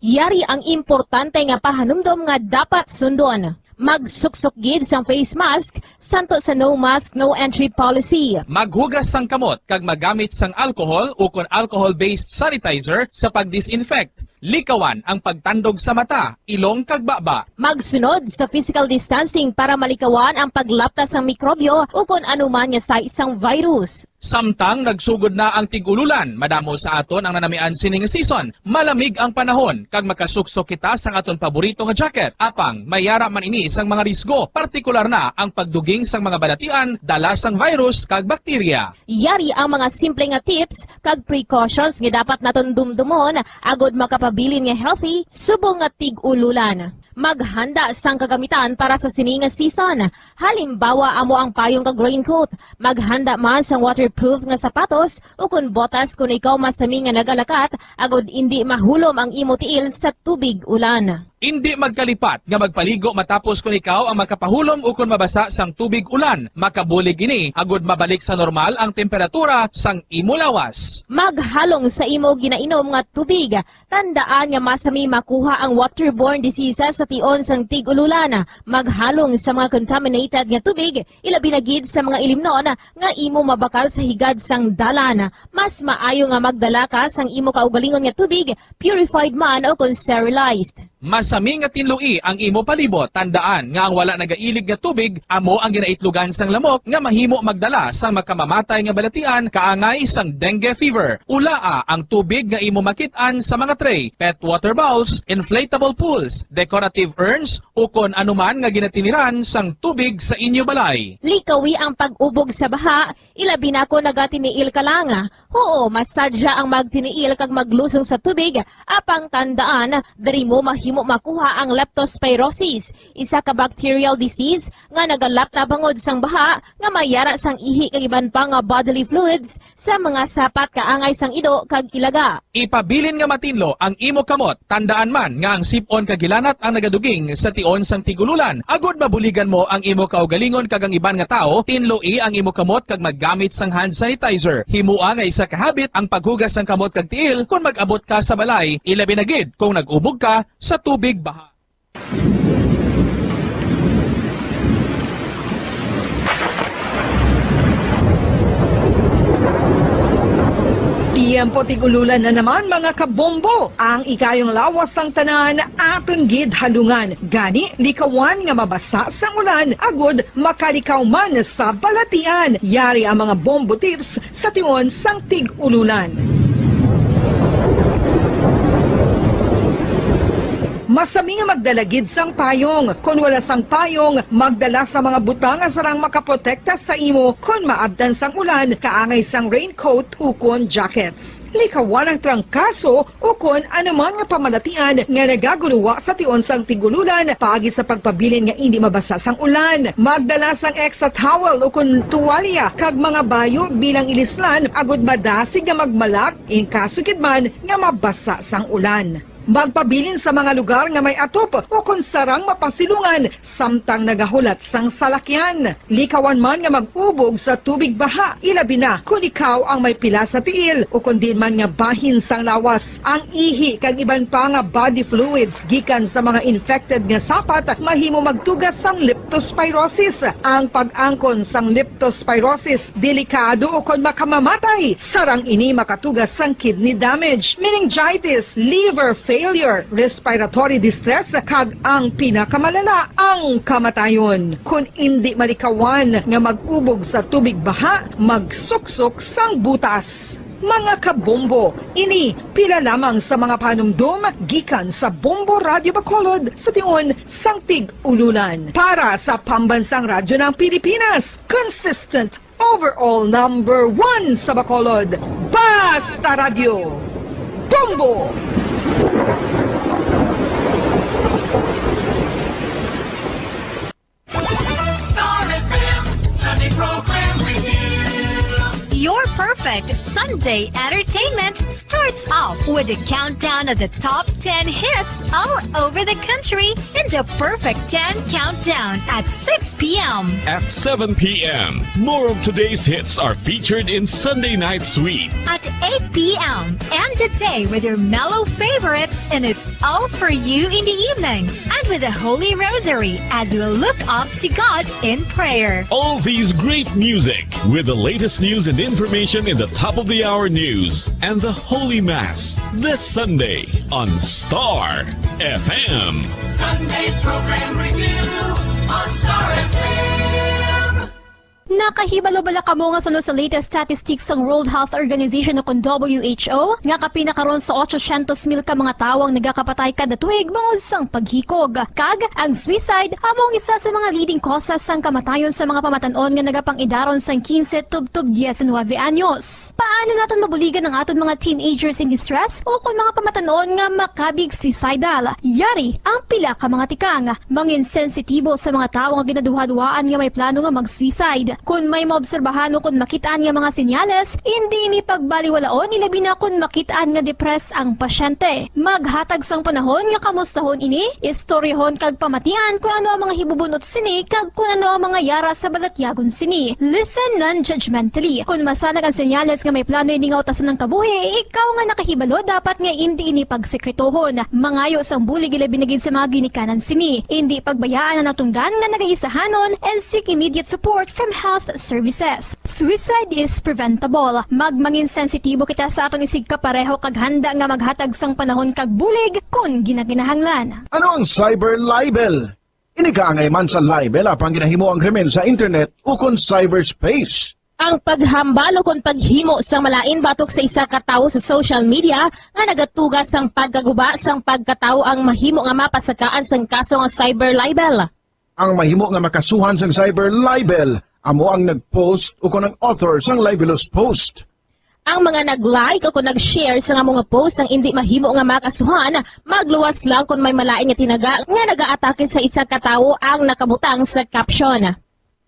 Yari ang importante nga pahanumdom nga dapat sundon. Magsuksok gid sang face mask, santo sa no mask, no entry policy. Maghugas sang kamot kag magamit sang alcohol ukon alcohol-based sanitizer sa pag-disinfect. Likawan ang pagtandog sa mata, ilong kag baba. Magsunod sa physical distancing para malikawan ang paglapta sang mikrobyo ukon anuman nga sais sang virus. Samtang nagsugod na ang tig-ululan, madamo sa aton ang nanamian sini nga season. Malamig ang panahon, kag makasuksok kita sang aton paborito nga jacket. Apang, may ara man ini sang mga risgo, partikular na ang pagduging sang mga balatian dala sang virus kag bakterya. Yari ang mga simple nga tips kag precautions nga dapat naton dumdumon agod makapabilin nga healthy subong nga tig-ululan. Maghanda sang kagamitan para sa sini nga season. Halimbawa, amo ang payong kag raincoat. Maghanda man sang waterproof nga sapatos ukon botas kon ikaw masami nga nagalakat, agod indi mahulom ang imo tiil sa tubig ulan. Indi magkalipat nga magpaligo matapos kon ikaw ang makapahulom ukon mabasa sang tubig ulan. Makabulig ini agud mabalik sa normal ang temperatura sang imo lawas. Maghalong sa imo ginainom nga tubig. Tandaan nga masami makuha ang waterborne diseases sa tion sang tig-ululan. Maghalong sa mga contaminated nga tubig, ilabi na gid sa mga ilimnon nga imo mabakal sa higad sang dalan. Mas maayo nga magdala ka sang imo kaugalingon nga tubig, purified man o kon sterilized. Masami nga tinloi ang imo palibot. Tandaan nga ang wala nagailig nga tubig amo ang ginaitlogan sang lamok nga mahimo magdala sang makamamatay nga balatian kaangay sang dengue fever. Ulaa ang tubig nga imo makit-an sa mga tray, pet water bowls, inflatable pools, decorative urns, ukon anuman nga ginatiniran sang tubig sa inyo balay. Likawi ang pag-ubog sa baha, ilabi na kon nagatiniil ka lang. Huo, masadya ang magtiniil kag maglusong sa tubig, apang tandaan, diri mo mahimo makuha ang leptospirosis, isa ka bacterial disease nga nagalap na bangod sang baha nga may yara sang ihi kag iban pa nga bodily fluids sa mga sapat kaangay sang ido kag ilaga. Ipabilin nga matinlo ang imo kamot. Tandaan man nga ang sip-on kag hilanat ang nagaduging sa tion sang tig-ululan, agud mabuligan mo ang imo kaugalingon kag ang iban nga tawo. Tinloi ang imo kamot kag maggamit sang hand sanitizer. Himoa nga isa ka habit ang paghugas sang kamot kag tiil kon mag-abot ka sa balay, ilabi na gid kung nag-ubog ka sa tubig baha. Tiyempo tig-ululan na naman, mga kabombo. Ang ikayong lawas sang tanan aton gid halungan. Gani, likawan nga mabasa sang ulan, agud makalikaw man sa balatian. Yari ang mga bombo tips sa tion sang tig-ululan. Masami nga magdala gid sang payong. Kon wala sang payong, magdala sa mga butang nga sarang makaprotekta sa imo kon maabtan sang ulan, kaangay sang raincoat ukon jackets. Likawan ang trangkaso ukon anuman nga pamalatian nga nagagulowa sa tion sang tig-ululan, paagi sa pagpabilin nga indi mabasa sang ulan. Magdala sang extra towel ukon tuwalya kag mga bayo bilang ilislan agud madasig nga magmalak in kaso gid man nga mabasa sang ulan. Magpabilin sa mga lugar nga may atop ukon sarang mapasilungan samtang nagahulat sang salakyan. Likawan man nga mag-ubog sa tubig baha, ilabi na kon ikaw ang may pila sa tiil ukon diin man nga bahin sang lawas. Ang ihi kag iban pa nga body fluids gikan sa mga infected nga sapat mahimo magtuga sang leptospirosis. Ang pag-angkon sang leptospirosis delikado ukon makamamatay. Sarang ini makatuga sang kidney damage, meningitis, liver failure, respiratory distress, kag ang pinakamalala, ang kamatayon. Kon indi malikawan nga mag-ubog sa tubig baha, magsuksok sang butas. Mga kabombo, ini pila lamang sa mga panumdom gikan sa Bombo Radyo Bacolod sa tion sang tig-ululan. Para sa Pambansang Radyo ng Pilipinas, consistent overall number one sa Bacolod, Basta Radyo, Bombo! Star F M Sunday Program Review. Your perfect Sunday entertainment starts off with a countdown of the top ten hits all over the country in the Perfect ten Countdown at six p m. At seven p m, more of today's hits are featured in Sunday Night Sweet. At eight p m, end the day with your mellow favorites, and it's all for you in the evening. And with the Holy Rosary as we look up to God in prayer. All these great music with the latest news and information in the top of the hour news and the Holy Mass this Sunday on Star F M. Sunday Program Review on Star F M. Nakahibalo bala kamo nga suno sa latest statistics sang World Health Organization o kon W H O, nga kapin na karon sa otsosyentos mil ka mga tawo ang nagakapatay kada tuig bangod sang paghikog? Kag ang suicide amo ang isa sa mga leading causes sang kamatayon sa mga pamatan-on nga nagapang-idaron sang quince tubtob diecinuebe anyos. Paano naton mabuligan ang aton mga teenagers in distress o kon mga pamatan-on nga makabig suicidal? Yari ang pila ka mga tikang. Mangin sensitibo sa mga tawo nga ginaduhaduhaan nga may plano nga mag-suicide. Kon may maobserbahan o kon makit-an nga mga senyales, indi ini pagbaliwalaon, ilabi na kon makit-an nga depressed ang pasyente. Maghatag sang panahon nga kamustahon ini, istoryahon kag pamatian kon ano ang mga hibubun-ot sini kag kon ano ang mga yara sa balatyagon sini. Listen non-judgmentally. Kon masanag ang senyales nga may plano ini nga utason ang kabuhi, ikaw nga nakahibalo dapat nga indi ini pagsekretohon. Mangayo sang bulig, ilabi na gid sa mga ginikanan sini. Indi pagbayaan ang natungdan nga nagaisahanon and seek immediate support from health services. Suicide is preventable. Magmangin sensitibo kita sa aton isigkapareho kag handa nga maghatag sang panahon kag bulig kon ginakinahanglan. Ano ang cyber libel? Ini kaangay man sa libel apang ginahimo ang krimen sa internet ukon cyberspace. Ang paghambal ukon paghimo sang malain batok sa isa ka tawo sa social media nga nagatuga sang pagkaguba sang pagkatawo ang mahimo nga mapasakaan sang kaso nga cyber libel. Ang mahimo nga makasuhan sang cyber libel amo ang nag-post ukon ang author sang libelous post. Ang mga nag-like o kon nag-share sa amo nga post ang indi mahimo nga makasuhan, magluwas lang kon may malain nga tinaga nga nagaatake sa isa ka tawo ang nakabutang sa caption.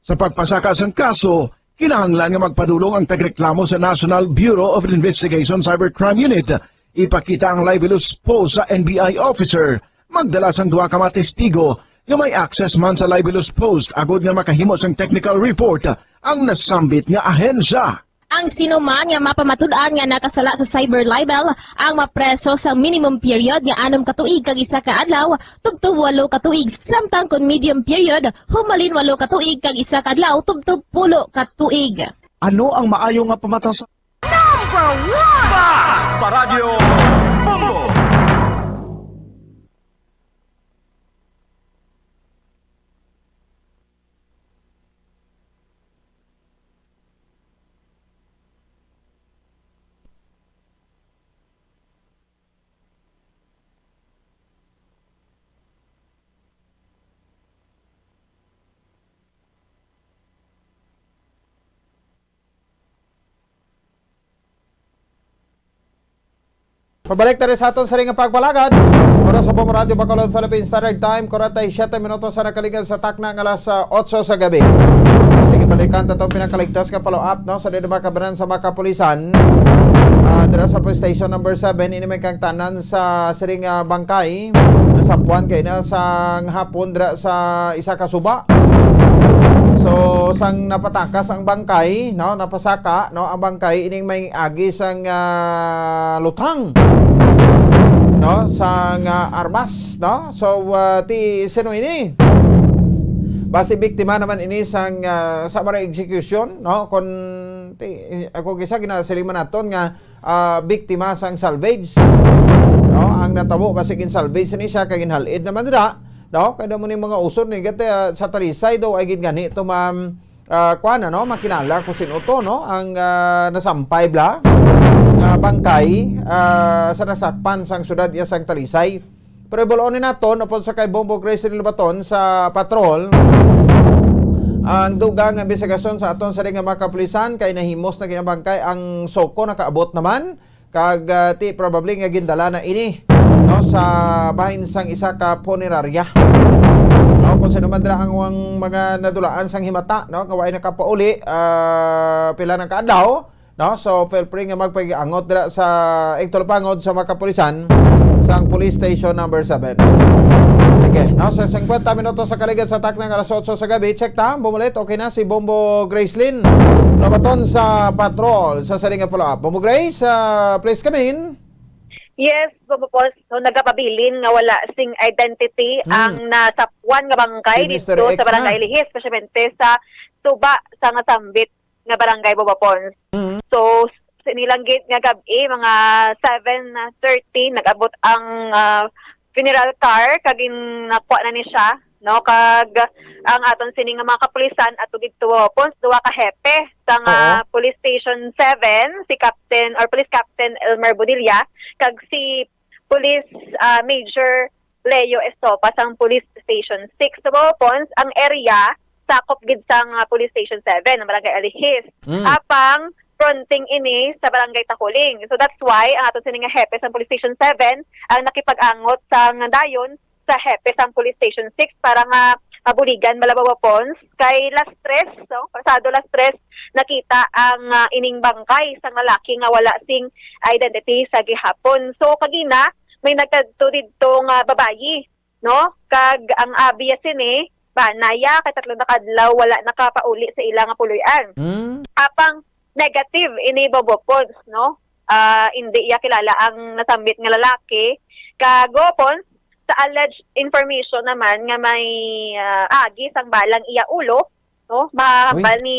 Sa pagpasaka sang kaso, kinahanglan nga magpadulong ang tagreklamo sa National Bureau of Investigation Cybercrime Unit. Ipakita ang libelous post sa N B I officer. Magdala sang duha ka mga testigo nga may access man sa libelous post agod nga makahimo sang technical report ang nasambit nga ahensya. Ang sino man nga mapamatud-an nga nakasala sa cyber libel ang mapreso sa minimum period nga anom ka tuig kag isa ka adlaw tubtob walo ka tuig, samtang kon medium period, humalin walo ka tuig kag isa ka adlaw tubtob pulo ka tuig. Ano ang maayo nga pamatasan? Number one! Basta Radyo Bombo! Pabalik ta rin sa aton sa ring pagpalagad. Oras sa Bombo Radyo Bacolod, Philippine Standard Time, kwarenta y siete minutos sa nakaligad sa takna nga alas, ah, otso sa gabi. Sige, balikan ta tong pinakaligtas nga follow-up, no, sa dili makabanan sa mga kapulisan. Ah, dira sa police station number seven, ini may kangtanan sa siring, ah, bangkay. Nasapuan kay na sa hapon dira sa isa ka suba. So, sang napatakas ang bangkay, no, napasaka, no, ang bangkay ining may agi sang, ah, lutang, no, sang, ah, armas, no. So, ah, ti sino ini? Basi biktima naman ini sang, ah, sa mga execution, no, kon ti, ako kisa ginasiliman naton nga ah, biktima sang salvage. No, ang natabo, basig gin-salvage ni siya kag ginhal-id naman dira, no? Kay damo ni mga usod ni gati, ah, sa Talisay daw ay gid gani to, ma'am, ah, kuan, ano, makinala ko sin-o to, no? Ang, ah, nasampay bla nga bangkay, ah, sa nasakpan sang syudad iya sang Talisay. Pero ibulon ni naton, upod sa kay Bombo Grace Lobaton sa patrol, ang dugang nga imbestigasyon sa aton sa nga mga kapulisan kay nahimos na ginabangkay ang soko nakaabot naman, kag, ah, ti probably nga gindala na ini, no, sa bahin sang isa ka punerarya. No, kung sino man dira ang, ang mga nadulaan sang himata, no, nga way nakapauli, ah, pila nang kaadlaw, no? So, feel free nga magpag-angot dira sa igtulpangod sa mga kapulisan sang Police Station Number Seven. Sige, no? Sa singkwenta minutos sa kaligad sa takna nga alas otso sa gabi, check ta, bumulit, okay na si Bombo Gracelyn Lobaton sa patrol sa siring nga follow-up. Bombo Grace, ah, please come in. Yes, Bombo Pons. So, nagapabilin nga wala sing identity Hmm. ang nasapuan nga bangkay Si Mister dito X sa Barangay na. Lihis, especially sa suba sa nasambit nga barangay, Bombo Pons. Mm. So, sini lang gid nga gab-i, mga seven thirty, nag-abot ang, ah, funeral car, kag ginakuha na ni siya, no? Kag ang aton sini nga mga kapulisan, ato gid to, Bombo Pons, duha ka hepe sa nga Oo. Police Station seven, si Captain, or Police Captain Elmer Bonilla, kag si Police, ah, Major Leo Estopa sang Police Station six. So, Bombo Pons, ang area sakop gid sang, ah, Police Station seven, ang Barangay Alihis. Mm. Apang fronting ini sa Barangay Taculing. So, that's why ang aton sini nga hepe sang Police Station seven ang nakipag-angot sang dayon sa hepe sang Police Station six para nga ah, buligan bala, Bobo Pons, kay las tres, no? Pasado las tres, nakita ang, ah, ining bangkay sang lalaki nga wala sing identity sa gihapon. So, kagina, may nagkadto didto nga babayi, no? Kag ang abi ya sini, bana ya, kay tatlo na ka adlaw wala nakapauli sa ila nga puloy-an. Hmm. Apang negative ini, Bobo Pons, no? Ah, indi iya kilala ang nasambit nga lalaki. Kag, Bobo Pons, sa alleged information naman nga may, ah, agi sang balang iya ulo, no? Uy. Mahambal ni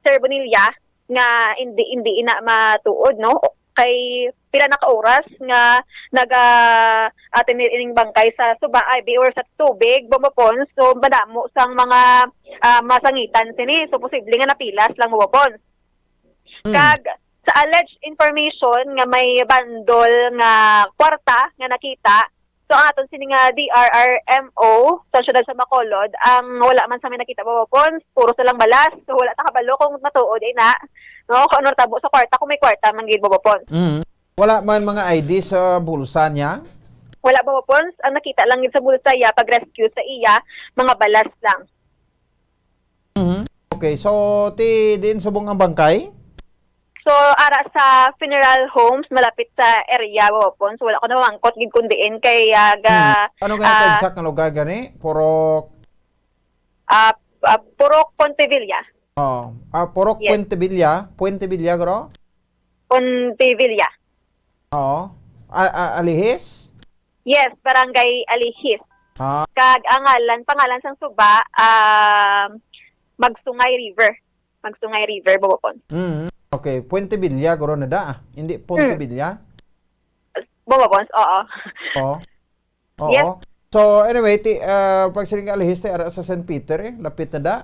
Sir Bonilla nga indi, indi ina matuod, no? Kay pila na ka oras nga naga-, ah, tinir ining bangkay sa suba, abi, or sa tubig, Bobo Pons. So, madamo sang mga, ah, masangitan sini. So, posible nga napilas lang, Bobo Pons. Hmm. Kag sa alleged information nga may bandol nga kwarta nga nakita, so ang aton sini nga D R R M O sa siyudad sa Bacolod, ang wala man sang may nakita, Bobo Pons, puro sa lang balas. So, wala ta kabalo kung matuod ina, no, kung ano tabo sa kwarta, kung may kwarta man gid, Bobo Pons. Mm. Wala man mga I D sa bulsa niya? Wala, Bobo Pons. Ang nakita lang gid sa bulsa iya pag-rescue sa iya, mga balas lang. Mhm. Okay, so, ti, diin subong ang bangkay? So, ara sa funeral homes, malapit sa area, Bobo Pons. So, wala ko namangkot gid kung diin kay, ah, ga-, Hmm. Ano nga ah, exact nga lugar gani? Purok? Ah, ah, Purok Pontevilla. Oh, ah, Purok Yes. Puentevilla? Puentevilla, guro? Pontevilla. Oo. A-, a-, Alihis? Yes, Barangay Alihis. Ah. Kag ang ngalan, pangalan sang suba, um, Magsungay River. Magsungay River, Bobo Pons. Mm. Okay, Puentevilla, guro na da, ah. Hindi Mm. Pontevilla? Bobo Pons, oo. Oo. Oo. Yes. So, anyway, ti, ah, pag siling Alihis, ti, ara sa San Peter, eh. Lapit na da.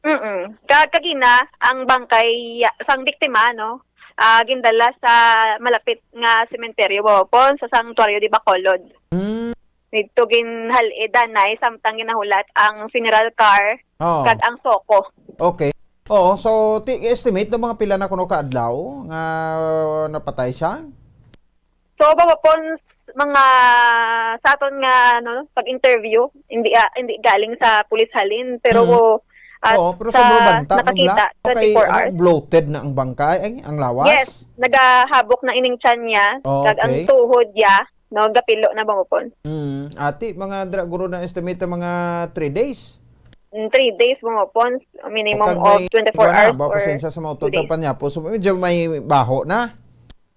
Mm-mm. Ka-, kagina, ang bangkay ya-, sang biktima, no, ah, gindala sa malapit nga sementeryo, Bobo Pons, sa Santuario de Bacolod. Hmm. Didto ginhal-i danay samtang ginahulat ang funeral car Oo. kag ang soko. Okay. Oo, so, ti-, estimate no mga pila na kuno ka adlaw nga napatay siya? So, Bobo Pons, mga sa aton nga, ano, pag-interview, hindi, ah, hindi galing sa pulis halin, pero, Mm. ah, Oo, pero sa sobra banta, nakakita, sobra. Okay, twenty-four ano, hours. Bloated na ang bangkay, ay, ang lawas? Yes, nagahabok na ining tiyan niya, Oh, kag ang okay. tuhod niya, no, gapilo na, Bobo Pons. Mm. Ati, mga dra-, guro na estimate, mga three days? Mm, three days, Bobo Pons, minimum Kag of may twenty-four kuwan na, hours ba, or pasensya sa mga two utod days. Pang panyapo. So, medyo may baho na.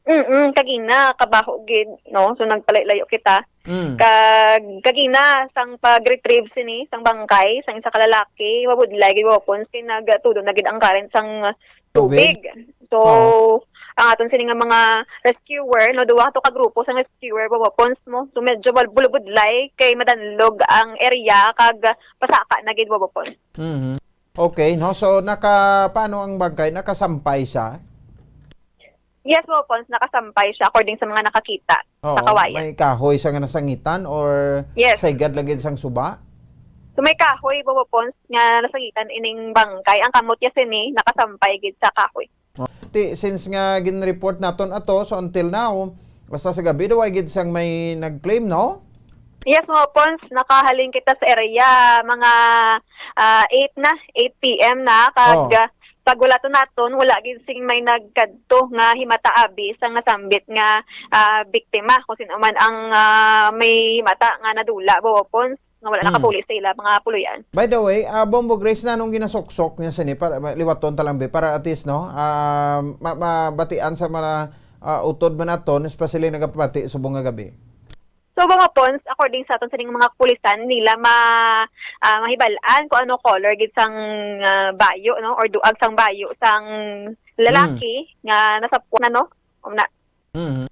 Mm, kagina, kabaho gid, no? So, nagpalayo-layo kita. Mm. Kag, kagina, sang pag-retrieve sini, sang bangkay, sang isa ka lalaki, mabudlay gid, Bobo Pons, kay nagatudo na gid ang current sang Tubig. Tubig. So, Oo. ang aton sini nga mga rescuer, no, duha to ka grupo sang rescuer, Bobo Pons, mo. So, medyo mal-, bulubudlay kay madanlog ang area kag pasaka na gid, Bobo Pons. Mhm. Okay, no? So, naka-, paano ang bangkay? Nakasampay siya? Yes, Bobo Pons, nakasampay siya according sa mga nakakita sa Oo, kawayan. May kahoy siya nga nasangitan or Yes. saygad lagi sang suba? So, may kahoy, Bobo Pons, nga nasangitan ining bangkay. Ang kamot niya sini, nakasampay gid sa kahoy. Oh, ti, since nga gin-report naton ato, so until now, basta sa gabi, daw ay gid sang may nag-claim, no? Yes, Bobo Pons, nakahalin kita sa area, mga, ah, eight na, eight P M na, kag, Oh. ah, pag-ulaton naton, wala gid sing may nagkadto nga himata abi sa nasambit nga, ah, biktima, kung sino man ang, ah, may himata nga nadula, Bobo Pons, nga wala Mm. nakapuli sa ila mga puloy-an. By the way, ah, Bombo Grace, nanong ginasuksok niya sini? Para, ma-, liwaton ta lang, be, para at least, no, ah, ma-, mabatian sa mga, ah, utod man aton, especially nagapamati subong nga gabi. So, mga Pons, according sa aton sining mga kapulisan, nila ma-, ah, mahibal-an kung ano color gid sang, ah, bayo, no, or duag sang bayo sang lalaki Mm. nga nasapwan na, no? Um, na. Mhm.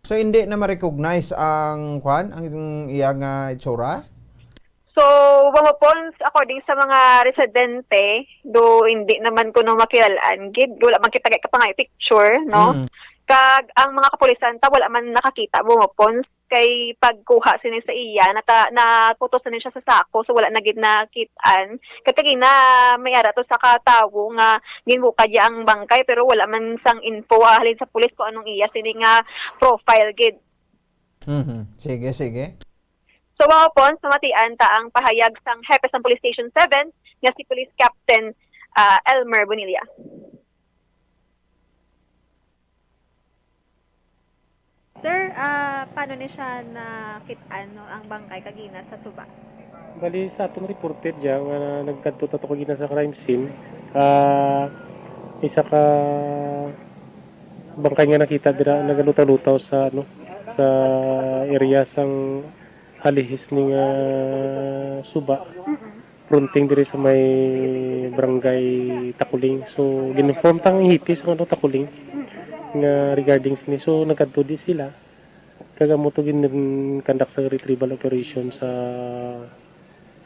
So, hindi na ma-recognize ang, kwan, ang iya nga itsura? So, mga Pons, according sa mga residente, do hindi naman kuno makilal-an gid, wala man kita kapangayo picture, no? Mm. Kag ang mga kapulisan ta, wala man nakakita, mga Pons, kay pagkuha sini sa iya, nata-, naputos na ni siya sa sako, so wala na gid nakit-an. Kag kagina, may ara to sa ka tawo nga ginbukad niya ang bangkay, pero wala man sang info, ah, halin sa pulis kung anong iya sini nga profile gid. Mhm. Sige, sige. So, mga pons, mamatian ta ang pahayag sang hepe sang Police Station seven nga si Police Captain, ah, Elmer Bonilla. Sir, ah, paano ni siya nakit-an, no, ang bangkay kagina sa suba? Bali, sa aton reported dya nga nagkadto ta to kagina sa crime scene, ah, isa ka bangkay nga nakita dira nagalutaw-lutaw sa, ano, sa area sang halihis ni nga suba, fronting diri sa may barangay Takuling. So, gin-inform ta ang hepe sa, ano, Takuling nga regarding sini. So, nagkadto di sila. Kag amo to gin-conduct sa retrieval operation sa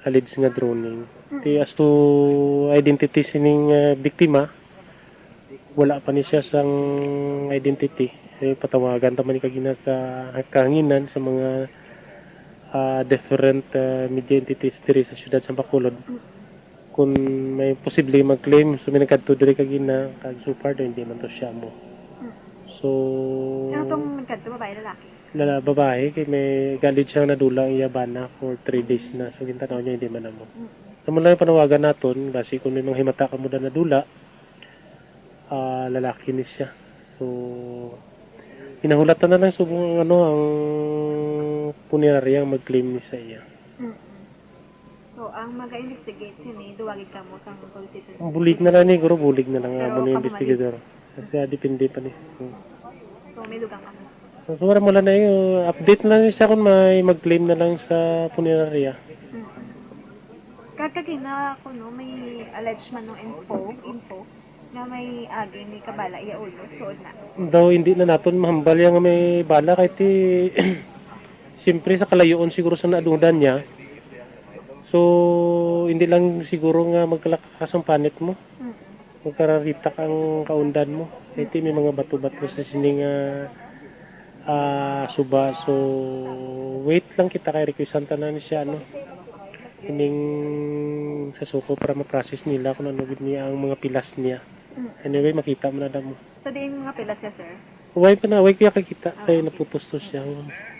alleged nga drowning. Ti, as to identity sining, ah, biktima, wala pa ni siya sang identity. Eh, patawagan ta man ni kagina sa kahanginan sa mga, ah, different, ah, media entities diri sa siyudad sa Bacolod. Kung may posible mag-claim, so may nagkadto diri kagina, kag so far daw hindi man to siya mo. So, Ano tong nagkadto, babae, lalaki? Lala-, babae, kay may galit siya nadula ang iya bana for three days na. So, gintanaw niya, hindi man amo. Amo lang yung panawagan naton, basi kung may mga himata kamo na nadula, ah, lalaki ni siya. So, hinahulatan na lang subong ang, ano, ang punerarya ang mag-claim ni sa iya. So, ang maga-investigate sini, duwa gid kamo sa police station? Bulig na lang ni, guro, bulig na lang. Pero amo ni kamo investigador. Kasi, ah, depende pa ni. Hmm. So, may dugang kamo sa So, wala mo lang na yung update na lang siya kung may mag-claim na lang sa punerarya. Mm. Kag kagina ko, no, may alleged man no info, info nga may agi ni kabala iya ulo, tuod na. Daw hindi na naton mahambal yang may bala kay ti, siyempre sa kalayoon siguro sa naadundan niya. So, hindi lang siguro nga magkalakasampanit mo. Mm. Magkararitak ang kaundan mo. Kay ti may mga bato-bato sa sini nga, ah, suba. So, wait lang kita kay requestan ta na ni siya, ano. Ining sa suko para ma-process nila kung ano gid niya ang mga pilas niya. Mm. Anyway, makita mo na damo. Sa diin nga pilas siya, sir? Way pa na, way ko kakita kay naputos to siya.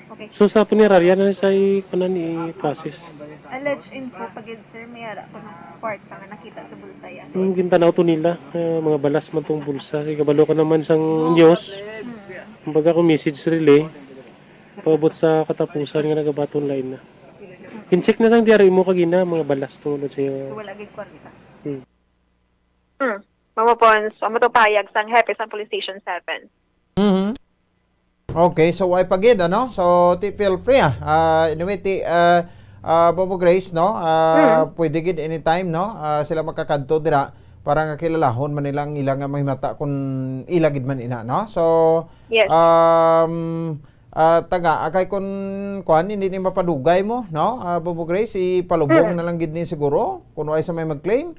Okay. So, sa punerarya na siya i-, kunan, i-process. Alleged info pa gid, sir, may ara ko ng kwarta nga nakita sa bulsa yan. Ang gintanaw to nila, eh, mga balas man tong bulsa. Kay kabalo ka naman sang news. Hmm. Kumbaga kung message relay, paabot sa katapusan nga nagabaton lain na. In-check na sang D R M mo kagina, mga balas to, ano, siya. So, wala gid kwarta. Hmm. Hmm. Mama Pons, amo to pahayag sang hepe sang Police Station seven. Mhm. Okay, so way pa gid, ano? So, ti, feel free, ah. Ah, anyway, ti, ah, ah, Bobo Grace, no? Ah, Mm. pwede gid anytime, no? Ah, sila makakadto dira para nga kilalahon man nila ang ila nga mahimata kung ila gid man ina, no? So, Yes. um, ah, taga, akay kun, kuan, hindi ni mapadugay mo, no? Ah, Bobo Grace, ipalubong Mm. na lang gid ni siguro kung way sa may mag-claim.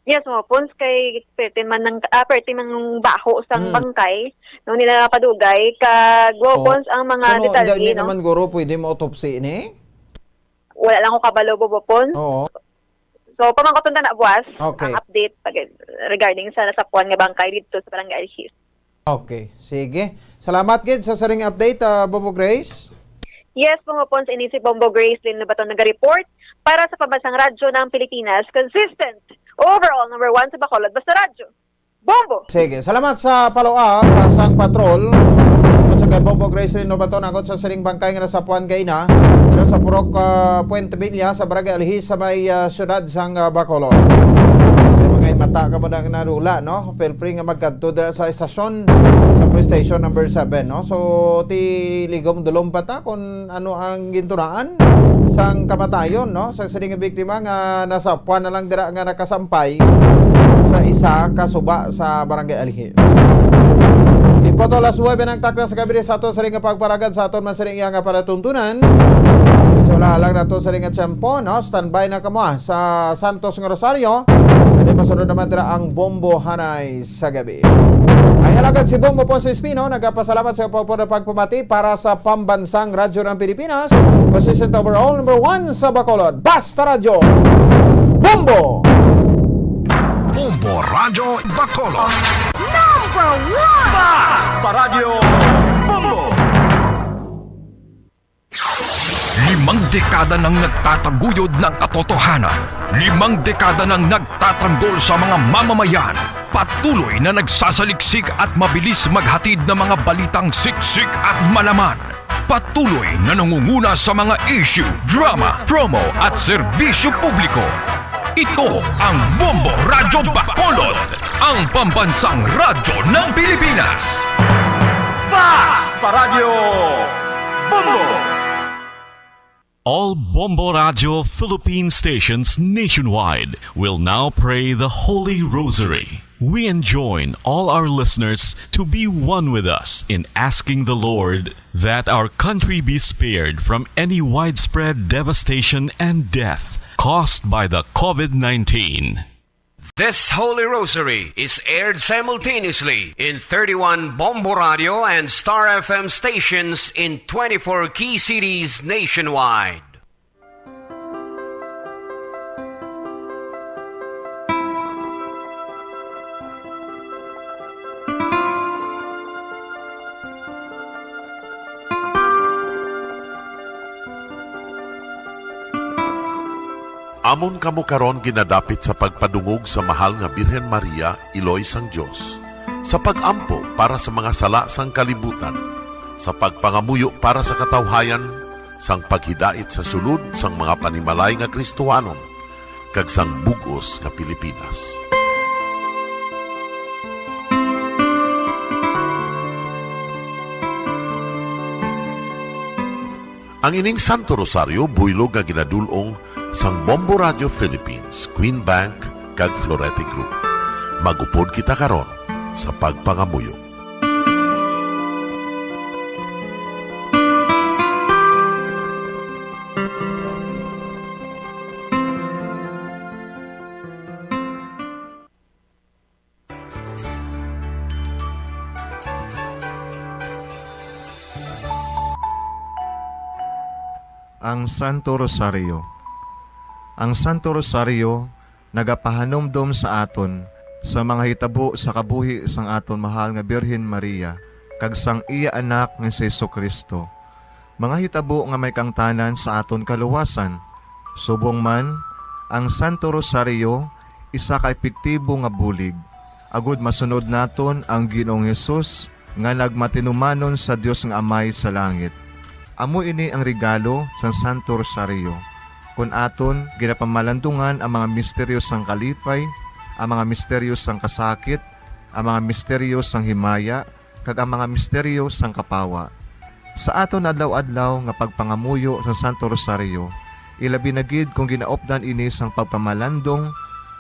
Yes, mga pons, kay perte man ng, ah, perte man ng baho sang Hmm. bangkay, no, nila padugay, kag, wow, Oo. pons, ang mga Kuno, detalye, hindi no? naman guro pwede ma-autopsy ini? Wala lang ko kabalo, Bobo Pons. Oo. So, pamangkoton ta na buwas Okay. ang update pag, regarding sa nasapuan nga bangkay dito sa Barangay Alhis. Okay, sige. Salamat gid sa siring update, ah, Bombo Grace. Yes, Bombo Pons, ini si Bombo Grace Lynn Lobaton naga-report para sa Pambansang Radyo ng Pilipinas, consistent, overall number one sa Bacolod, basta radyo. Bombo! Sige, salamat sa follow-up, ah, sang patrol. At sa kay Bombo Grace Lynn Lobaton, angot sa siring bangkay nga nasapuan kaina, dira sa Purok, ah, Puente Villa, sa Barangay Alhis, sa may, ah, siyudad sang, ah, Bacolod. May mga himata ka mo na nga nadula, no? Feel free nga magkadto dira sa estasyon, sa police station number seven, no? So, ti ligom dulom pa ta kung ano ang gintunaan sang kamatayon, no? Sa sining biktima nga nasapuan na lang dira nga nakasampay sa isa ka suba sa Barangay Alhis. Ipot alas nuebe ng takna sa gabi sa ato sining pagpalagad sa aton man sining iya nga palatuntunan. So, lahalang nato sining tiyempo, no? Standby na kamo, ah, sa Santos nga Rosario. Kani masunod naman dira ang Bombo Hanay sa gabi. Ay, alagad si Bombo Ponce Espino, nagapasalamat sa pagpapamati para sa Pambansang Radyo ng Pilipinas, consistent overall, number one sa Bacolod. Basta Radyo, Bombo! Bombo Radyo Bacolod. Number one! Basta Radyo, Bombo! Limang Dekada nang nagtataguyod ng katotohanan. Limang dekada nang nagtatanggol sa mga mamamayan. Patuloy na nagsasaliksik at mabilis maghatid ng mga balitang siksik at malaman. Patuloy na nangunguna sa mga issue, drama, promo at serbisyo publiko. Ito ang Bombo Radyo Bacolod, ang pambansang radyo ng Pilipinas. Fast Radyo Bombo! All Bombo Radio Philippine stations nationwide will now pray the Holy Rosary. We enjoin all our listeners to be one with us in asking the Lord that our country be spared from any widespread devastation and death caused by the COVID nineteen. This Holy Rosary is aired simultaneously in thirty-one Bombo Radio and Star F M stations in twenty-four key cities nationwide. Amon kamo karon ginadapit sa pagpadungog sa Mahal nga Birhen Maria, Iloy sang Dios, sa pag-ampo para sa mga sala sang kalibutan, sa pagpangamuyo para sa katawhayan, sang paghidait sa sulod sang mga panimalay nga Kristohanon, kag sang bug-os nga Pilipinas. Ang ining Santo Rosario buylog nga ginadul-ong sang Bombo Radio Philippines, Queen Bank, kag Florete Group. Mag-upod kita karon sa pagpangamuyo. Ang Santo Rosario. Ang Santo Rosario nagapahanumdom sa aton sa mga hitabo sa kabuhi sang aton mahal nga Birhen Maria kag sang iya Anak nga si Jesu-Cristo, mga hitabo nga may kaangtanan sa aton kaluwasan. Subong man, ang Santo Rosario isa ka epektibo nga bulig agud masunod naton ang Ginoong Hesus nga nagmatinumanon sa Dios nga Amay sa langit. Amo ini ang regalo sang Santo Rosario, kon aton ginapamalandungan ang mga misteryo sang kalipay, ang mga misteryo sang kasakit, ang mga misteryo sang himaya, kag ang mga misteryo sang kapawa. Sa aton adlaw-adlaw nga pagpangamuyo sang Santo Rosario, ilabi na gid kon ginaupdan ini sang pagpamalandong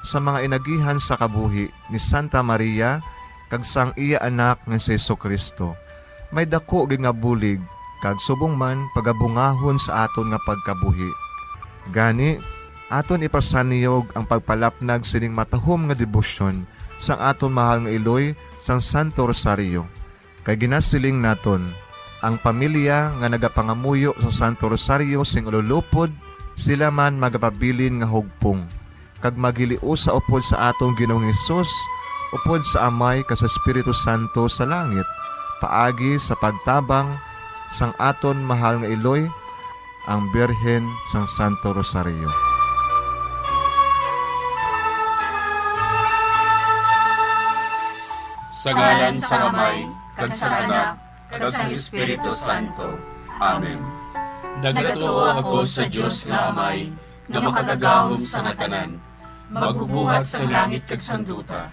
sa mga inagihan sa kabuhi ni Santa Maria kag sang iya Anak nga si Jesu-Cristo, may daku gid nga bulig kag subong man pagabungahon sa aton nga pagkabuhi. Gani, aton ipasaniyog ang pagpalapnag sining matahom nga debosyon sang aton mahal nga iloy sang Santo Rosario. Kay ginasiling naton, ang pamilya nga nagapangamuyo sang Santo Rosario sing ululupod, sila man magapabilin nga hugpong, kag maghiliusa upod sa aton Ginoong Hesus, upod sa Amay kag sa Espiritu Santo sa langit, paagi sa pagtabang sang aton mahal nga iloy, ang Birhen sang Santo Rosario. Sa ngalan sang Amay, kag sang Anak, kag sang Espiritu Santo. Amen. Nagatuo ako sa Dios nga Amay, nga makagagahom sa nga tanan, magbubuhat sang langit kag sang duta.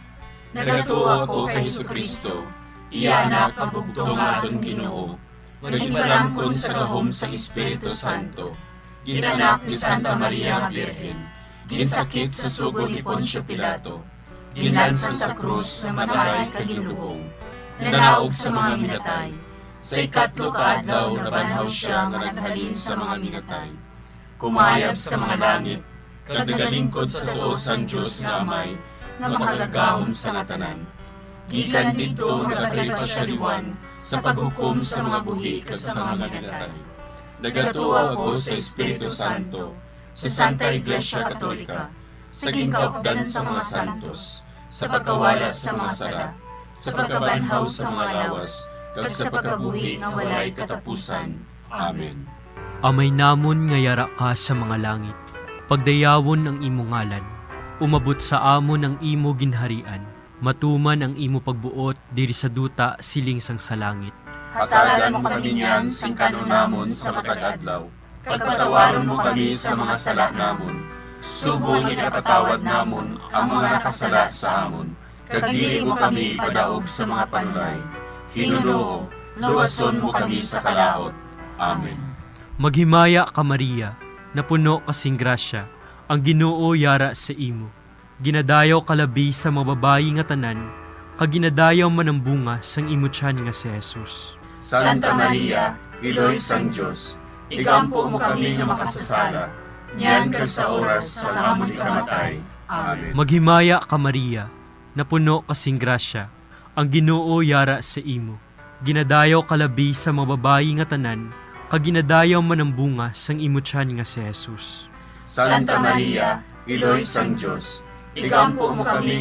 Nagatuo ako kay Jesu-Cristo, iya Anak nga bugtong nga aton Ginoo, nga ginpalamkon sa gahom sang Espiritu Santo, ginanak ni Santa Maria nga Birhen, ginsakit sa sugo ni Poncio Pilato, ginlansang sa krus nga namatay kag ginlubong, nanaog sa mga minatay. Sa ikatlo ka adlaw nabanhaw sia nga naghalin sa mga minatay. Kumayab sa mga langit, kag nagalingkod sa tuo sang Dios nga Amay, nga makagagahom sa nga tanan. Gikan didto nagakalipa sia liwat sa paghukom sa mga buhi kag sa mga minatay. Nagatuo ako sa Espiritu Santo, sa Santa Iglesia Katolika, sa ginkaupdan sa mga santos, sa pagkawala sa mga sala, sa pagkabanhaw sa mga lawas, kag sa pagkabuhi nga walay katapusan. Amen. Amay namon nga yara ka sa mga langit, pagdayawon ang imo ngalan. Umabot sa amon ang imo ginharian. Matuman ang imo pagbuot diri sa duta siling sang sa langit. Hatagan mo kami niyan sing kan-on namon sa matag adlaw, kag patawaron mo kami sa mga sala namon, subong nga ginapatawad namon ang mga nakasala sa amon, kag dili mo kami ipadaog sa mga panulay. Hinunoo, luwason mo kami sa kalaut. Amen. Maghimaya ka, Maria, napuno ka sing grasya, ang Ginoo yara sa imo. Ginadayaw ka labi sa mga babayi nga tanan, kag ginadayaw man ang bunga sang imo tiyan nga si Jesus. Santa Maria, Iloy sang Dios, igampo mo kami nga makasasala, niyan kag sa oras sang amon ikamatay. Amen. Maghimaya ka, Maria, napuno ka sing grasya, ang Ginoo yara sa imo. Ginadayaw ka labi sa mga babayi nga tanan, kag ginadayaw man ang bunga sang imo tiyan nga si Jesus. Santa Maria, Iloy sang Dios, igampo mo kami